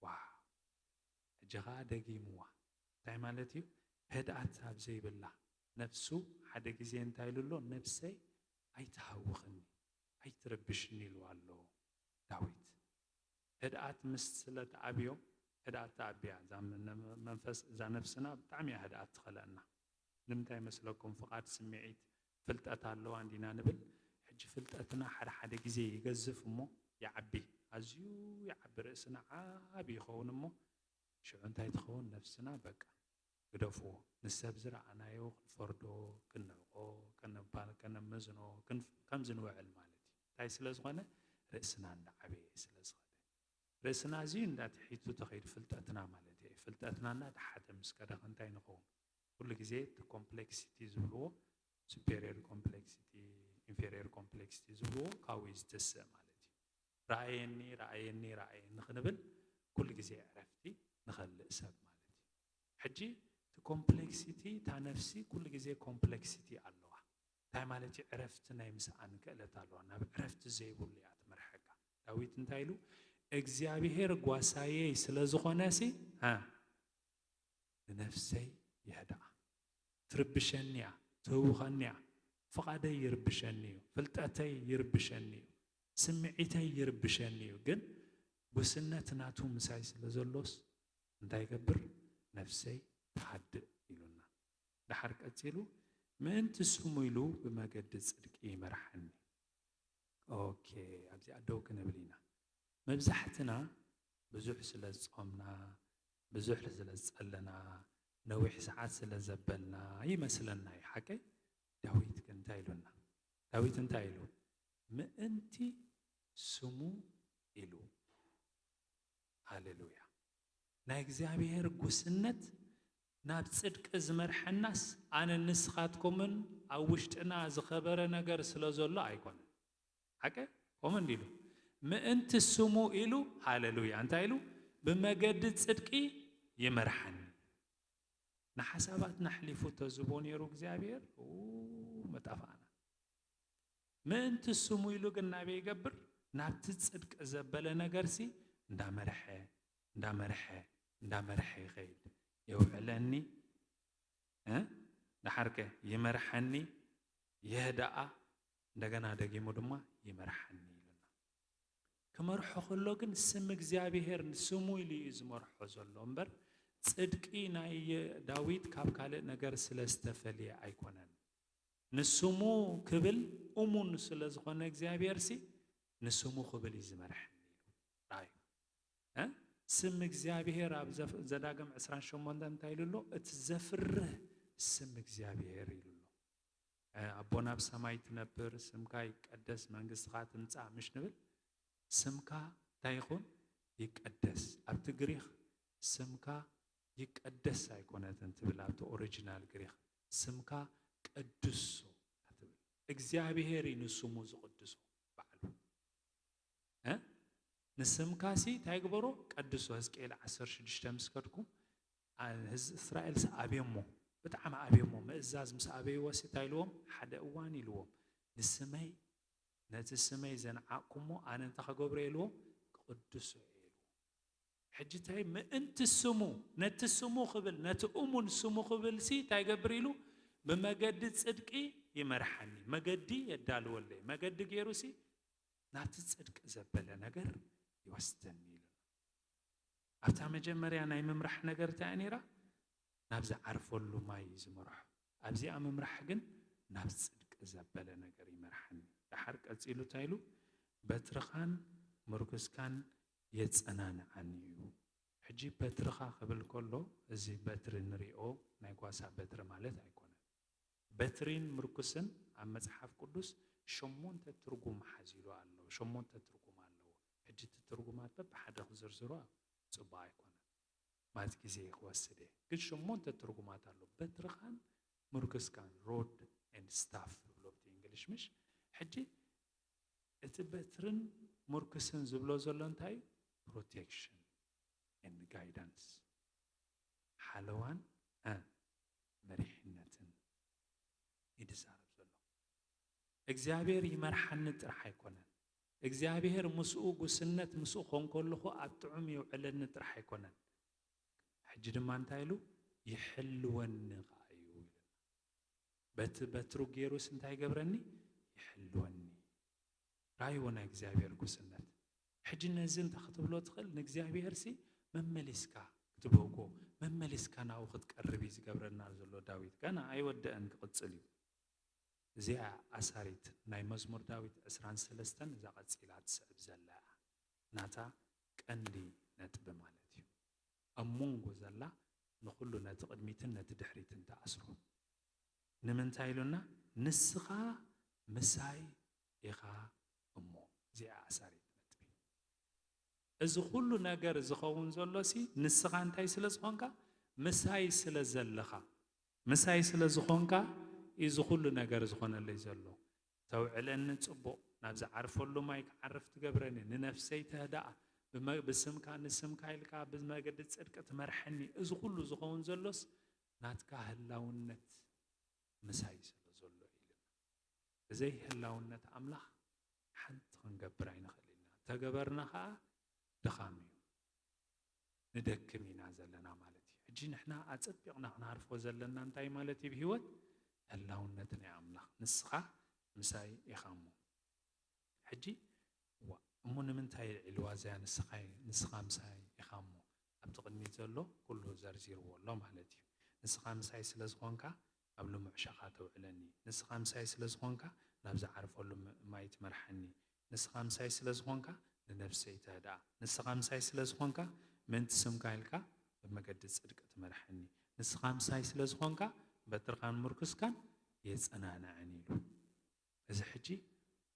ዋው! ሕጂ ኸኣ ደጊምዋ። እንታይ ማለት እዩ? ህድኣት ኣብ ዘይብላ ነፍሱ ሓደ ግዜ እንታይ ኢሉ ኣሎ? ነፍሰይ ኣይትሃውኽኒ፣ ኣይትረብሽኒ ኢልዋ ኣሎ ዳዊት። ህድኣት ምስ ስለ ትኣብዮ፣ ህድኣት ትኣብያ፣ እዛ ም-፣ ነ-፣ መንፈስ፣ እዛ ነፍስና ብጣዕሚ እያ ህድኣት ትኸለና። ንምንታይ መስለኩም? ፍቓድ፣ ስምዒት፣ ፍልጠት ኣለዋ እንዲና ንብል። ሕጂ ፍልጠትና ሓደ ሓደ ግዜ ይገዝፍ እሞ ይዓቢ፣ ኣዝዩ ይዓቢ፣ ርእስና ዓቢ ይኸውን እሞ ሽዑ እንታይ ትኸውን? ነፍስና በቃ ግደፍዎ፣ ንሰብ ዝረኣናዮ ክንፈርዶ፣ ክንንዕቆ፣ ከነባ-፣ ከነመዝኖ፣ ክንፍ-፣ ከም ዝንውዕል ማለት እዩ። እንታይ ስለ ዝኾነ? ርእስና እንዳዓበየ ስለ ዝኸደ። ርእስና ኣዝዩ እንዳትሒቱ ተኸይዱ፣ ፍልጠትና ማለት እዩ። ፍልጠትና እንዳተሓተ ምስ ከደ እንታይ ንኸውን? ኩሉ ግዜ እቲ ኮምፕሌክሲቲ ዝብልዎ፣ ሱፔሪየር ኮምፕሌክሲቲ፣ ኢንፌሪየር ኮምፕሌክሲቲ ዝብልዎ ካብኡ እዩ ዝትስእ ማለት እዩ። ረኣየኒ፣ ረኣየኒ፣ ረኣየኒ ክንብል ኩሉ ግዜ ዕረፍቲ ንኸልእ ሰብ ማለት እዩ። ሕጂ እቲ ኮምፕሌክሲቲ፣ እታ ነፍሲ ኩሉ ግዜ ኮምፕሌክሲቲ ኣለዋ። እንታይ ማለት እዩ? ዕረፍቲ ናይ ምስኣን ክእለት ኣለዋ። ናብ ዕረፍቲ ዘይብሉ እያ ትመርሐካ። ዳዊት እንታይ ኢሉ? እግዚኣብሔር ጓሳየይ ስለ ዝኾነ ሲ፣ እ፣ ንነፍሰይ የህድኣ። ትርብሸኒ እያ፣ ትህውኸኒ እያ። ፍቓደይ ይርብሸኒ እዩ፣ ፍልጠተይ ይርብሸኒ እዩ፣ ስምዒተይ ይርብሸኒ እዩ። ግን ጉስነት ናቱ ምሳይ ስለ ዘሎስ እንታይ ይገብር? ነፍሰይ ትሃድእ ኢሉና። ደሓር ቀጺሉ ምእንቲ ስሙ ኢሉ ብመገዲ ጽድቂ ይመርሓኒ። ኦኬ፣ ኣብዚኣ ደው ክንብል ኢና። መብዛሕትና ብዙሕ ስለ ዝጾምና፣ ብዙሕ ስለ ዝጸለና፣ ነዊሕ ሰዓት ስለ ዘበልና ይመስለና እዩ። ሓቀይ? ዳዊት ግን እንታይ ኢሉና? ዳዊት እንታይ ኢሉ? ምእንቲ ስሙ ኢሉ። ሃሌሉያ። ናይ እግዚኣብሔር ጉስነት ናብ ጽድቂ ዝመርሐናስ ኣነ ንስኻትኩምን ኣብ ውሽጥና ዝኸበረ ነገር ስለ ዘሎ ኣይኮነን። ሓቀ? ከምኡ እንዲሉ ምእንቲ ስሙ ኢሉ፣ ሃሌሉያ፣ እንታይ ኢሉ? ብመገዲ ጽድቂ ይመርሓኒ። ንሓሳባትና ኣሕሊፉ ተዝቦ ነይሩ እግዚኣብሔር፣ ኡ፣ መጠፋእና። ምእንቲ ስሙ ኢሉ ግን ናበይ ይገብር? ናብቲ ጽድቂ ዘበለ ነገርሲ እንዳመርሐ፣ እንዳመርሐ፣ እንዳመርሐ ይኸይድ። የውዕለኒ፣ እ? ደሓርከ ይመርሐኒ፣ የህድኣ፣ እንደገና ደጊሙ ድማ ይመርሐኒ ኢሉና። ክመርሖ ከሎ ግን ስም እግዚኣብሔር ንስሙ ኢሉ እዩ ዝመርሖ ዘሎ እምበር፣ ጽድቂ ናይ ዳዊት ካብ ካልእ ነገር ስለ ዝተፈልየ ኣይኮነን። ንስሙ ክብል እሙን ስለ ዝኾነ እግዚኣብሔር ሲ ንስሙ ክብል እዩ ዝመርሐኒ ኢሉ። ራእዩ። እ? ስም እግዚኣብሔር ኣብ ዘፍ-፣ ዘዳግም ዕስራን ሸሞንተን እንታይ ኢሉ ኣሎ? እቲ ዘፍርህ ስም እግዚኣብሔር ኢሉ ኣሎ። እ፣ ኣቦና ኣብ ሰማይ ትነብር፣ ስምካ ይቀደስ፣ መንግስትኻ ትምጻእ፣ ምሽ ንብል? ስምካ እንታይ ይኹን? ይቀደስ። ኣብቲ ግሪኽ ስምካ ይቀደስ ኣይኮነትን ትብል፣ ኣብቲ ኦሪጂናል ግሪኽ ስምካ ቅዱስ ትብል። እግዚኣብሔር እዩ ንስሙ ዝቅድሶ ባዕሉ። እ? ንስምካሲ እንታይ ግበሮ? ቀድሶ። ሕዝቅኤል ዓሰርተ ሽዱሽተ ምስ ከድኩም፣ ኣ-፣ ህዝ-፣ እስራኤልሲ ኣብዮሞ፣ ብጣዕሚ ኣብዮሞ። ምእዛዝ ምስ ኣበይዎሲ እንታይ ኢልዎም? ሓደ እዋን ኢልዎም፣ ንስመይ፣ ነቲ ስመይ ዘንዓቕኩሞ ኣነ እንታይ ክገብሮ ኢልዎም? ክቕድሶ እየ ኢልዎም። ሕጂ እንታይ ምእንቲ ስሙ፣ ነቲ ስሙ ክብል፣ ነቲ እሙን ስሙ ክብልሲ እንታይ ይገብር ኢሉ? ብመገዲ ጽድቂ ይመርሓኒ፣ መገዲ የዳልወለይ። መገዲ ገይሩሲ ናብቲ ጽድቂ ዘበለ ነገር ይወስደኒ ኢሉና። ኣብታ መጀመርያ ናይ ምምራሕ ነገር እንታይ እያ ነይራ? ናብ ዝዓርፈሉ ማይ እዩ ዝመርሖ። ኣብዚኣ ምምራሕ ግን ናብ ጽድቂ ዘበለ ነገር ይመርሓኒ። ደሓር ቀጺሉ እንታይ ኢሉ? በትርኻን ምርኩስካን የጸናንዓኒ እዩ። ሕጂ በትርኻ ክብል ከሎ፣ እዚ በትሪ ንሪኦ ናይ ጓሳ በትሪ ማለት ኣይኮነን። በትሪን ምርኩስን ኣብ መጽሓፍ ቅዱስ ሸሞንተ ትርጉም ሓዚሉ ኣሎ። ሸሞንተ ትርጉም ኣለዎ። ሕጂ እቲ ትርጉማት በብሓደ ክዝርዝሮ ጽቡቕ ኣይኮነን፣ ማለት ግዜ ክወስድ እየ። ግን ሸሞንተ ትርጉማት ኣሎ። በትርኻን ምርኩስካን፣ rod and staff ዝብሎ ብቲ እንግሊሽ ምሽ። ሕጂ እቲ በትርን ምርኩስን ዝብሎ ዘሎ እንታይ እዩ? Protection and guidance፣ ሓለዋን እ፣ መሪሕነትን እዩ ዝዛረብ ዘሎ። እግዚኣብሔር ይመርሓኒ ጥራሕ ኣይኮነን። እግዚኣብሔር ምስኡ ጉስነት ምስኡ ኮን ከለኹ ኣብ ጥዑም የውዕለኒ ጥራሕ ኣይኮነን። ሕጂ ድማ እንታይ ኢሉ? ይሕልወኒ ኸዓ እዩ ኢሉና። በቲ በትሩ ገይሩስ እንታይ ይገብረኒ? ይሕልወኒ። ራእይዎ ናይ እግዚኣብሔር ጉስነት። ሕጂ ነዚ እንታይ ክትብሎ ትኽእል? ንእግዚኣብሔር ሲ መመሊስካ ክትብህጎ፣ መመሊስካ ናብኡ ክትቀርብ እዩ ዝገብረና ዘሎ ዳዊት። ገና ኣይወደአን፣ ክቕጽል እዩ። እዚኣ ኣሳሪት ናይ መዝሙር ዳዊት ዕስራን ሰለስተን እዛ ቀጺላ ትስዕብ ዘላ እያ። ናታ ቀንዲ ነጥቢ ማለት እዩ። ኣብ መንጎ ዘላ ንኹሉ ነቲ ቅድሚትን ነቲ ድሕሪትን ተኣስሮ። ንምንታይ ኢሉና? ንስኻ ምሳይ ኢኻ እሞ። እዚኣ ኣሳሪት ነጥቢ። እዚ ኩሉ ነገር ዝኸውን ዘሎ ሲ ንስኻ እንታይ ስለ ዝኾንካ? ምሳይ ስለ ዘለኻ። ምሳይ ስለ ዝኾንካ እዩ እዚ ኩሉ ነገር ዝኾነለይ ዘሎ። ተውዕለኒ ጽቡቕ፣ ናብ ዝዓርፈሉ ማይ ክዓርፍ ትገብረኒ፣ ንነፍሰይ ተህድኣ፣ ብመ-፣ ብስምካ ንስምካ ኢልካ ብመገዲ ጽድቂ ትመርሐኒ። እዚ ኩሉ ዝኸውን ዘሎስ ናትካ ህላውነት ምሳይ ስለ ዘሎ እዩ ኢልና። ብዘይ ህላውነት ኣምላኽ ሓንቲ ክንገብር ኣይንኽእል ኢና። ተገበርና ኸኣ ድኻም እዩ። ንደክም ኢና ዘለና ማለት እዩ። ሕጂ ንሕና ኣጸቢቕና ክንሃርፎ ዘለና እንታይ ማለት እዩ? ብህይወት ህላውነት ናይ ኣምላኽ፣ ንስኻ ምሳይ ኢኻ እሞ። ሕጂ፣ ዋ፣ እሞ ንምንታይ ይልዕልዋ እዚኣ ንስኻ፣ ንስኻ ምሳይ ኢኻ እሞ? ኣብቲ ቅድሚት ዘሎ ኩሉ ዘርዚርዎ ኣሎ ማለት እዩ። ንስኻ ምሳይ ስለ ዝኾንካ ኣብ ልሙዕ ሸኻ ተውዕለኒ። ንስኻ ምሳይ ስለ ዝኾንካ ናብ ዝዓርፈሉ ም-፣ ማይ ትመርሓኒ። ንስኻ ምሳይ ስለ ዝኾንካ ንነፍሰይ ተህድኣ። ንስኻ ምሳይ ስለ ዝኾንካ ምእንቲ ስምካ ኢልካ ብመገዲ ጽድቂ ትመርሐኒ። ንስኻ ምሳይ ስለ ዝኾንካ በትርኻን ምርኩስካን የጸናንዐን ኢሉ። እዚ ሕጂ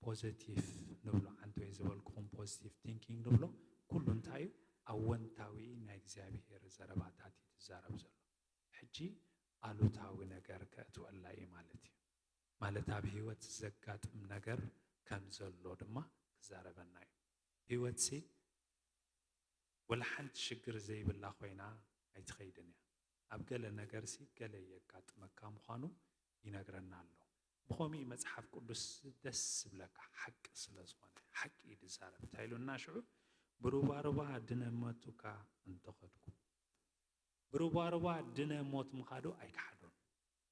ፖዘቲቭ ንብሎ፣ ዓንተወይ ዝበልኩኹም ፖዚቲቭ ቲንኪንግ ንብሎ፣ ኩሉ እንታይ እዩ? ኣወንታዊ ናይ እግዚኣብሔር ዘረባታት እዩ ዝዛረብ ዘሎ። ሕጂ ኣሉታዊ ነገር ከእትወላ እዩ ማለት እዩ። ማለት ኣብ ህይወት ዘጋጥም ነገር ከም ዘሎ ድማ ክዛረበና እዩ። ህይወትሲ ወላ ሓንቲ ሽግር ዘይብላ ኮይና ኣይትኸይድን እያ። ኣብ ገለ ነገርሲ ገለ የጋጥመካ ምዃኑ ይነግረና ኣሎ። ብኸምኡ መጽሓፍ ቅዱስ ደስ ዝብለካ፣ ሓቂ ስለ ዝኾነ፣ ሓቂ እዩ ዝዛረብ። እንታይ ኢሉና ሽዑ? "ብሩባሩባ ድነ ሞት እኳ እንተኸድኩ"፣ ብሩባሩባ ድነ ሞት ምኻዱ ኣይከሓዶን።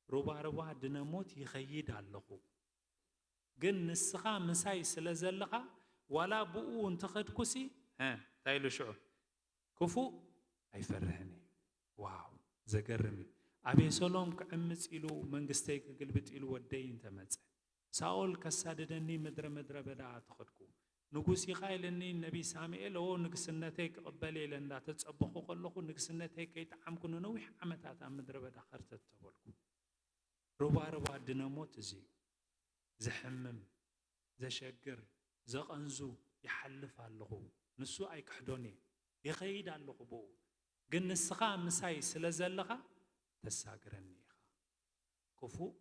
"ሩባሩባ ድነ ሞት ይኸይድ ኣለኹ፣ ግን ንስኻ ምሳይ ስለ ዘለኻ፣ ዋላ ብኡ እንተኸድኩሲ"፣ እ፣ እንታይ ኢሉ ሽዑ? "ክፉእ ኣይፈርህን እየ።" ዋው፣ ዘገርም እዩ። ኣቤሰሎም ክዕምጽ ኢሉ፣ መንግስተይ ክግልብጥ ኢሉ ወደይ እንተመጸ፣ ሳኦል ከሳድደኒ ምድረ፣ ምድረ በዳ ተኸድኩ፣ ንጉስ ኢኻ ኢልኒ ነቢ ሳሙኤል፣ ኦ፣ ንግስነተይ ክቕበል ኢለ እንዳተጸበኹ ከለኹ፣ ንግስነተይ ከይጠዓምኩ ንነዊሕ ዓመታት ኣብ ምድረ በዳ ኸርተት ተበልኩ። ሩባሩባ ድነ ሞት እዚ እዩ። ዘሕምም፣ ዘሸግር፣ ዘቐንዙ ይሓልፍ ኣለኹ። ንሱ ኣይክሕዶን እየ። ይኸይድ ኣለኹ ብኡ። ግን ንስኻ ምሳይ ስለ ዘለኻ ተሳግረኒ ኢኻ። ክፉእ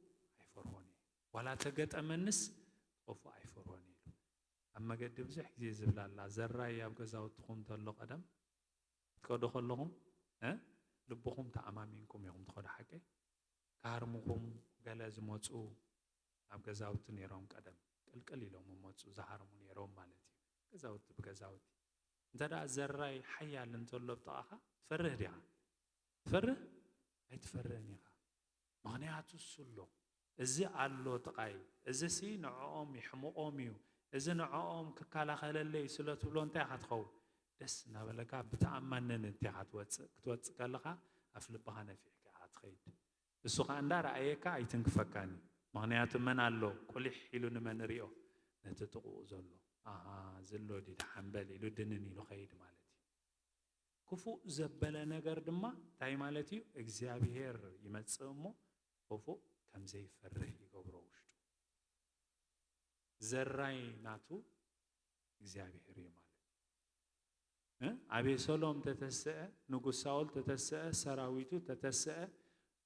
ኣይፈርሆን እየ። ዋላ ተገጠመንስ ክፉእ ኣይፈርሆን እየ ኢሉ። ኣብ መገዲ ብዙሕ ግዜ ዝብላ ኣላ፣ ዘራይ ኣብ ገዛውትኹም ተሎ ቀደም ትከዱ ከለኹም፣ እ፣ ልብኹም ተኣማሚንኩም ኢኹም ትኸዱ። ሓቀይ? ክሃርሙኹም ገለ ዝመጹ ኣብ ገዛውቲ ነይሮም፣ ቀደም ቅልቅል ኢሎም መጹ ዝሃርሙ ነይሮም ማለት እዩ። ገዛውቲ ብገዛውቲ። እንተ ደኣ ዘራይ ሓያል እንተሎ ኣብ ጥቓኻ፣ ትፈርህ ዲኻ? ትፈርህ? ኣይትፈርህን ኢኻ። ምኽንያቱ እሱ ኣሎ። እዚ ኣሎ ጥቓይ። እዚሲ ንዕኦም ይሕምቖም እዩ። እዚ ንዕኦም ክከላኸለለይ ስለ ትብሎ እንታይ ኢኻ ትኸውን? ደስ እናበለካ ብተኣማንነት ኢኻ ትወጽእ። ክትወጽእ ከለኻ ኣፍ ልብኻ ነፊሕካ ኢኻ ትኸይድ። እሱ ኸኣ እንዳረኣየካ ኣይትንክፈካን እዩ። ምኽንያቱ መን ኣሎ ቁሊሕ ኢሉ ንመን ሪኦ? ነቲ ጥቕኡ ዘሎ። ኣሃ፣ እዚ ኣሎ ድዩ ደሓን በል ኢሉ ድንን ኢሉ ኸይድ ማለት እዩ። ክፉእ ዘበለ ነገር ድማ እንታይ ማለት እዩ? እግዚኣብሔር ይመጽእ እሞ ክፉእ ከም ዘይፈርህ ይገብሮ ውሽጡ። ዘራይ ናቱ እግዚኣብሔር እዩ ማለት እዩ። እ? ኣቤሰሎም ተተስአ፣ ንጉስ ሳኦል ተተስአ፣ ሰራዊቱ ተተስአ፣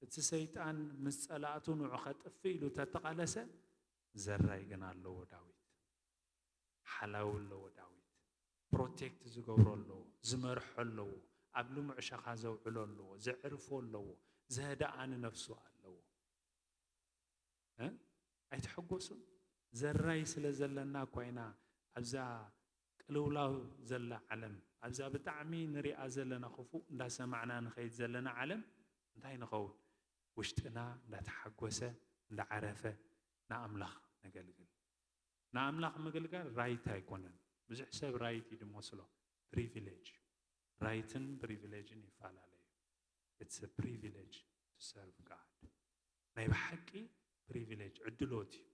እቲ ሰይጣን ምስ ጸላእቱ ንዑ ኸጥፍእ ኢሉ ተተቓለሰ፣ ዘራይ ግን ኣለዎ ዳዊት። ሓላዊ ኣለዎ ዳዊት። ፕሮቴክት ዝገብሮ ኣለዎ፣ ዝመርሖ ኣለዎ፣ ኣብ ልሙዕ ሸኻ ዘውዕሎ ኣለዎ፣ ዘዕርፎ ኣለዎ፣ ዘህድኣ ንነፍሱ ኣለዎ። እ? ኣይትሐጎሱን? ዘራይ ስለ ዘለና እኳ ኢና ኣብዛ ቅልውላው ዘላ ዓለም፣ ኣብዛ ብጣዕሚ ንሪኣ ዘለና ክፉእ እንዳሰማዕና ንኸይድ ዘለና ዓለም እንታይ ንኸውን? ውሽጥና እንዳተሓጎሰ እንዳዓረፈ ንኣምላኽ ነገልግል። ንኣምላኽ ምግልጋል ራይት ኣይኮነን። ብዙሕ ሰብ ራይት እዩ ዝመስሎ፣ ፕሪቪሌጅ እዩ። ራይትን ፕሪቪሌጅን ይፈላለዩ። It's a privilege to serve God። ናይ ብሓቂ ፕሪቪሌጅ፣ ዕድሎት እዩ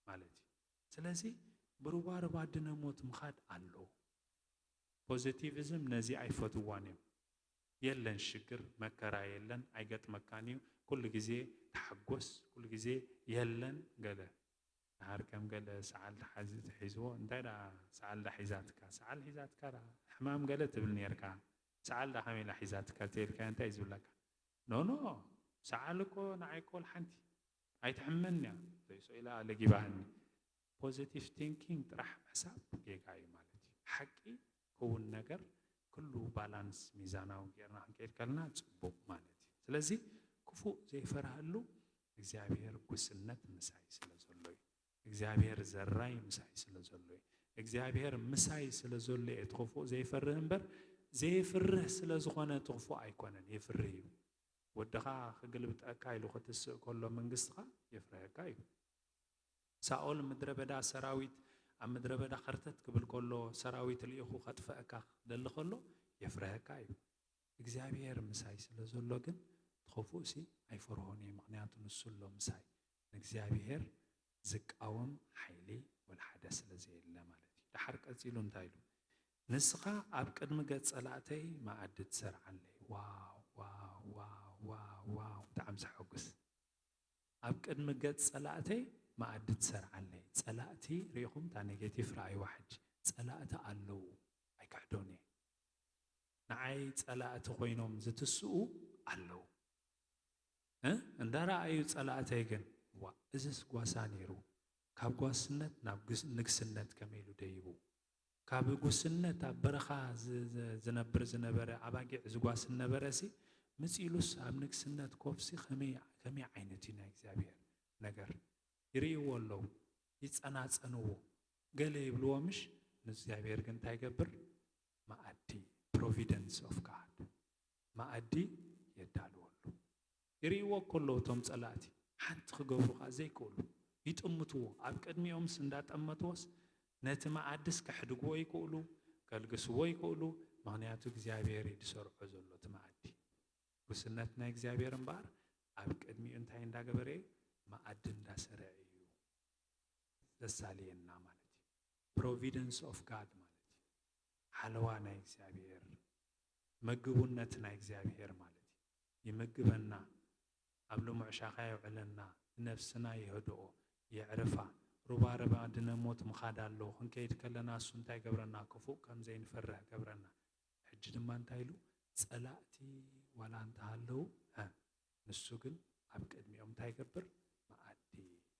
ማለት እዩ። ስለዚ ብሩባሩባ ድነ ሞት ምኻድ ኣሎ። ፖዚቲቪዝም ነዚ ኣይፈትዋን እዮም። የለን ሽግር መከራ የለን፣ ኣይገጥመካን እዩ። ኩሉ ግዜ ተሓጎስ፣ ኩሉ ግዜ የለን ገለ። ድሓር ከም ገለ ሰዓል ተሓዚ-፣ ተሒዝዎ፣ እንታይ ደኣ ሰዓል ዳ ሒዛትካ? ሰዓል ሒዛትካ ደኣ፣ ሕማም ገለ ትብል ነርካ። ሰዓል ዳ ከመይ ኢላ ሒዛትካ? ተይልካ እንታይ እዩ ዝብለካ? ኖ፣ ኖ፣ ሰዓል እኮ ንዓይ እኮ ሓንቲ ኣይትሕመን እያ። ዘይሶ ኢላ ለጊባህኒ። ፖዚቲቭ ቲንኪንግ ጥራሕ ምሕሳብ ጌጋ እዩ ማለት እዩ። ሓቂ ክውን ነገር ኩሉ ባላንስ ሚዛናዊ ጌርና ክንከይድ ከለና ጽቡቕ ማለት እዩ። ስለዚ ክፉእ ዘይፈርሃሉ እግዚኣብሔር ጉስነት ምሳይ ስለ ዘሎ እዩ። እግዚኣብሔር ዘራይ ምሳይ ስለ ዘሎ እዩ። እግዚኣብሔር ምሳይ ስለ ዘሎ እየ እቲ ክፉእ ዘይፈርህ እምበር፣ ዘይፍርህ ስለ ዝኾነ እቲ ክፉእ ኣይኮነን፣ የፍርህ እዩ። ወድኻ ክግልብጠካ ኢሉ ክትስእ ከሎ መንግስትኻ የፍርሀካ እዩ። ሳኦል ምድረ በዳ ሰራዊት፣ ኣብ ምድረ በዳ ኸርተት ክብል ከሎ ሰራዊት ልኢኹ ከጥፈአካ ክደሊ ከሎ የፍርሀካ እዩ። እግዚኣብሔር ምሳይ ስለ ዘሎ ግን እቲ ክፉእሲ ኣይፈርሆን እየ፣ ምኽንያቱ ንሱ ኣሎ ምሳይ። ንእግዚኣብሔር ዝቃወም ሓይሊ ወላ ሓደ ስለ ዘየለ ማለት እዩ። ደሓር ቀጺሉ እንታይ ኢሉ? ንስኻ ኣብ ቅድሚ ገጽ ጸላእተይ መኣዲ ትሰርዓለይ። ዋው፣ ዋው፣ ዋው፣ ዋው፣ ዋው፣ ብጣዕሚ ዘሐጉስ። ኣብ ቅድሚ ገጽ ጸላእተይ መኣዲ ትሰርዓለይ። ጸላእቲ ርኢኹም፣ እታ ኔጌቲቭ ረኣይዋ ሕጂ። ጸላእቲ ኣለዉ፣ ኣይክሕዶን እየ። ንዓይ ጸላእቲ ኮይኖም ዝትስኡ ኣለዉ። እ? እንዳረኣዩ ጸላእተይ ግን፣ ዋ፣ እዝስ ጓሳ ነይሩ። ካብ ጓስነት ናብ ግስ-፣ ንግስነት ከመይ ኢሉ ደይቡ? ካብ ጉስነት ኣብ በረኻ ዝ-፣ ዝ-፣ ዝነብር ዝነበረ ኣባጊዕ ዝጓስን ነበረ ሲ፣ ምጽኢሉስ ኣብ ንግስነት ኮፍ ሲ ከመይ፣ ከመይ ዓይነት እዩ ናይ እግዚኣብሔር ነገር? ይርእይዎ ኣለዉ፣ ይጸናጸንዎ፣ ገለ ይብልዎ ምሽ? ንእግዚኣብሔር ግን እንታይ ይገብር? መኣዲ፣ ፕሮቪደንስ ኦፍ ጋድ፣ መኣዲ የዳልወሉ። ይርእይዎ እኮ ኣለዉ እቶም ጸላእቲ፣ ሓንቲ ክገብሩ ኸኣ ዘይክእሉ፣ ይጥምትዎ። ኣብ ቅድሚኦምስ እንዳጠመትዎስ፣ ነቲ መኣድስ ከሕድግዎ ይክእሉ፣ ከልግስዎ ይክእሉ። ምኽንያቱ እግዚኣብሔር እዩ ዝሰርዖ ዘሎ እቲ መኣዲ። ጉስነት ናይ እግዚኣብሔር እምበኣር፣ ኣብ ቅድሚኡ እንታይ እንዳገበረ እዩ? መኣዲ እንዳሰርዐ እዩ ዘሳልየና ማለት እዩ። ፕሮቪደንስ ኦፍ ጋድ ማለት እዩ። ሓለዋ ናይ እግዚኣብሔር፣ መግቡነት ናይ እግዚኣብሔር ማለት እዩ። ይምግበና፣ ኣብ ልሙዕ ሻኻ የውዕለና፣ ንነፍስና የህድኦ፣ የዕርፋ፣ ሩባ ርባ ድነ ሞት ምኻድ ኣሎ። ክንከይድ ከለና እሱ እንታይ ገብረና? ክፉእ ከም ዘይንፈርህ ገብረና። ሕጂ ድማ እንታይ ኢሉ? ጸላእቲ ዋላ እንተሃለዉ፣ እ፣ ንሱ ግን ኣብ ቅድሚኦም እንታይ ይገብር? መኣዲ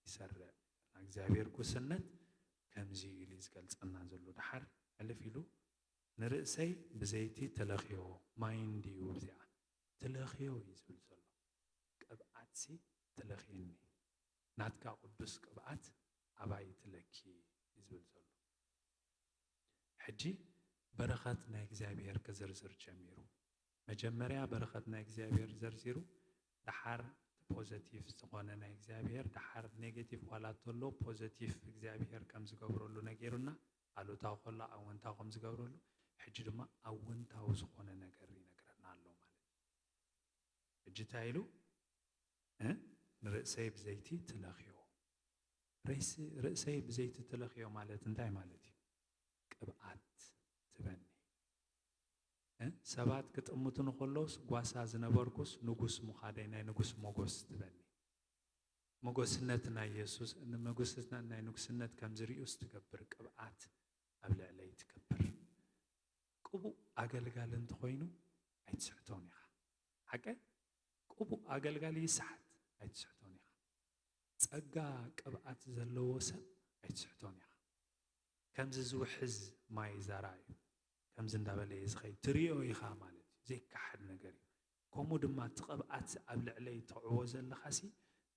ይሰርዕ። ናይ እግዚኣብሔር ጉስነት ከምዚ ኢሉ እዩ ዝገልጸልና ዘሎ። ደሓር ሕልፍ ኢሉ፣ "ንርእሰይ ብዘይቲ ትለኽዮ፣ ማይን ድዩ እዚኣ?" ትለኽዮ እዩ ዝብል ዘሎ። ቅብኣትሲ ትለኽየኒ፣ ናትካ ቅዱስ ቅብኣት ኣባይ ትለኪ እዩ ዝብል ዘሎ። ሕጂ በረኸት ናይ እግዚኣብሔር ክዝርዝር ጀሚሩ። መጀመርያ በረኸት ናይ እግዚኣብሔር ዘርዚሩ፣ ደሓር ፖዘቲቭ ዝኾነ ናይ እግዚኣብሔር፣ ደሓር ኔጌቲቭ ዋላ እንተሎ ፖዘቲቭ እግዚኣብሔር ከም ዝገብረሉ ነጊሩና፣ ኣሉታዊ ከሎ ኣወንታዊ ከም ዝገብረሉ፣ ሕጂ ድማ ኣወንታዊ ዝኾነ ነገር ይነግረና ኣሎ ማለት እዩ። ሕጂ እንታይ ኢሉ? እ? "ንርእሰይ ብዘይቲ ትለኽዮ።" ርእሲ-፣ ርእሰይ ብዘይቲ ትለኽዮ ማለት እንታይ ማለት እዩ? ቅብኣት ትበኒ። እ? ሰባት ክጥምቱኒ ከለውስ ጓሳ ዝነበርኩስ ንጉስ ምዃደይ ናይ ንጉስ ሞጎስ ትበኒ። ሞጎስነት ናይ የሱስ፣ ንሞጎስነት ናይ ንጉስነት ከም ዝርእዩስ ትገብር፣ ቅብኣት ኣብ ልዕለይ ትገብር። ቅቡእ ኣገልጋሊ እንተኾይኑ ኣይትስሕቶን ኢኻ። ሓቀ? ቅቡእ ኣገልጋሊ ይስሓት ኣይትስሕቶን ኢኻ። ጸጋ ቅብኣት ዘለዎ ሰብ ኣይትስሕቶን ኢኻ። ከምዚ ዝውሕዝ ማይ ዛራ እዩ። ከምዚ እንዳበለ እዩ ዝኸይድ። ትሪኦ ኢኻ ማለት እዩ። ዘይከሓድ ነገር እዩ። ከምኡ ድማ እቲ ቅብኣት ኣብ ልዕለይ ተዕዎ ዘለኻሲ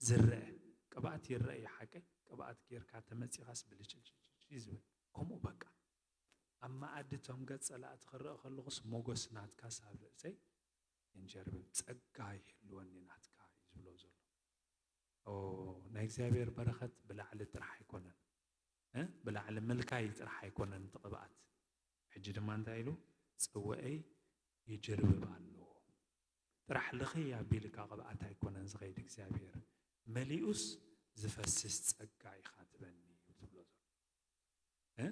ዝረአ። ቅብኣት ይረአ እዩ ሓቀይ። ቅብኣት ጌርካ ተመጺኻስ ብልጭልጭልጭ እዩ ዝብል። ከምኡ በቃ። ኣብ መኣዲ እቶም ገጽ ጸላእቲ ክረአ ከለኹስ ሞገስ ናትካስ ኣብ ርእሰይ የንጀርብብ። ጸጋ ይህልወኒ ናትካ እዩ ዝብሎ ዘሎ። ኦ፣ ናይ እግዚኣብሔር በረኸት ብላዕሊ ጥራሕ ኣይኮነን። እ? ብላዕሊ ምልካይ ጥራሕ ኣይኮነን እቲ ቅብኣት። ሕጂ ድማ እንታይ ኢሉ? ጽውዐይ ይጅርብብ ኣሎ። ጥራሕ ልኽይ ኣቢልካ ቅብኣት ኣይኮነን ዝኸይድ እግዚኣብሔር። መሊኡስ ዝፈስስ ጸጋ ኢኻ ትበኒ እዩ ትብሎ ዘሎ። እ?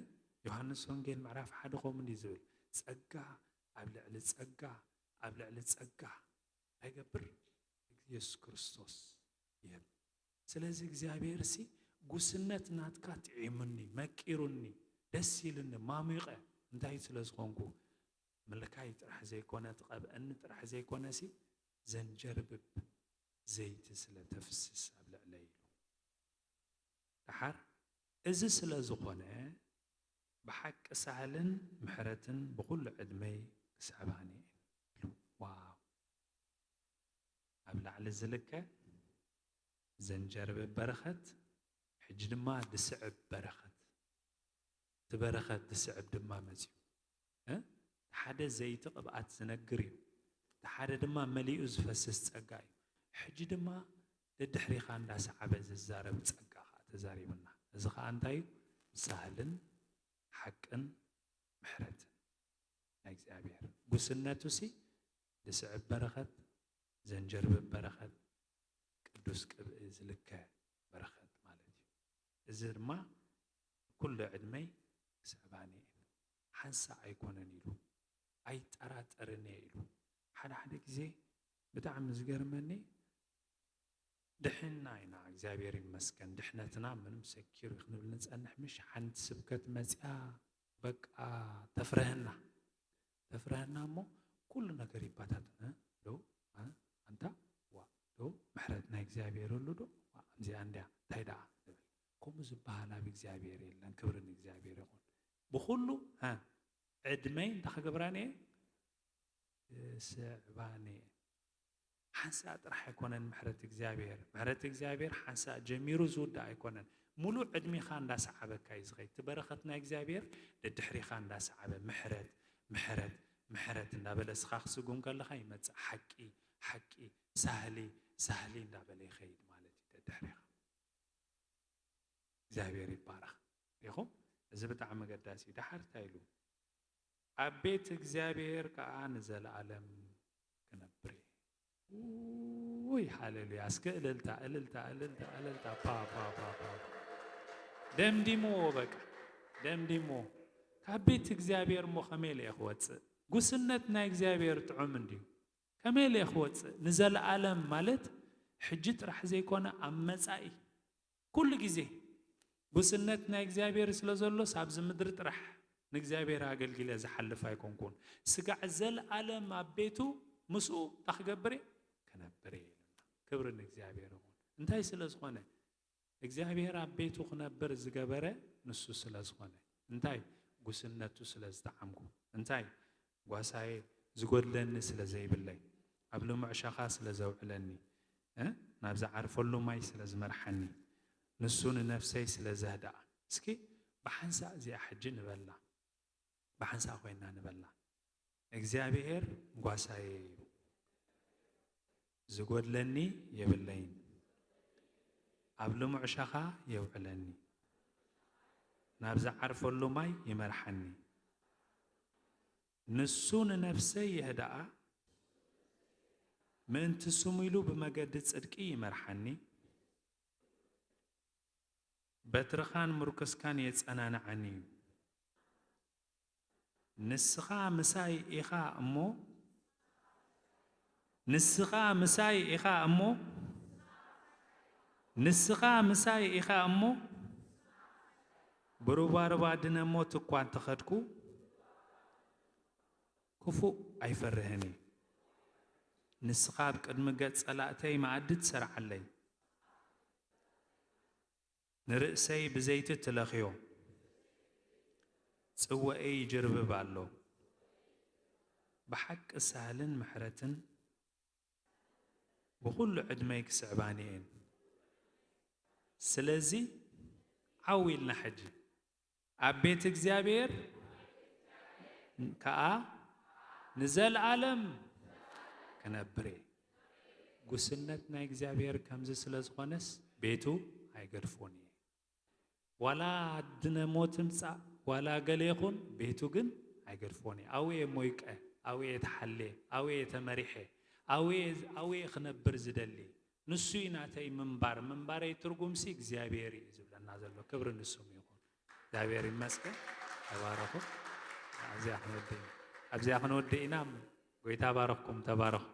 ዮሃንስ ወንጌል ምዕራፍ ሓደ ከምኡ እንዲዩ ዝብል። ጸጋ ኣብ ልዕሊ ጸጋ ኣብ ልዕሊ ጸጋ እንታይ ይገብር? ኢየሱስ ክርስቶስ ይህብ። ስለዚ እግዚኣብሔር ሲ ጉስነት ናትካ ጥዒሙኒ፣ መቂሩኒ፣ ደስ ኢሉኒ፣ ማሚቐ እንታይ ስለ ዝኾንኩ ምልካይ ጥራሕ ዘይኮነ ትቐብአኒ ጥራሕ ዘይኮነ ሲ ዘንጀርብብ ዘይቲ ስለ ተፍስስ ኣብ ልዕለይ ኢሉ። ደሓር እዚ ስለ ዝኾነ ብሓቂ ሳህልን ምሕረትን ብኹሉ ዕድመይ ክስዕባኒ እየን ኢሉ። ዋው! ኣብ ላዕሊ ዝልከ ዘንጀርብብ በረኸት፣ ሕጂ ድማ ዝስዕብ በረኸት። እቲ በረኸት ዝስዕብ ድማ መጺኡ። እ? እቲ ሓደ ዘይቲ ቅብኣት ዝነግር እዩ። እቲ ሓደ ድማ መሊኡ ዝፈስስ ጸጋ እዩ። ሕጂ ድማ ደድሕሪኻ እንዳሰዓበ ዝዛረብ ጸጋ ኸኣ ተዛሪቡና። እዚ ኸኣ እንታይ እዩ? ሳህልን ሓቅን ምሕረትን ናይ እግዚኣብሔር። ጉስነቱሲ ዝስዕብ በረኸት፣ ዘንጀርብብ በረኸት፣ ቅዱስ ቅብኢ ዝልከ በረኸት ማለት እዩ። እዚ ድማ ኩሉ ዕድመይ ክስዕባኒ እየን፣ ሓንሳእ ኣይኮነን ኢሉ፣ ኣይጠራጠርን እየ ኢሉ። ሓደ ሓደ ግዜ ብጣዕሚ ዝገርመኒ፣ ድሕና ኢና እግዚኣብሔር ይመስገን፣ ድሕነትና ምንም ሰኪር እዩ ክንብል ንጸንሕ፣ ምሽ ሓንቲ ስብከት መጽያ በቃ ተፍረህና፣ ተፍረህና እሞ ኩሉ ነገር ይባታተን። እ? ዶ? እ? ኣንታ? ዋ፣ ዶ? ምሕረት ናይ እግዚኣብሔር ኣሉ ዶ? ዋ፣ ከምዚኣ እንድያ፣ እንታይ ደኣ ንብል? ከምኡ ዝበሃል ኣብ እግዚኣብሔር የለን። ክብሪ ንእግዚኣብሔር ይኹን። ብኹሉ፣ እ? ዕድመይ እንታይ ክገብራኒ እየ? ክስዕባኒ እየ። ሓንሳእ ጥራሕ ኣይኮነን ምሕረት እግዚኣብሔር። ምሕረት እግዚኣብሔር ሓንሳእ ጀሚሩ ዝውዳእ ኣይኮነን። ሙሉእ ዕድሜኻ እንዳሰዓበካ እዩ ዝኸይድ። እቲ በረኸት ናይ እግዚኣብሔር ደድሕሪኻ እንዳሰዓበ፣ ምሕረት፣ ምሕረት፣ ምሕረት እንዳበለ እስኻ ክስጉም ከለኻ ይመጽእ። ሓቂ፣ ሓቂ፣ ሳህሊ፣ ሳህሊ እንዳበለ ይኸይድ ማለት እዩ ደድሕሪኻ። እግዚኣብሔር ይባረኽ። ሪኹም? እዚ ብጣዕሚ ኣገዳሲ እዩ። ደሓር እንታይ ኢሉ? ኣብ ቤት እግዚኣብሔር ከኣ ንዘለኣለም ክነብር እየ። ውይ፣ ሃሌሉያ። እስከ እልልታ፣ እልልታ፣ እልልታ፣ እልልታ። ፓ፣ ፓ፣ ፓ፣ ፓ። ደምዲምዎ በቃ። ደምዲምዎ። ካብ ቤት እግዚኣብሔር እሞ ከመይ ኢለ እየ ክወጽእ? ጉስነት ናይ እግዚኣብሔር ጥዑም እንድዩ። ከመይ ኢለ እየ ክወጽእ? ንዘለኣለም ማለት ሕጂ ጥራሕ ዘይኮነ ኣብ መጻኢ ኩሉ ግዜ ጉስነት ናይ እግዚኣብሔር ስለ ዘሎስ ኣብዚ ምድሪ ጥራሕ ንእግዚኣብሔር ኣገልጊለ ዝሓልፍ ኣይኮንኩን። ስጋዕ ዘልኣለም ኣብ ቤቱ ምስኡ እንታይ ክገብር እየ? ክነብር እየ ኢሉና። ክብሪ ንእግዚኣብሔር ይኹን። እንታይ ስለ ዝኾነ? እግዚኣብሔር ኣብ ቤቱ ክነብር ዝገበረ ንሱ ስለ ዝኾነ። እንታይ? ጉስነቱ ስለ ዝጠዓምኩ። እንታይ? ጓሳየ ዝጎድለኒ ስለ ዘይብለይ፣ ኣብ ልሙዕ ሸኻ ስለ ዘውዕለኒ፣ እ? ናብ ዝዓርፈሉ ማይ ስለ ዝመርሓኒ፣ ንሱ ንነፍሰይ ስለ ዘህድኣ። እስኪ ብሓንሳእ እዚኣ ሕጂ ንበላ። ብሓንሳእ ኮይና ንበላ። እግዚኣብሔር ጓሳየ እዩ፣ ዝጎድለኒ የብለይን። ኣብ ልሙዕ ሸኻ የውዕለኒ፣ ናብ ዝዓርፈሉ ማይ ይመርሓኒ። ንሱ ንነፍሰይ የህድኣ፣ ምእንቲ ስሙ ኢሉ ብመገዲ ጽድቂ ይመርሓኒ። በትርኻን ምርኩስካን የጸናንዓኒ እዩ። ንስኻ ምሳይ ኢኻ እሞ፣ ንስኻ ምሳይ ኢኻ እሞ፣ ንስኻ ምሳይ ኢኻ እሞ፣ ብሩባሩባ ድነ ሞት እኳ እንተኸድኩ፣ ክፉእ ኣይፈርህን እዩ። ንስኻ ኣብ ቅድሚ ገጽ ጸላእተይ መኣዲ ትሰርዓለይ፣ ንርእሰይ ብዘይቲ ትለኽዮ፣ ጽዋኤይ ይጅርብብ ኣሎ። ብሓቂ ሳህልን ምሕረትን ብኹሉ ዕድመይ ክስዕባኒ እየን። ስለዚ ዓው ኢልና ሕጂ ኣብ ቤት እግዚኣብሔር ከኣ ንዘለኣለም ክነብር እየ። ጉስነት ናይ እግዚኣብሔር ከምዚ ስለ ዝኾነስ ቤቱ ኣይገድፎን እየ። ዋላ ድነ ሞት እምጻእ፣ ዋላ ገለ ይኹን፣ ቤቱ ግን ኣይገድፎን እየ። ኣብኡ እየ ሞይቀ፣ ኣብኡ እየ ተሓልየ፣ ኣብኡ እየ ተመሪሐ፣ ኣብኡ እየ፣ ኣብኡ እየ ክነብር ዝደሊ። ንሱ እዩ ናተይ ምንባር፣ ምንባረይ ትርጉምሲ እግዚኣብሔር እዩ ዝብለና ዘሎ። ክብሪ ንስሙ ይኹን። እግዚኣብሔር ይመስገን። ተባረኹ። ኣብዚኣ ክንወድእ ኢና። ኣብዚኣ ክንወድእ ኢና። ጎይታ ባረኽኩም። ተባረኹ።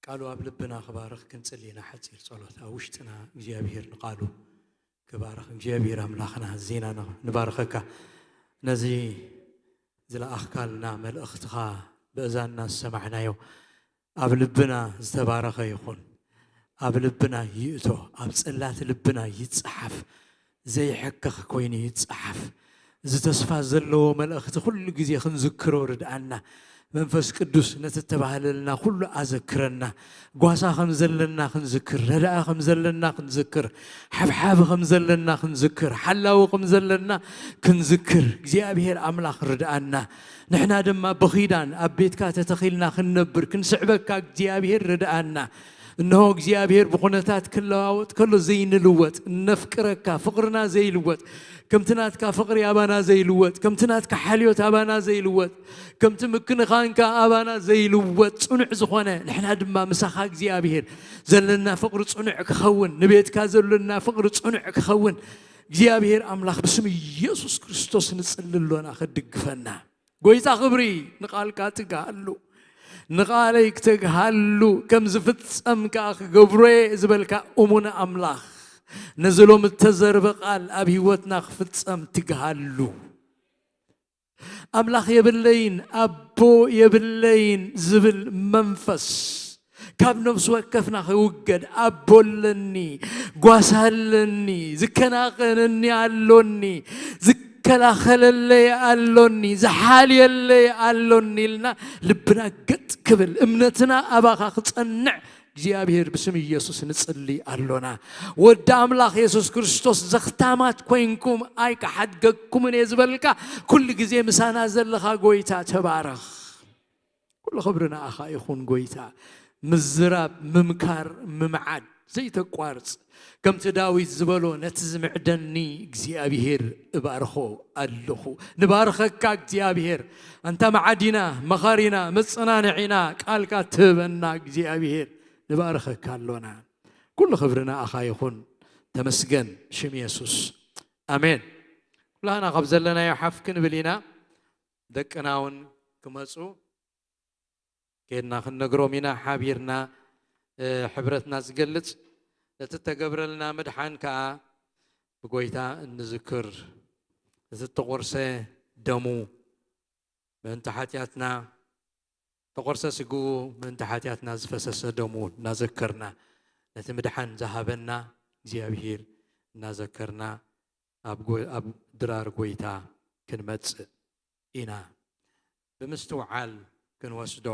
ቃሉ ኣብ ልብና ክባርኽ ክንጽሊ ኢና። ሓጺር ጸሎት። ኣብ ውሽጥና እግዚኣብሔር ንቃሉ ክባርኽ። እግዚኣብሔር ኣምላኽና፣ ዜና ንባርኸካ። ነዚ ዝለኣኽካልና መልእኽትኻ ብእዛንና ዝሰማዕናዮ ኣብ ልብና ዝተባረኸ ይኹን። ኣብ ልብና ይእቶ፣ ኣብ ጽላት ልብና ይጽሓፍ፣ ዘይሕከኽ ኮይኑ ይጽሓፍ። እዚ ተስፋ ዘለዎ መልእኽቲ ኩሉ ግዜ ክንዝክሮ ርድኣና። መንፈስ ቅዱስ ነቲ እተባህለልና ኩሉ ኣዘክረና። ጓሳ ከም ዘለና ክንዝክር፣ ረዳኢ ከም ዘለና ክንዝክር፣ ሓብሓቢ ከም ዘለና ክንዝክር፣ ሓላዊ ከም ዘለና ክንዝክር እግዚኣብሔር ኣምላኽ ርድኣና። ንሕና ድማ ብኺዳን ኣብ ቤትካ ተተኺልና ክንነብር ክንስዕበካ እግዚኣብሔር ርድኣና። እንሆ እግዚኣብሔር ብኹነታት ክለዋወጥ ከሎ ዘይንልወጥ፣ እነፍቅረካ፣ ፍቕርና ዘይልወጥ፣ ከምቲ ናትካ ፍቕሪ ኣባና ዘይልወጥ፣ ከምቲ ናትካ ሓልዮት ኣባና ዘይልወጥ፣ ከምቲ ምክንኻንካ ኣባና ዘይልወጥ ጽኑዕ ዝኾነ፣ ንሕና ድማ ምሳኻ እግዚኣብሔር ዘለና ፍቕሪ ጽኑዕ ክኸውን፣ ንቤትካ ዘለና ፍቕሪ ጽኑዕ ክኸውን እግዚኣብሔር ኣምላኽ ብስም ኢየሱስ ክርስቶስ ንጽሊ ኣሎና፣ ክትድግፈና። ጎይታ ክብሪ፣ ንቓልካ ትግሃሉ፣ ንቓለይ ክትግሃሉ፣ ከም ዝፍጸም ከኣ ክገብሮ እየ ዝበልካ እሙን ኣምላኽ፣ ነዚ ሎም እተዘርበ ቃል ኣብ ህይወትና ክፍጸም ትግሃሉ። ኣምላኽ የብለይን፣ ኣቦ የብለይን ዝብል መንፈስ ካብ ነፍሲ ወከፍና ክውገድ፣ ኣቦ ኣለኒ፣ ጓሳ ኣለኒ፣ ዝከናኸነኒ ኣሎኒ፣ ዝከላኸለለይ ኣሎኒ፣ ዝሓልየለይ ኣሎኒ ኢልና ልብና ገጥ ክብል፣ እምነትና ኣባኻ ክጸንዕ እግዚኣብሔር ብስም ኢየሱስ ንጽሊ ኣሎና። ወዲ ኣምላኽ የሱስ ክርስቶስ፣ ዘኽታማት ኮይንኩም ኣይክሓድገኩምን እየ ዝበልካ፣ ኩሉ ግዜ ምሳና ዘለኻ ጎይታ ተባረኽ። ኩሉ ክብሪ ንኣኻ ይኹን ጎይታ። ምዝራብ፣ ምምካር፣ ምምዓድ ዘይተቋርጽ፣ ከምቲ ዳዊት ዝበሎ፣ ነቲ ዝምዕደኒ እግዚኣብሔር እባርኾ ኣለኹ። ንባርኸካ እግዚኣብሔር፣ ኣንታ መዓዲና፣ መኻሪና፣ መጸናንዒና፣ ቃልካ ትህበና እግዚኣብሔር፣ ንባርኸካ ኣሎና። ኩሉ ክብሪ ንኣኻ ይኹን። ተመስገን ሽም የሱስ። ኣሜን። ኩላህና ካብ ዘለናዮ ሓፍ ክንብል ኢና። ደቅና እውን ክመጹ ከይድና ክንነግሮም ኢና። ሓቢርና፣ እ፣ ሕብረትና ዝገልጽ፣ ነቲ እተገብረልና ምድሓን ከኣ ብጎይታ እንዝክር። እቲ እተቖርሰ ደሙ ምእንቲ ሓጢኣትና፣ እተቖርሰ ስግኡ ምእንቲ ሓጢኣትና ዝፈሰሰ ደሙ እናዘከርና፣ ነቲ ምድሓን ዝሃበና እግዚኣብሄር እናዘከርና፣ ኣብ ጎ-፣ ኣብ ድራር ጎይታ ክንመጽእ ኢና። ብምስትውዓል ክንወስዶ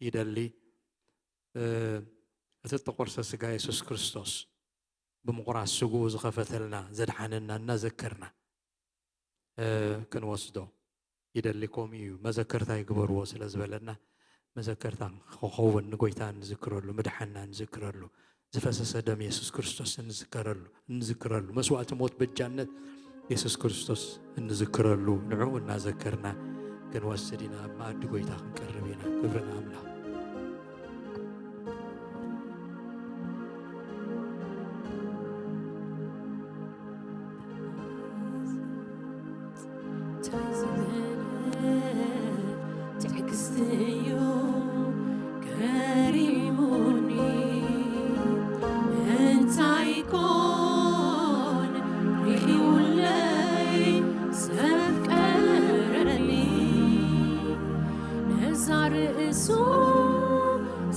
ይደሊ። እ፣ እቲ እተቖርሰ ስጋ የሱስ ክርስቶስ ብምቑራስ ስግኡ ዝኸፈተልና፣ ዘድሓነና እናዘከርና፣ እ፣ ክንወስዶ ይደሊ። ከምኡ እዩ፣ መዘከርታ ይግበርዎ ስለ ዝበለና፣ መዘከርታ ክኸውን፣ ንጎይታ እንዝክረሉ፣ ምድሓንና እንዝክረሉ፣ ዝፈሰሰ ደም የሱስ ክርስቶስ እንዝከረሉ፣ እንዝክረሉ፣ መስዋእቲ ሞት በጃነት የሱስ ክርስቶስ እንዝክረሉ፣ ንዕኡ እናዘከርና ክንወስድ ኢና፣ ኣብ መኣዲ ጎይታ ክንቀርብ ኢና። ክብሪ ንኣምላኽ። ትዕግስት'ዩ ገሪሙኒ። ርእሱ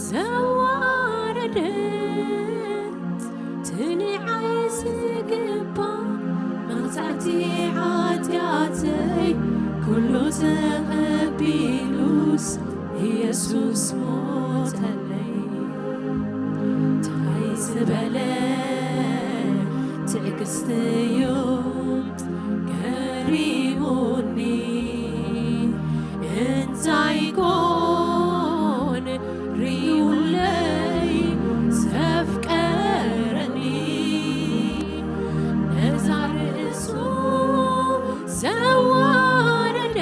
ዘዋረደ ትንዓይ ዝግባእ መቕጻዕቲ ሓጢኣተይ ኩሉ ተቐቢሉስ ኢየሱስ ሞተለይ። እንታይ ዝበለ ትዕግስቲ እዩ ገሪሙኒ፣ እንታይ ኮን ርእዩለይ ዘፍቀረኒ፣ ነዛ ርእሱ ዘዋረደ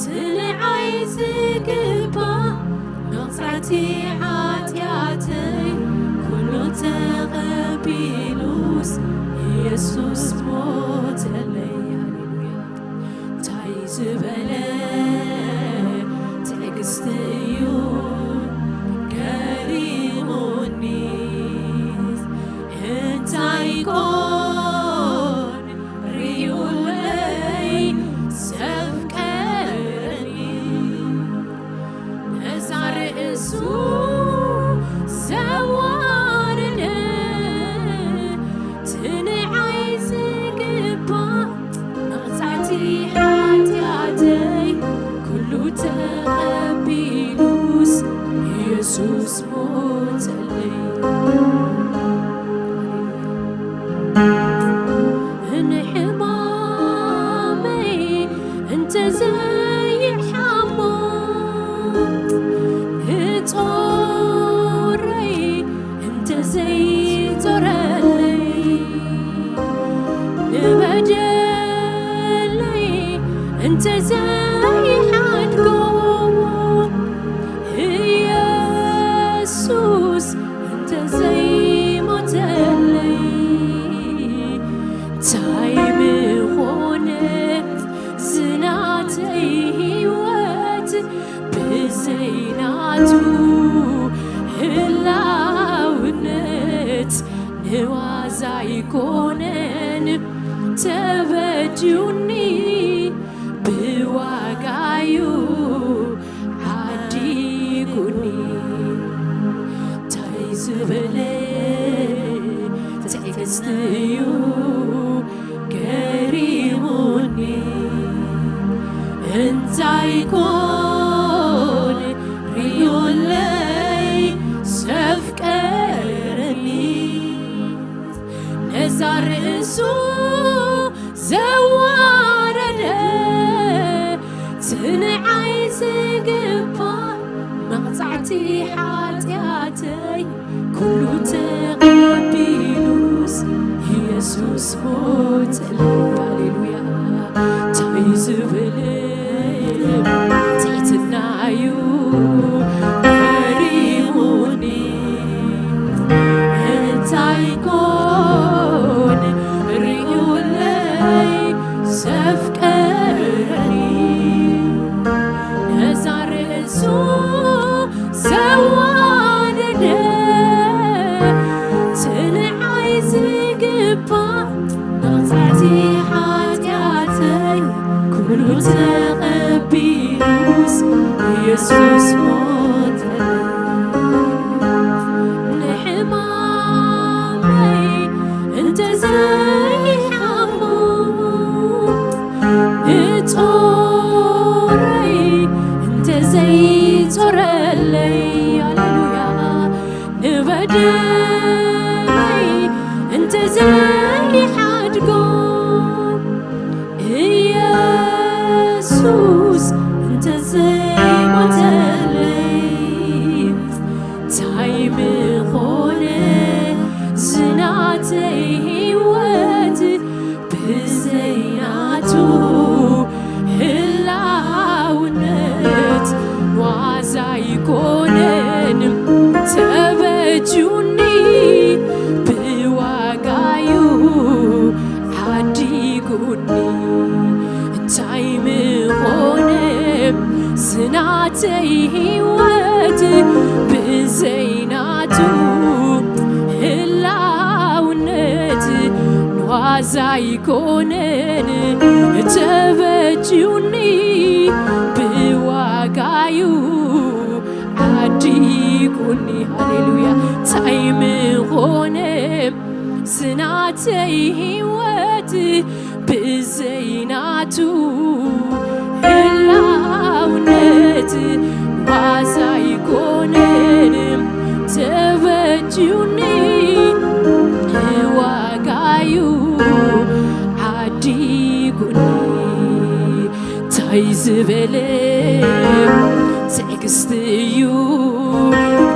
ትንዓይ ዝግባእ መቕጻዕቲ ሓጢኣተይ ኩሉ ተቐቢሉስ ኢየሱስ ሞተለይ። ሃሌሉያ። እንታይ ዝበለ ትዕግስቲ እዩ ገሪሙኒ፣ እንታይ ኮን ርእዩለይ ዘፍቀረኒ፣ ነዛ ርእሱ ዘዋረደ ትንዓይ ዝግባእ መቕጻዕቲ ሓጢኣተይ ኩሉ ተቐቢሉስ ኢየሱስ ሞተለይ። ንሕማመይ እንተዘይሓሞ፣ ንጾረይ እንተዘይጾረለይ፣ ንበደለይ እንተዘይሓድጎ፣ ኢየሱስ እንተዘይሞተለይ፣ እንታይ ምኾነ ዝናተይ ህይወት ብዘይናቱ ህላውነት ንዋዛ ኣይኮነን ተበጅዩኒ ብዋጋዩ ዓዲጉኒ። እንታይ ዝበለ ትዕግስቲ እዩ ገሪሙኒ፣ እንታይ ኮን ርእዩለይ ዘፍቀረኒ፣ ነዛ ርእሱ ዘዋረደ ትንዓይ ዝግባእ መቕጻዕቲ ሓጢኣተይ ኩሉ ተቐቢሉስ ኢየሱስ ሞተለይ። ሃሌሉያ። እንታይ ዝብል ትሕትና እዩ ገሪሙኒ፣ እንታይ ኮን ርእዩለይ ዘፍቀረኒ፣ ነዛ ርእሱ ዘዋረደ ትንዓይ ዝግባእ መቕጻዕቲ ሓጢኣተይ ኩሉ ተቐቢሉስ ኢየሱስ ሞተ። ንሕማመይ እንተዘይሓሞ፣ ንጾረይ እንተዘይጾረለይ፣ ሃሌሉያ፣ ንበደለይ እንተዘይሓድጎ፣ ኢየሱስ እንተዘይሞተለይ፣ እንታይ ምኾነ ዝናተይ ህይወት ብዘይናቱ ህላውነት ዋዛ ኣይኮነን ተበጁኒ ብዋጋዩ ዓዲጉኒ። እንታይ ምኾነ ዝናተይ ህይወት ብዘይናቱ ህላውነት ዘይኮነን ተበጅዩኒ፣ ብዋጋዩ ዓዲጉኒ። ሃሌሉያ። ታይ ምኾነ ስናተይ ህይወት ብዘይናቱ ህላውነት ዋዛ ኣይኮነን ተበጅዩኒ፣ ብዋጋዩ ዓዲጉኒ። ታይ ዝበለ ትዕግስቲ እዩ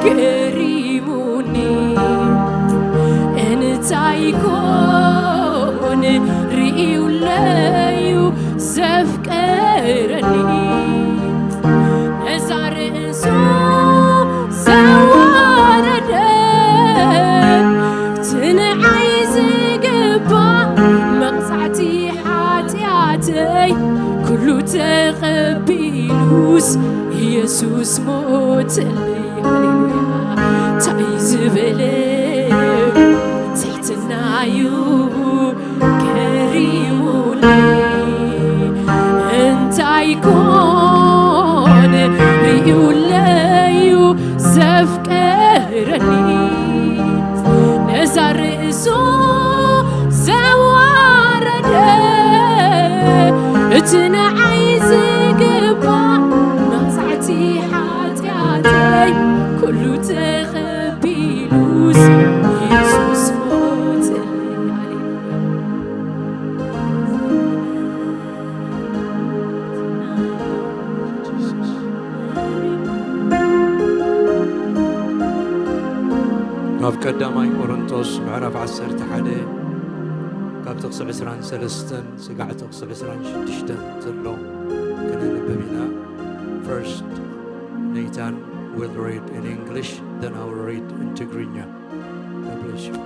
ገሪሙኒ። እንታይ ኮን ርእዩለዩ ዘፍቀረኒ፣ ነዛ ርእሱ ዘዋረደ፣ እቲ ንዓይ ዝግባእ መቕጻዕቲ ሓጢኣተይ ኩሉ ተቐቢሉስ ኢየሱስ ሞተለይ። ሃሌሉያ። ታይ ዝበለ ትሕትናዩ ገሪሙኒ። እንታይ ኮን ርእዩለዩ ዘፍቀረኒ፣ ነዛ ርእሱ ዘዋረደ፣ እቲ ንዓይ ዝግባእ መቕጻዕቲ ሓጢኣተይ ኩሉ ተቐቢሉስ ኢየሱስ ሞተለይ። ሃሌሉያ። ካብ ቀዳማይ ቆሮንቶስ ምዕራፍ ዓሰርተ ሓደ ካብ ጥቕሲ ዕስራን ሰለስተን ስጋዕ ጥቕሲ ዕስራን ሽዱሽተን ዘሎ ከነንብብ ኢና። First Nathan will read in English, then I will read in Tigrinya. God bless you.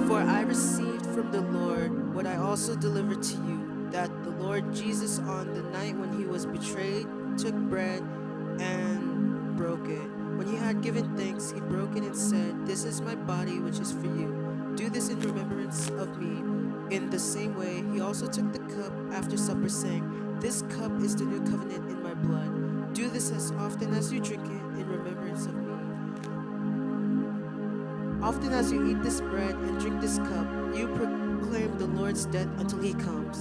For I received from the Lord what I also delivered to you, that the Lord Jesus, on the night when he was betrayed, took bread and broke it. When he had given thanks, he broke it and said, "This is my body, which is for you. Do this in remembrance of me." In the same way, he also took the cup after supper, saying, "This cup is the new covenant in my blood. Do this as often as you drink it in remembrance of me." Often as you eat this bread and drink this cup, you proclaim the Lord's death until he comes.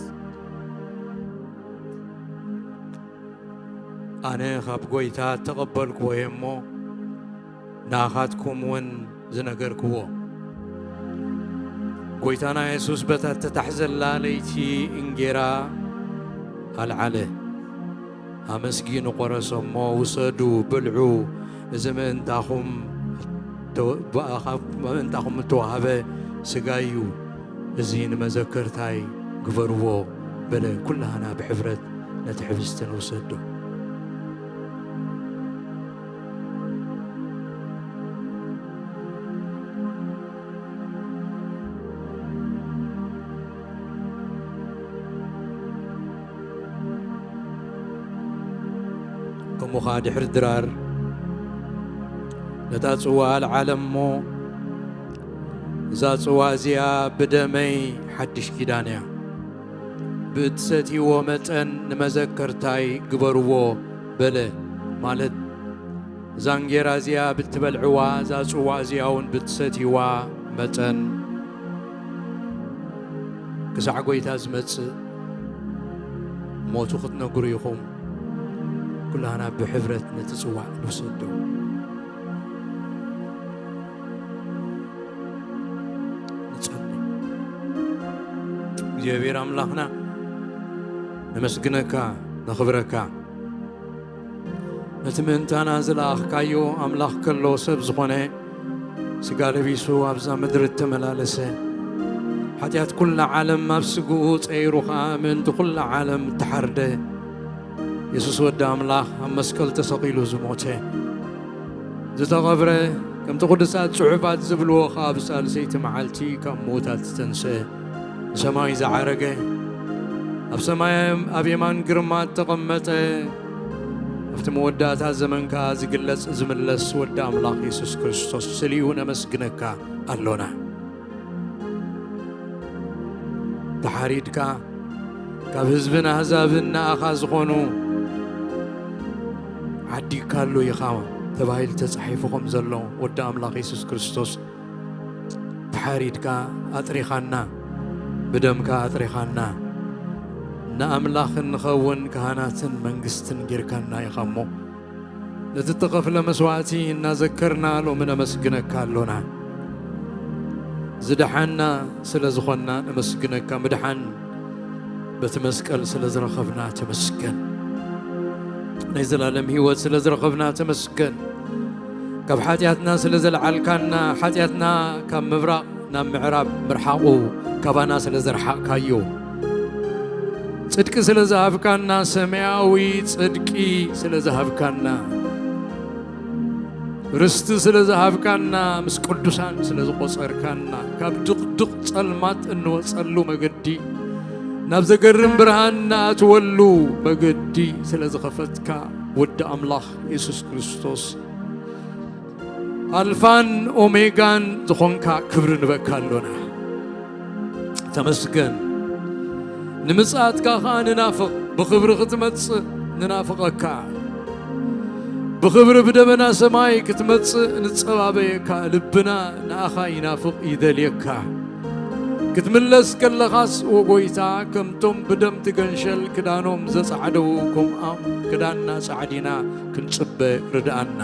ኣነ ካብ ጐይታ እተቐበልክዎ እየ እሞ፣ ንኣኻትኩም እውን ዝነገርክዎ። ጐይታና የሱስ በታ እተታሕዘላ ለይቲ እንጌራ ኣልዓለ። ኣመስጊኑ ቈረሰ እሞ፣ "ውሰዱ፣ ብልዑ፣ እዚ ምእንታኹም ተ-፣ ብኣኻ-፣ ምእንታኹም እተዋህበ ስጋይ እዩ፣ እዚ ንመዘከርታይ ግበርዎ" በለ። ኩላህና ብሕብረት ነቲ ሕብስቲ ንውሰዶ። ከምኡ ኸኣ ድሕሪ ድራር ነታ ጽዋ ኣልዓለ እሞ፣ "እዛ ጽዋ እዚኣ ብደመይ ሓድሽ ኪዳን እያ፣ ብእትሰትይዎ መጠን ንመዘከርታይ ግበርዎ" በለ። ማለት፣ እዛ እንጌራ እዚኣ ብትበልዕዋ፣ እዛ ጽዋ እዚኣ እውን ብትሰትይዋ መጠን፣ ክሳዕ ጐይታ ዝመጽእ ሞቱ ክትነግሩ ኢኹም። ኩላህና ብሕብረት ነቲ ጽዋዕ ንውሰዶ። ንጸሊ። እግዚኣብሔር ኣምላኽና፣ ነመስግነካ፣ ነኽብረካ። ነቲ ምእንታና ዝለኣኽካዮ ኣምላኽ ከሎ ሰብ ዝኾነ፣ ስጋ ለቢሱ ኣብዛ ምድሪ እተመላለሰ፣ ሓጢኣት ኩላ ዓለም ኣብ ስግኡ ጸይሩ ኸኣ ምእንቲ ኩላ ዓለም እተሓርደ፣ የሱስ ወዲ ኣምላኽ ኣብ መስቀል ተሰቒሉ ዝሞተ፣ ዝተቐብረ፣ ከምቲ ቅዱሳት ጽሑፋት ዝብልዎ ኸኣ ብሳልሰይቲ መዓልቲ ካብ ምዉታት ዝተንስአ፣ ንሰማይ ዝዓረገ፣ ኣብ ሰማይ ኣብ የማን ግርማ እተቐመጠ፣ ኣብቲ መወዳእታ ዘመን ከኣ ዝግለጽ ዝምለስ ወዲ ኣምላኽ የሱስ ክርስቶስ ስለ እዩ ነመስግነካ ኣሎና። ተሓሪድካ ካብ ህዝብን ኣህዛብን ንኣኻ ዝኾኑ ዓዲግካሉ ኢኻ ተባሂሉ ተጻሒፉ ከም ዘሎ ወዲ ኣምላኽ የሱስ ክርስቶስ ተሓሪድካ ኣጥሪኻና፣ ብደምካ ኣጥሪኻና፣ ንኣምላኽ እንኸውን ካህናትን መንግስትን ጌርካና ኢኻ እሞ፣ ነቲ እተኸፍለ መስዋዕቲ እናዘከርና ሎሚ ነመስግነካ ኣሎና። ዝደሓና ስለ ዝኾንና ነመስግነካ። ምድሓን በቲ መስቀል ስለ ዝረኸብና ተመስገን። ናይ ዘላለም ህይወት ስለ ዝረኸብና ተመስገን። ካብ ሓጢኣትና ስለ ዘልዓልካና፣ ሓጢኣትና ካብ ምብራቕ ናብ ምዕራብ ምርሓቑ ካባና ስለ ዘርሓቕካዮ፣ ጽድቂ ስለ ዝሃብካና፣ ሰማያዊ ጽድቂ ስለ ዝሃብካና፣ ርስቲ ስለ ዝሃብካና፣ ምስ ቅዱሳን ስለ ዝቖጸርካና፣ ካብ ድቕድቕ ጸልማት እንወጸሉ መገዲ፣ ናብ ዘገርም ብርሃን ንኣትወሉ መገዲ ስለ ዝኸፈትካ፣ ወዲ ኣምላኽ የሱስ ክርስቶስ፣ ኣልፋን ኦሜጋን ዝኾንካ ክብሪ ንበካ ኣሎና። ተመስገን። ንምጽኣትካ ኸኣ ንናፍቕ፣ ብኽብሪ ክትመጽእ ንናፍቐካ። ብኽብሪ ብደበና ሰማይ ክትመጽእ ንጸባበየካ። ልብና ንኣኻ ይናፍቕ፣ ይደልየካ። ክትምለስ ከለኻስ፣ ወጎይታ፣ ከምቶም ብደም ትገንሸል ክዳኖም ዘጻዕደዉ፣ ከምኣም ክዳንና ጻዕዲና ክንጽበ ርድኣና።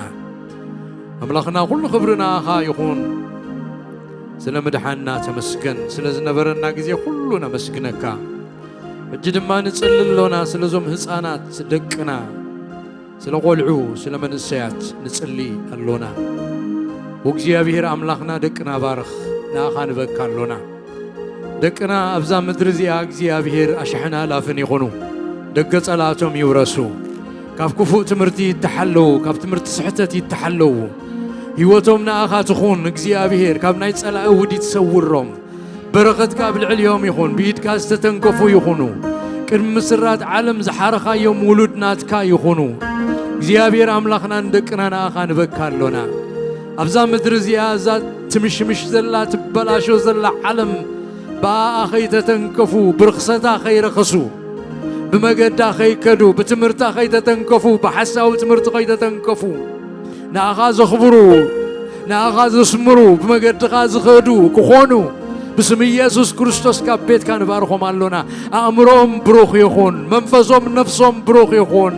ኣምላኽና፣ ኩሉ ክብሪ ንኣኻ ይኹን። ስለ ምድሓንና ተመስገን። ስለ ዝነበረና ግዜ ኩሉ ነመስግነካ። ሕጂ ድማ ንጽሊ ኣሎና፣ ስለዞም ህጻናት ደቅና፣ ስለ ቖልዑ፣ ስለ መንእሰያት ንጽሊ ኣሎና። ወእግዚኣብሔር ኣምላኽና፣ ደቅና ባርኽ፣ ንኣኻ ንበካ ኣሎና። ደቅና ኣብዛ ምድሪ እዚኣ እግዚኣብሔር ኣሽሕን ኣላፍን ይኹኑ። ደገ ጸላእቶም ይውረሱ። ካብ ክፉእ ትምህርቲ ይተሓለዉ፣ ካብ ትምህርቲ ስሕተት ይተሓለዉ። ህይወቶም ንኣኻ ትኹን እግዚኣብሔር፣ ካብ ናይ ጸላኢ ውዲት ሰውሮም። በረኸትካ ኣብ ልዕሊኦም ይኹን፣ ብኢድካ ዝተተንከፉ ይኹኑ። ቅድሚ ምስራት ዓለም ዝሓረኻዮም ውሉድ ናትካ ይኹኑ። እግዚኣብሔር ኣምላኽና ንደቅና ንኣኻ ንበካ ኣሎና። ኣብዛ ምድሪ እዚኣ፣ እዛ ትምሽምሽ ዘላ፣ ትበላሾ ዘላ ዓለም፣ ብኣኣ ኸይተተንከፉ፣ ብርኽሰታ ኸይረኸሱ፣ ብመገዳ ኸይከዱ፣ ብትምህርታ ኸይተተንከፉ፣ ብሓሳዊ ትምህርቲ ኸይተተንከፉ፣ ንኣኻ ዘኽብሩ፣ ንኣኻ ዘስምሩ፣ ብመገድኻ ዝኸዱ ክኾኑ፣ ብስም ኢየሱስ ክርስቶስ ካብ ቤትካ ንባርኾም ኣሎና። ኣእምሮኦም ብሩኽ ይኹን፣ መንፈሶም ነፍሶም ብሩኽ ይኹን፣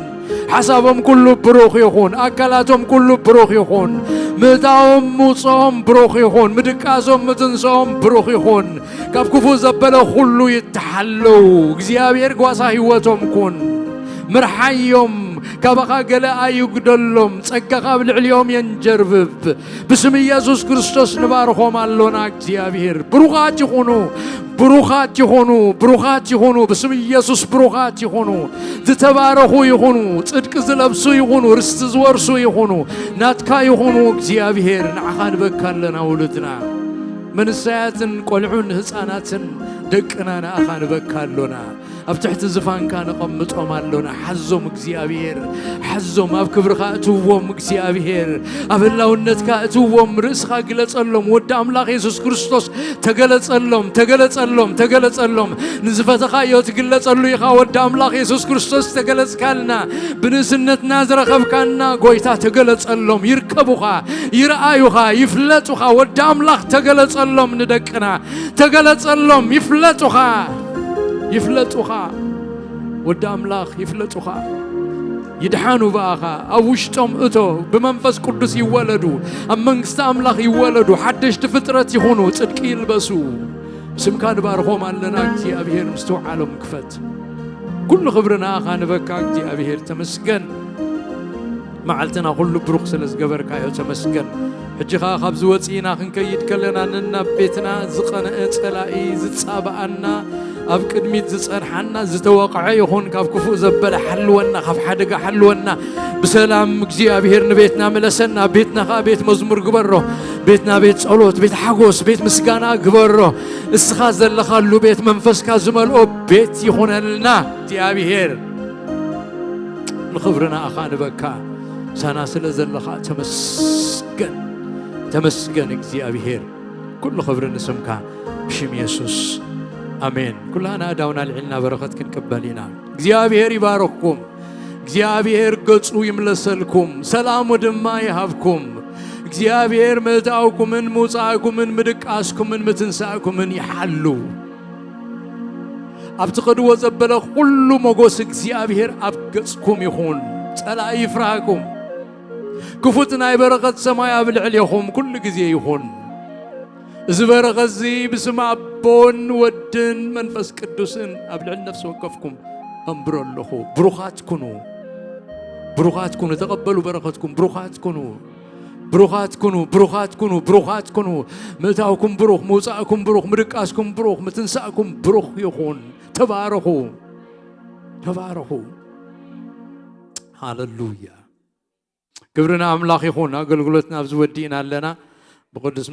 ሓሳቦም ኩሉ ብሩኽ ይኹን፣ ኣካላቶም ኩሉ ብሩኽ ይኹን፣ ምእታዎም ምውፅኦም ብሩኽ ይኹን፣ ምድቃሶም ምትንስኦም ብሩኽ ይኹን። ካብ ክፉእ ዘበለ ኩሉ ይተሓለዉ። እግዚኣብሔር ጓሳ ህይወቶም ኩን። ምርሓዮም፣ ካባኻ ገለ ኣይጉደሎም። ጸጋኻ ኣብ ልዕሊኦም የንጀርብብ። ብስም ኢየሱስ ክርስቶስ ንባርኾም ኣሎና። እግዚኣብሔር ብሩኻት ይኹኑ፣ ብሩኻት ይኹኑ፣ ብሩኻት ይኹኑ። ብስም ኢየሱስ ብሩኻት ይኹኑ። ዝተባረኹ ይኹኑ። ጽድቂ ዝለብሱ ይኹኑ። ርስቲ ዝወርሱ ይኹኑ። ናትካ ይኹኑ። እግዚኣብሔር ንዓኻ ንበካ ኣለና ውሉድና። መንእሰያትን ቆልዑን ህፃናትን ደቅና ንኣኻ ንበካ ኣሎና። ኣብ ትሕቲ ዝፋንካ ነቐምጦም ኣሎና። ሓዞም እግዚኣብሔር፣ ሓዞም። ኣብ ክብርኻ እትዎም እግዚኣብሔር፣ ኣብ ህላውነትካ እትዎም። ርእስኻ ግለጸሎም። ወዲ ኣምላኽ የሱስ ክርስቶስ ተገለጸሎም፣ ተገለጸሎም፣ ተገለጸሎም። ንዝፈተኻዮ ትግለጸሉ ኢኻ። ወዲ ኣምላኽ የሱስ ክርስቶስ ተገለጽካልና። ብንእስነትና ዝረኸብካና ጎይታ ተገለጸሎም። ይርከቡኻ፣ ይርኣዩኻ፣ ይፍለጡኻ። ወዲ ኣምላኽ ተገለጸሎም ንደቅና። ተገለጸሎም፣ ይፍለጡኻ፣ ይፍለጡኻ። ወዲ ኣምላኽ ይፍለጡኻ። ይድሓኑ ብኣኻ። ኣብ ውሽጦም እቶ፣ ብመንፈስ ቅዱስ ይወለዱ። ኣብ መንግስቲ ኣምላኽ ይወለዱ። ሓደሽቲ ፍጥረት ይኹኑ፣ ጽድቂ ይልበሱ። ስምካ ንባርኾም ኣለና እግዚኣብሔር፣ ምስትውዓሎም ክፈት። ኩሉ ክብሪ ንኣኻ ንበካ እግዚኣብሔር፣ ተመስገን። መዓልትና ኩሉ ብሩኽ ስለ ዝገበርካዮ ተመስገን። ሕጂ ኸኣ ካብዚ ወጺእና ክንከይድ ከለና፣ ነናብ ቤትና ዝቐንአ ጸላኢ ዝጻብኣና፣ ኣብ ቅድሚት ዝጸንሓና ዝተወቕዐ ይኹን፣ ካብ ክፉእ ዘበለ ሓልወና፣ ካብ ሓደጋ ሓልወና። ብሰላም እግዚኣብሔር ንቤትና ምለሰና። ቤትና ኸኣ ቤት መዝሙር ግበሮ። ቤትና ቤት ጸሎት፣ ቤት ሓጎስ፣ ቤት ምስጋና ግበሮ። እስኻ ዘለኻሉ ቤት፣ መንፈስካ ዝመልኦ ቤት ይኹነልና እግዚኣብሔር። ንኽብሪ ንኣኻ ንበካ። ሳና ስለ ዘለኻ ተመስገን፣ ተመስገን እግዚኣብሔር። ኩሉ ክብሪ ንስምካ። ብሽም የሱስ ኣሜን። ኩላና ኣእዳውና ኣልዒልና በረኸት ክንቅበል ኢና። እግዚኣብሔር ይባርኽኩም። እግዚኣብሔር ገጹ ይምለሰልኩም፣ ሰላሙ ድማ ይሃብኩም። እግዚኣብሔር ምእታውኩምን ምውጻእኩምን ምድቃስኩምን ምትንሳእኩምን ይሓሉ። ኣብ ትኸድዎ ዘበለ ኩሉ ሞጎስ እግዚኣብሔር ኣብ ገጽኩም ይኹን። ጸላኢ ይፍራህኩም። ክፉት ናይ በረኸት ሰማይ ኣብ ልዕሌኹም ኩሉ ግዜ ይኹን። እዚ በረኸት እዚ ብስም ኣቦን ወድን መንፈስ ቅዱስን ኣብ ልዕሊ ነፍሲ ወከፍኩም ኣንብሮ ኣለኹ። ብሩኻት ኩኑ፣ ብሩኻት ኩኑ፣ ተቐበሉ በረኸትኩም። ብሩኻት ኩኑ፣ ብሩኻት ኩኑ፣ ብሩኻት ኩኑ፣ ብሩኻት ኩኑ። ምእታውኩም ብሩኽ፣ ምውጻእኩም ብሩኽ፣ ምድቃስኩም ብሩኽ፣ ምትንሳእኩም ብሩኽ ይኹን። ተባረኹ፣ ተባረኹ። ሃለሉያ። ክብሪ ንኣምላኽ ይኹን። ኣገልግሎትና ኣብዚ ወዲእና ኣለና። ብቅዱስ